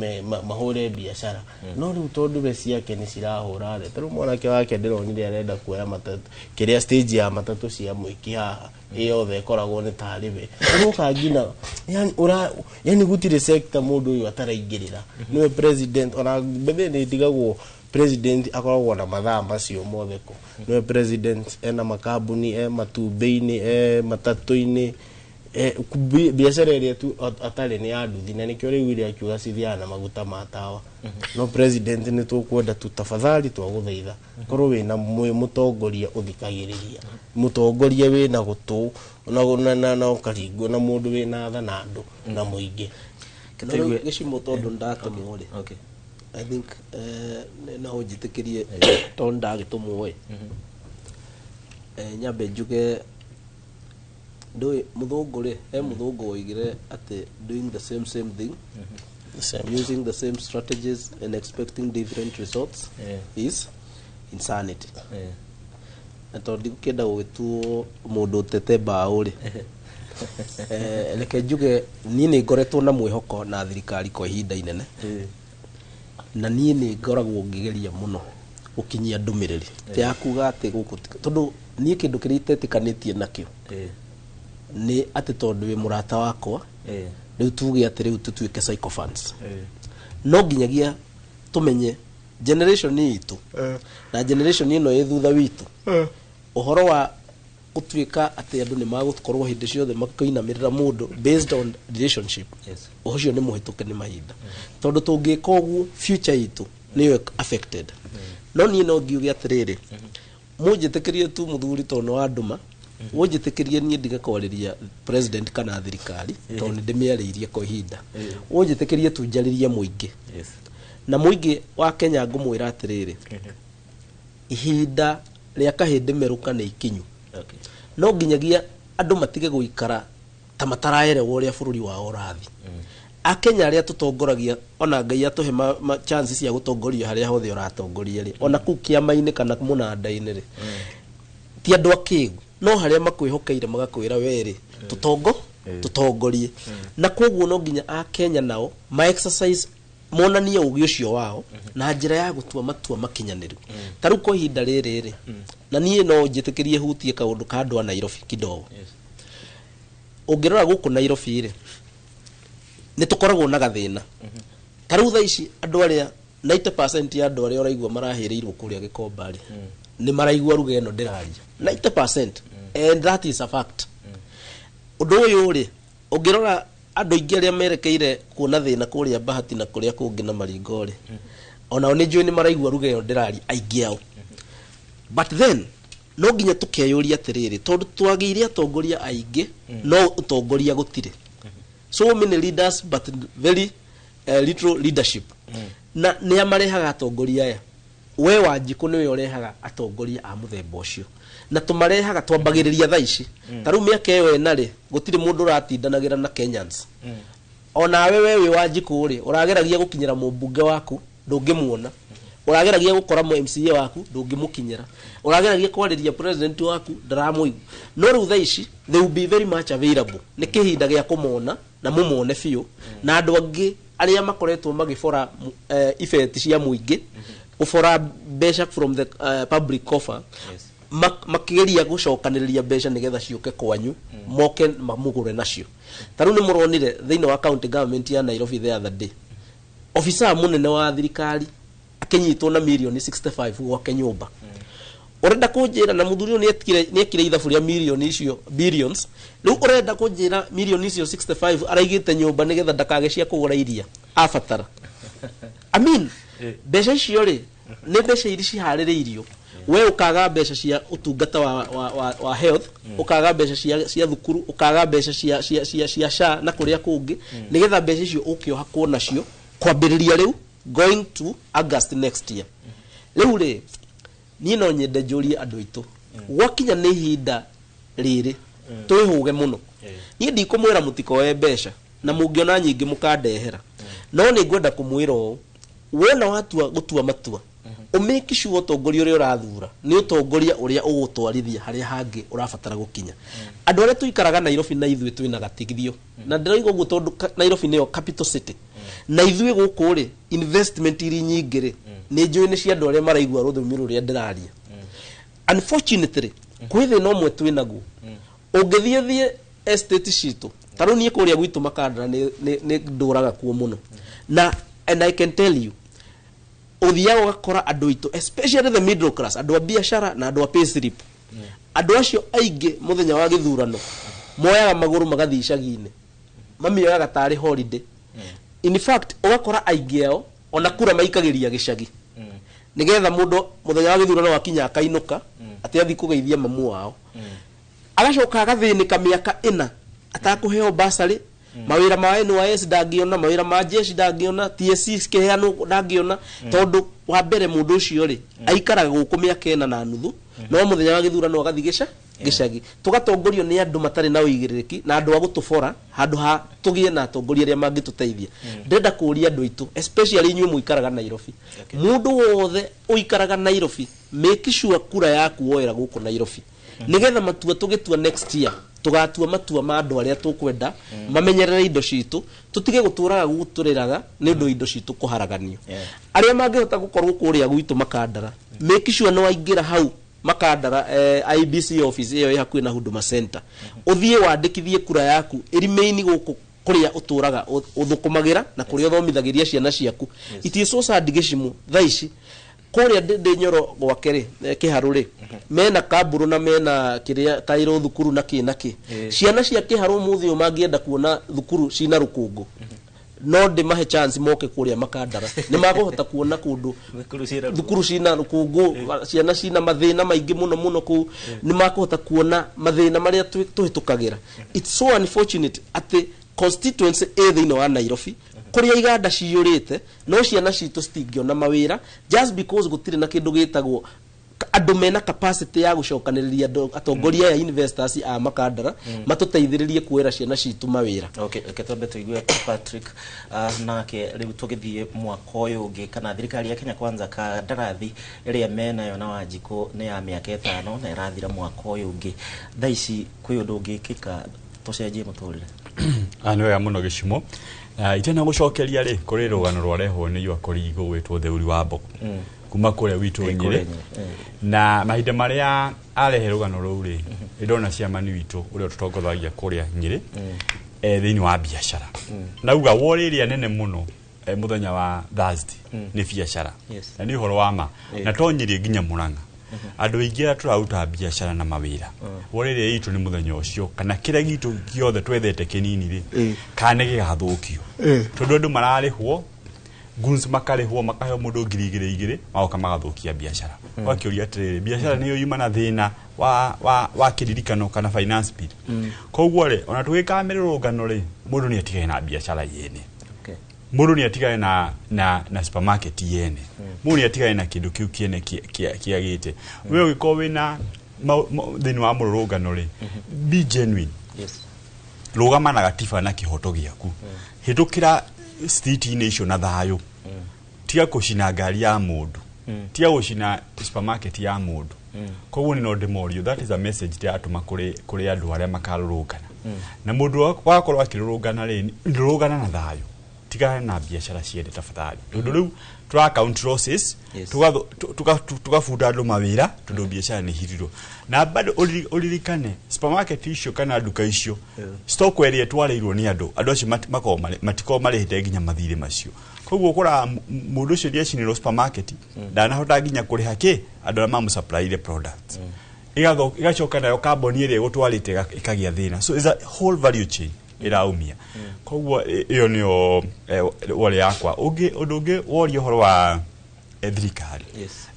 mahũre biacara. No rĩu tondũ we ciake nĩ cirahũra rĩ, ta rĩu mwanake wake ndĩronire arenda kuoya matatũ, kĩrĩa stage ya matatũ cia mũingĩ haha ĩ yothe ĩkoragwo nĩ tarĩ we ũroka nginya, yani ũra yani gũtirĩ sector mũndũ ũyũ ataraingĩrĩra. Nĩwe president, ona mbere nĩ ndigagwo president akoragwo na mathaa macio mothe kũ, nĩwe president ena makambuni, e matumbĩ-inĩ, e matatũ-inĩ, biacara ĩrĩa tu atarĩ nĩ ya nduthi, na nĩkĩo rĩu iria akiuga cithiaga na maguta ma tawa. No president, nĩ tũkwenda tu, tafadhali twagũthaitha, korwo wĩna mwĩ mũtongoria ũthikagĩrĩria, mũtongoria wĩna gũtũ na ũkaringwo na mũndũ wĩna tha na andũ na mũingĩ. Na rĩu gĩcimo tondũ ndatũmwo rĩ, I think no ũnjĩtĩkĩrie tondũ ndagĩtũmwo ĩ, nyambe njuge ndũĩ mũthũngũ rĩ, he mũthũngũ woigire atĩ doing the same same thing, using the same strategies and expecting different results is insanity. Na tondũ ndigũkĩenda gũgĩtuo mũndũ ũtete mbaũ rĩ, reke njuge niĩ nĩ ngoretwo na mwĩhoko na thirikari kwa ihinda inene, na niĩ nĩ ngoragwo ngĩgeria mũno gũkinyia ndũmĩrĩri ti ya kuga atĩ gũkũ tondũ niĩ kĩndũ kĩrĩa itetĩkanĩtie nakĩo nĩ atĩ tondũ wĩ mũrata wakwa. Rĩu tuge atĩ rĩu tũtuĩke sycophants. No nginyagia tũmenye generation itũ na generation ĩno ĩ thutha witũ, ũhoro wa gũtuĩka atĩ andũ nĩ magũkorwo hĩndĩ ciothe makĩinamĩrĩra mũndũ based on relationship, ũcio nĩ mũhĩtũke nĩ mahinda, tondũ tũngĩka ũguo future itũ nĩyo affected. No niĩ no ngiuge atĩrĩrĩ, mũnjĩtĩkĩrie tu mũthuri, tondũ nĩ wandũma, ũnjĩtĩkĩrie niĩ ndige kwarĩria president kana thirikari, tondũ nĩ ndĩmĩarĩirie kwa ihinda. Ũnjĩtĩkĩrie tu njarĩrie mũingĩ, na mũingĩ wa Kenya ngũmwĩra atĩrĩrĩ, ihinda rĩa kahĩndĩ merũka nĩ ikinyu. No nginyagia andũ matige gũikara ta mataraerewa ũrĩa bũrũri wao ũrathiĩ. Akenya arĩa tũtongoragia, ona Ngai atũhe ma chance cia gũtongoria harĩa hothe ũratongoria rĩ, ona kũu kĩama-inĩ kana mũnanda-inĩ rĩ, ti andũ akĩgu, no harĩa makwĩhokeire magakwĩra werĩ tũtongo tũtongorie. Na koguo no nginya Akenya nao ma exercise, monanie ũgĩ ũcio wao na njĩra ya gũtua matua makinyanĩru. Ta rĩu kwa ihinda rĩrĩ rĩ, na niĩ no njĩtĩkĩrie hutie kaũndũ ka andũ a Nairobi kidogo. Ũngĩrora gũkũ Nairobi rĩ, nĩ tũkoragwo na gathĩna. Ta rĩu thaa ici andũ arĩa 90% ya andũ arĩa ũraigua marahĩrĩirwo kũrĩa Gĩkomba rĩ, nĩ maraigua ruga ĩno ndĩraria 90%, and that is a fact. Ũndũ ũyũ rĩ, ũngĩrora andũ aingĩ arĩa merekeire kuona thĩna kũrĩa Bahati na kũrĩa kũngĩ na Maringo rĩ, onao nĩ njũĩ nĩ maraigua ruga ĩyo ndĩraria, aingĩ ao. But then no nginya tũkeyũria atĩrĩrĩ, tondũ twagĩire atongoria aingĩ no ũtongoria gũtirĩ, so many leaders but very little leadership. Na nĩ marehaga atongoria aya? We Wanjikũ nĩwe ũrehaga atongoria a mũthemba ũcio, na tũmarehaga twambagĩrĩria thaa ici. Ta rĩu mĩaka ĩyo ĩna rĩ, gũtirĩ mũndũ ũratindanagĩra na Kenyans. Onawe we wĩ Wanjikũ rĩ, ũrageragia gũkinyĩra mũmbunge waku, ndũngĩmuona. Ũrageragia gũkora mu MCA waku, ndũngĩmũkinyĩra. Ũrageragia kwarĩria president waku, ndaramũigua. No rĩu thaa ici they will be very much available. Nĩ kĩhinda gĩa kũmona na mũmone biũ, na andũ angĩ arĩa makoretwo magĩbora ibeti cia mũingĩ, gũbora mbeca from the public coffer, makĩgeria gũcokanĩrĩria mbeca nĩgetha ciũke kwanyu, moke mamũgũre nacio. Ta rĩu nĩ mũronire thĩinĩ wa county government ya Nairobi the other day, officer mũnene wa thirikari akĩnyitwo na mirioni 65 gwake nyũmba. Ũrenda kũnjĩra na mũthuri ũyũ nĩekire ithabu rĩa mirioni icio, billions? Rĩu ũrenda kũnjĩra mirioni icio 65 araigĩte nyũmba nĩgetha ndakage cia kũgũra iria abatara? I mean, mbeca icio rĩ, nĩ mbeca iria ciharĩrĩirio. We ũkaga mbeca cia ũtungata wa health, ũkaga mbeca cia thukuru, ũkaga mbeca cia SHA na kũrĩa kũngĩ, nĩgetha mbeca icio ũke ũhakwo nacio kwambĩrĩria rĩu going to August next year. Rĩu rĩ, niĩ no nyende njũrie andũ aitũ, gwakinya nĩ ihinda rĩrĩ twĩhũge mũno. Niĩ ndikũmwĩra mũtikoe mbeca, na mũngĩona nyingĩ mũkandehera, no nĩ ngwenda kũmwĩra ũũ: wona watua gũtua matua, ũmake sure ũtongoria ũrĩa ũrathura nĩ ũtongoria ũrĩa ũgũtwarithia harĩa hangĩ ũrabatara gũkinya. Andũ arĩa tũikaraga Nairobi na ithuĩ twĩna gatigithio, na ndĩroiga ũguo tondũ Nairobi nĩyo capital city, na ithuĩ gũkũ rĩ, investment iri nyingĩ rĩ, nĩ njũĩ nĩ cia andũ arĩa maraigua rũthiomi rũrĩa ndĩraria. Unfortunately, kwĩ thĩna ũmwe twĩ naguo. Ũngĩthiĩ thiĩ estate citũ, ta rĩu niĩ kũrĩa gwitũ Makandara nĩ ndũraga kuo mũno, na and I can tell you, ũthiaga ũgakora andũ aitũ, especially the middle class, andũ a biacara na andũ a pay slip, andũ acio aingĩ mũthenya wa gĩthurano moyaga magũrũ magathiĩ icagi-inĩ, mamĩoyaga tarĩ holiday. In fact, ũgakora aingĩ ao ona kura maikagĩria gĩcagi, nĩgetha mũndũ mũthenya wa gĩthurano wakinya akainũka, atĩ athiĩ kũgeithia mamu wao. Agacoka agathĩnĩka mĩaka 4 atakũheo basarĩ, mawĩra ma NYS ndangĩona, mawĩra ma jeshi ndangĩona, TSC cikĩheanwo ndangĩona, tondũ wa mbere mũndũ ũcio rĩ, aikaraga gũkũ mĩaka 4.5, no mũthenya wa gĩthurano agathiĩ gĩcagi. Tũgatongorio nĩ andũ matarĩ na ũigĩrĩrĩki na andũ a gũtũbora handũ ha tũgĩe na atongoria arĩa mangĩtũteithia. Ndĩrenda kũũria andũ aitũ, especially inyuĩ mũikaraga Nairobi, mũndũ wothe ũikaraga Nairobi, make sure kura yaku woera gũkũ Nairobi, nĩgetha matua tũgĩtua next year tũgatua matua ma andũ arĩa tũkwenda mamenyerere indo citũ, tũtige gũtũraga gũtũrĩraga nĩ ũndũ indo citũ kũharaganio. Arĩa mangĩhota gũkorwo kũrĩa gwitũ Makandara, make sure nĩ waingĩra hau Makandara IEBC office ĩyo ĩ hakuhĩ na Huduma Center, ũthiĩ wandĩkithie kura yaku ĩremain gũkũ. Kuria uturaga uthukumagira na kuria uthomithagiria ciana ciaku. It is so sad Gĩcimu thaa ici kuria ndĩ Nyoro gwake rĩ, Kĩharũ rĩ, mena kamburu na mena kĩrĩa tairo thukuru na kĩ na kĩ. Ciana cia Kĩharũ mũthĩ ũyũ mangĩenda kuona thukuru cina rũkũngũ, no ndĩmahe chance moke kũrĩa Makandara, nĩ makũhota kuona kũndũ thukuru cina rũkũngũ, ciana cina mathĩna maingĩ mũno mũno kũu, nĩ makũhota kuona mathĩna marĩa tũhĩtũkagĩra. It's so unfortunate atĩ constituency ĩ thĩinĩ wa Nairobi kũrĩa iganda ciyũrĩte, no ciana citũ citingĩona mawĩra just because gũtirĩ na kĩndũ gĩtagwo andũ mena capacity ya gũcokanĩrĩria andũ atongoria ya investors a Makandara matũteithĩrĩrie kuoera ciana citũ mawĩra. Okay, reke twambe tũigue Patrick, nake rĩu tũgĩthiĩ mwaka ũyũ ũngĩ, kana thirikari ya Kenya Kwanza kandarathi ĩrĩa menayo na Wanjikũ nĩ ya mĩaka 5 na ĩrathira mwaka ũyũ ũngĩ. Thaa ici kwĩ ũndũ ũngĩkĩka tũcenjie mũtũrĩre? Nĩ wega mũno Gĩcimo. Itena gũcokeria rĩ, kũrĩ rũgano rwarehwo nĩ Yua Korigo gwĩtwo Theuri wa Mbogo kuma kũrĩa gwitũ Nyĩrĩ, na mahinda marĩa arehe rũgano rũu rĩ, ndona ciamani witũ ũrĩa tũtongoragia kũrĩa Nyĩrĩ thĩinĩ wa biacara, nauga wori ĩrĩa nene mũno mũthenya wa Thursday nĩ biacara, na nĩ ũhoro wa ma, na to Nyĩrĩ nginya Mũrang'a andũ aingĩ arĩa tũraruta biacara na mawĩra, wori ĩrĩa itũ nĩ mũthenya ũcio, kana kĩrĩa gitũ gĩothe twethete kĩnini rĩ, kana nĩ gĩgathũkio, tondũ andũ mararĩhwo guns, makarĩhwo makaheo mũndũ 2,000 magoka magathũkia biacara. Ũgakĩũria atĩrĩrĩ, biacara nĩyo yuma na thĩna wa kĩririkano kana finance bill. Koguo rĩ, ona tũgĩkaga mĩrũrũngano rĩ, mũndũ nĩ atigane na biacara yene, mũndũ nĩ atigane na supermarket yene, mũndũ nĩ atigane na kĩndũ kĩu kĩene kĩagĩte. We ũgĩkorwo wĩna thĩinĩ wa mũrũrũngano rĩ, be genuine, rũgama na gatiba na kĩhoto gĩaku, hĩtũkĩra street-inĩ icio na thayũ, tiga gũcina ngari ya mũndũ, tiga gũcina supermarket ya mũndũ. Koguo nĩ no ndĩmorio, that is a message ndĩratũma kũrĩ andũ arĩa makarũrũngana, na mũndũ wakorwo akĩrũrũngana rĩ, rũrũngana na thayũ, tigana na biacara ciene tafadhali, tondũ rĩu tũra count losses, tũgabuta andũ mawĩra tondũ biacara nĩ hirirwo. Na bado ũririkane supermarket icio kana nduka icio, stock ĩrĩa ĩtwarĩirwo nĩ andũ, andũ acio matikoragwo marĩhĩte nginya mathirĩ macio. Koguo ũkoraga mũndũ ũcio nĩacinĩrwo supermarket, ndanahota nginya kũrĩha kĩ andũ arĩa mamũsupplyire product, igacoka nayo kambuni ĩrĩa ĩgũtwarĩte ĩkagĩa thĩna. So it's a whole value chain ĩraumia. Koguo ĩyo nĩyo wore yakwa. Ũndũ ũngĩ woria ũhoro wa thirikari,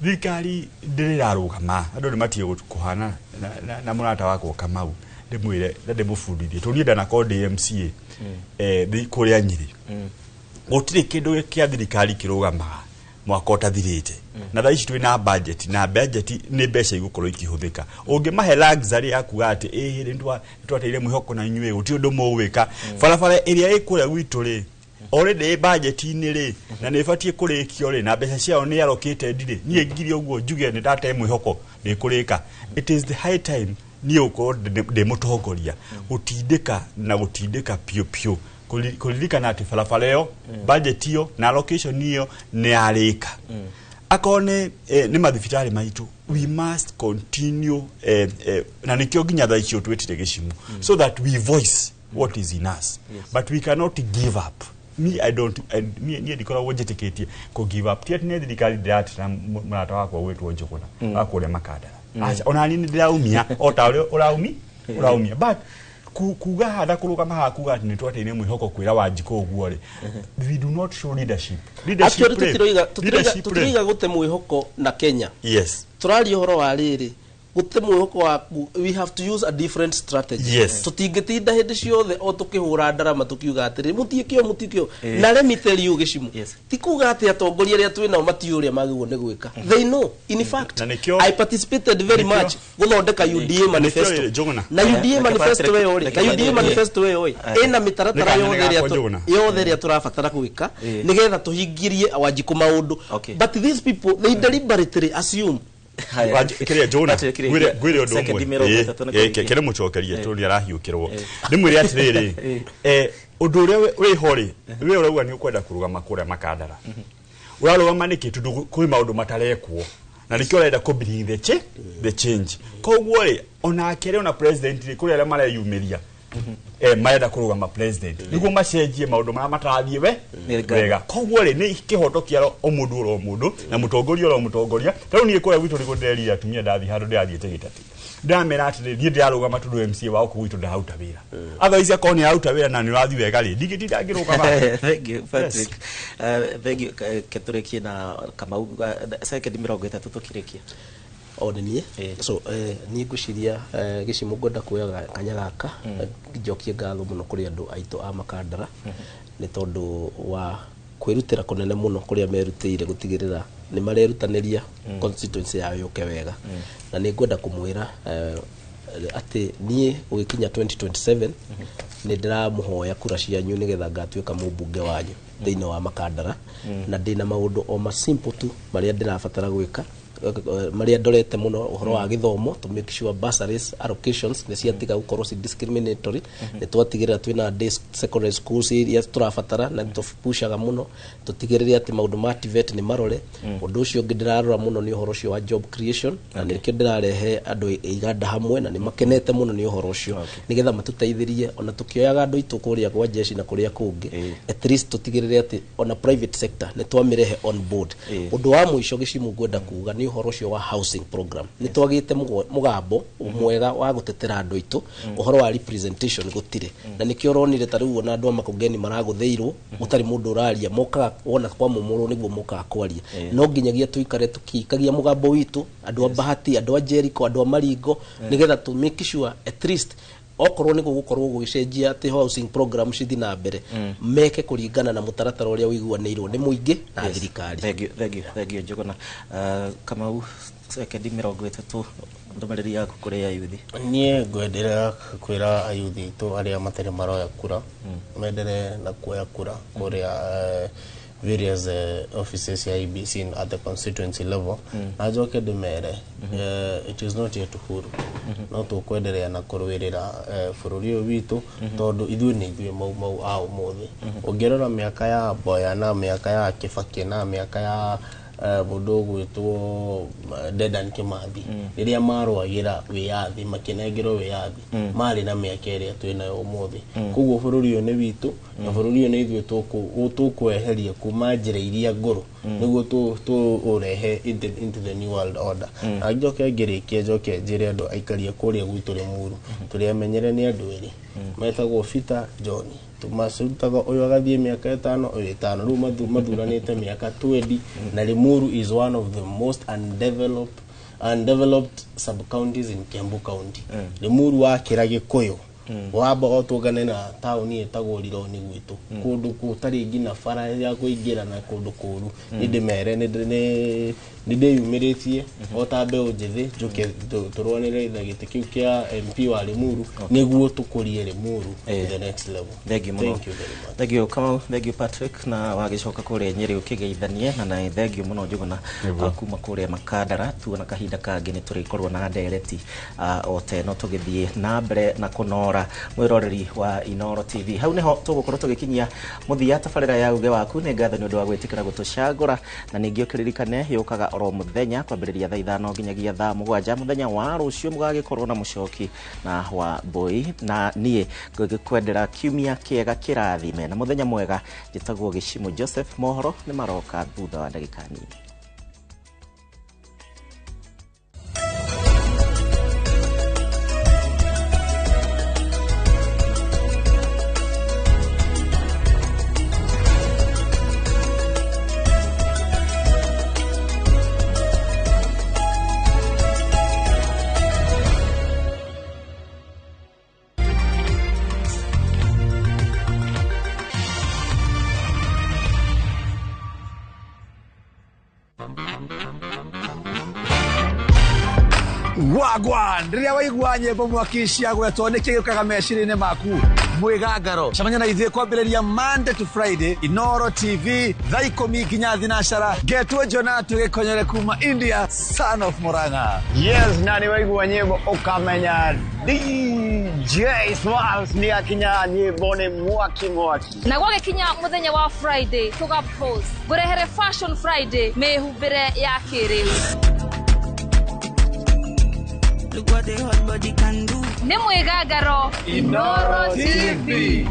thirikari ndĩrĩ ĩrarũgama, andũ nĩ matige kũhana na mũrata wakwa Kamau, ndĩmwĩre na ndĩmũbundithie tondũ niĩ ndanakorwo ndĩ MCA kũrĩa Nyĩrĩ, gũtirĩ kĩndũ kĩa thirikari kĩrũgamaga mwaka ũtathirĩte, na thaa ici twĩna budget, na budget nĩ mbeca igũkorwo ikĩhũthĩka. Ũngĩmahe luxury ya kuga atĩ ĩhĩ nĩtwateire mwĩhoko na inyuĩ, gũtirĩ ũndũ mũgwĩka, barabara ĩrĩa ĩ kũrĩa gwitũ rĩ, already ĩ budget-inĩ rĩ, na nĩ ĩbatiĩ kũrĩkio rĩ, na mbeca ciayo nĩ allocated rĩ, niĩ ngiri ũguo njuge nĩ ndate mwĩhoko nĩ kũrĩka. It is the high time niĩ gũkorwo ndĩ mũtongoria gũtindĩka na gũtindĩka piũ piũ, kũririkana atĩ barabara ĩyo, budget ĩyo na allocation ĩyo nĩ yarĩka. Akorwo nĩ mathibitarĩ maitũ, we must continue, na nĩkĩo nginya thaa icio twĩtire gĩcimu, so that we voice what is in us. But we cannot give up. Me, I don't, niĩ ndikoragwo njĩtĩkĩtie kũ give up. Ti atĩ nĩ thirikari ndĩrateta mũrata wakwa gwĩtwo Njũgũna wa kũrĩa Makandara, aca, ona niĩ nĩ ndĩraumia o ta ũrĩa ũraumia, but kuga hada kũrũgama haha kuga atĩ nĩ twateire mwĩhoko kwĩra Wanjikũ ũguo rĩ, we do not show leadership. Actually tũtiroiga gũte mwĩhoko na Kenya. Tũraria ũhoro wa rĩrĩ, gũte mwĩhoko waku, we have to use a different strategy. Tũtingĩtinda hĩndĩ ciothe o tũkĩhũra ndarama tũkiuga atĩrĩ mũtiĩkĩo mũtiĩkĩo. Na let me tell you Gĩcimu, ti kuga atĩ atongoria arĩa twĩ nao matiũĩ ũrĩa magĩrĩirwo nĩ gwĩka. They know. In fact, I participated very much gũthondeka UDA manifesto, na UDA manifesto ĩyo rĩ, na UDA manifesto ĩyo rĩ, ĩna mĩtaratara yothe ĩrĩa tũrabatara gwĩka nĩgetha tũhingĩrie Wanjikũ maũndũ. But these people, they deliberately assume kĩrĩa Njũgũna, ngwĩre ũndũ ũmwe, kĩrĩa mũcokerie tondũ nĩ arahiũkĩrwo, ndĩmwĩre atĩrĩrĩ, ũndũ ũrĩa wĩho rĩ, we ũrauga nĩ ũkwenda kũrũgama kũrĩa Makandara, ũrarũgama nĩkĩ? Tondũ kwĩ maũndũ matarekwo, na nĩkĩo ũrenda kũ bring the change. Koguo rĩ, onake rĩ, ona president rĩ, kũrĩ arĩa mareyumĩria Marenda kũrũgama president nĩguo macenjie maũndũ marĩa matarathiĩ we wega. Koguo rĩ, nĩ kĩhoto kĩa o mũndũ oro mũndũ na mũtongoria oro mũtongoria. Ta rĩu niĩ kũrĩa gwitũ nĩguo ndĩrerire atumia, ndathiĩ handũ ndĩrathiĩte gĩtati, ndĩramera atĩrĩ, niĩ ndĩrarũgama tondũ MCA wa gũkũ gwitũ ndararuta wĩra. Otherwise akorwo nĩ araruta wĩra na nĩ ũrathiĩ wega rĩ, ndingĩtinda ngĩrũgama. Thank you, Patrick. Thank you. Ketũrĩkie na Kamau, sekendi 30 tũkĩrĩkia. O nĩ niĩ. So niĩ ngwĩciria, gĩcimo, ngwenda kuoya kanya gaka njokie ngatho mũno kũrĩ andũ aitũ a Makandara nĩ tondũ wa kwĩrutĩra kũnene mũno kũrĩa merutĩire gũtigĩrĩra nĩ marerutanĩria constituency yao yũke wega. Na nĩ ngwenda kũmwĩra atĩ niĩ gũgĩkinya 2027 nĩ ndĩramũhoya kura cianyu nĩgetha ngatuĩka mũmbunge wanyu thĩinĩ wa Makandara. Na ndĩna maũndũ o ma simple tu marĩa ndĩrabatara gwĩka, marĩa ndorete mũno, ũhoro wa gĩthomo, to make sure bursaries allocations nĩ ciatiga gũkorwo ci discriminatory, nĩ twatigĩrĩra twĩna day secondary schools iria tũrabatara, na nĩ tũpushaga mũno tũtigĩrĩre atĩ maũndũ ma TVET nĩ marore. Ũndũ ũcio ũngĩ ndĩrarora mũno nĩ ũhoro ũcio wa job creation, na nĩkĩo ndĩrarehe andũ a iganda hamwe, na nĩ makenete mũno nĩ ũhoro ũcio, nĩgetha matũteithĩrie ona tũkĩoyaga andũ aitũ kũrĩa gwa jeshi na kũrĩa kũngĩ, at least tũtigĩrĩre atĩ ona private sector nĩ twamĩrehe on board. Ũndũ wa mũico, gĩcimu, ngwenda kuga nĩ ũhoro ũcio wa housing program. Nĩ twagĩte mũgambo mwega wa gũtetera andũ aitũ. Ũhoro wa representation gũtirĩ, na nĩkĩo ũronire ta rĩu ona andũ a Makongeni maragũthĩirwo, gũtarĩ mũndũ ũraria. Mokaga wona kwamomorwo nĩguo mokaga kwaria. No nginyagia tũikare tũkĩikagia mũgambo witũ, andũ a Bahati, andũ a Jericho, andũ a Maringo, nĩgetha tũ make sure at least okorwo nĩ gũgũkorwo gũgĩcenjia atĩ housing program cithi na mbere, meke kũringana na mũtaratara ũrĩa ũiguanĩirwo nĩ mũingĩ na thirikari. Thank you, thank you, thank you, Njuguna. Kamau, sekendi 30, ndũmĩrĩri yaku kũrĩ ayuthi. Niĩ ngwenderea kwĩra ayuthi aitũ arĩa matarĩ maroya kura menderee na kuoya kura kũrĩa various offices ya IEBC at the constituency level. Na njoke ndĩmere, it is not yet uhuru, no tũkwenderea na kũrũĩrĩra bũrũri ũyũ witũ, tondũ ithuĩ nĩ ithuĩ mau mau a ũmũthĩ. Ũngĩrora mĩaka ya Mboya na mĩaka ya Kibaki na mĩaka ya mũndũ ũgwĩtwo Dedan Kimathi, rĩrĩa marũagĩra wĩyathi makĩnengerwo wĩyathi, marĩ na mĩaka ĩrĩa twĩnayo ũmũthĩ. Koguo bũrũri ũyũ nĩ witũ, na bũrũri ũyũ nĩ ithuĩ tũkweheria kuma njĩra iria ngũrũ nĩguo tũũrehe into the new world order. Na njoke ngĩrĩkia, njoke njĩre andũ aikaria kũrĩa gwitũ Rĩmuru, tũrĩ amenyere nĩ andũ erĩ metagwo Peter John, macirutaga ũyũ agathiĩ mĩaka 5, ũyũ 5. Rĩu mathuranĩte mĩaka 20, na Limuru is one of the most undeveloped sub counties in Kiambu County. Limuru wakĩra Gĩkũyũ, wamba ũtũngane na taũni ĩtagwo Rironi gwitũ, kũndũ gũtarĩ nginya bara ya kũingĩra na kũndũ kũru. Nĩ ndĩmere nĩ ndĩyumĩrĩtie o ta mbeũ njĩthĩ njũke tũrũanĩre na gĩtĩ kĩu kĩa MP wa Limuru nĩguo tũkũrie Limuru to the next level. Thank you mũno. Thank you very much. Thank you, Kamau. Thank you, Patrick. Na wagĩcoka kũrĩa Nyĩrĩ ũkĩgeithanie na thank you mũno, Njuguna, kuma kũrĩa Makandara. Tuona kahinda kangĩ nĩ tũrĩkorwo na ndereti o ta ĩno tũgĩthiĩ na mbere na kũnora mwĩroreri wa Inoro TV. Hau nĩho tũgũkorwo tũgĩkinyia mũthia tabarĩra ya uge waku. Nĩ ngatho nĩ ũndũ wa gwĩtĩkĩra gũtũcagũra, na ningĩ ũkĩririkane yũkaga oro mũthenya kwambĩrĩria thaa 5 nginyagia thaa 7. Mũthenya wa rũciũ mũgagĩkorwo na mũcoki na wa mbũi, na niĩ ngũgĩkwendera kiumia kĩega kĩrathime na mũthenya mwega. Njĩtagwo Gĩcimo Joseph. Mohoro nĩ maroka thutha wa ndagĩka nini. Wagwan, rĩrĩa waigua nyĩmbo mwaki ciagwetwo, nĩ kĩ gĩũkaga meciria-inĩ maku? Mwĩgangaro. Cemania na ithuĩ kwambĩrĩria Monday to Friday, Inoro TV, thaa 10 nginya 10. Ngetwo Jona tũgĩkonyere kuma India, son of Murang'a. Yes, na nĩ waigua nyĩmbo ũkamenya DJ Smalls nĩ akinya, nyĩmbo nĩ mwaki mwaki. Na gwagĩkinya mũthenya wa Friday, tũga pose ngũrehere Fashion Friday, mĩhumbĩre ya kĩrĩu. Look what the hot body can do. Nĩ mwĩgangaro Inoro TV.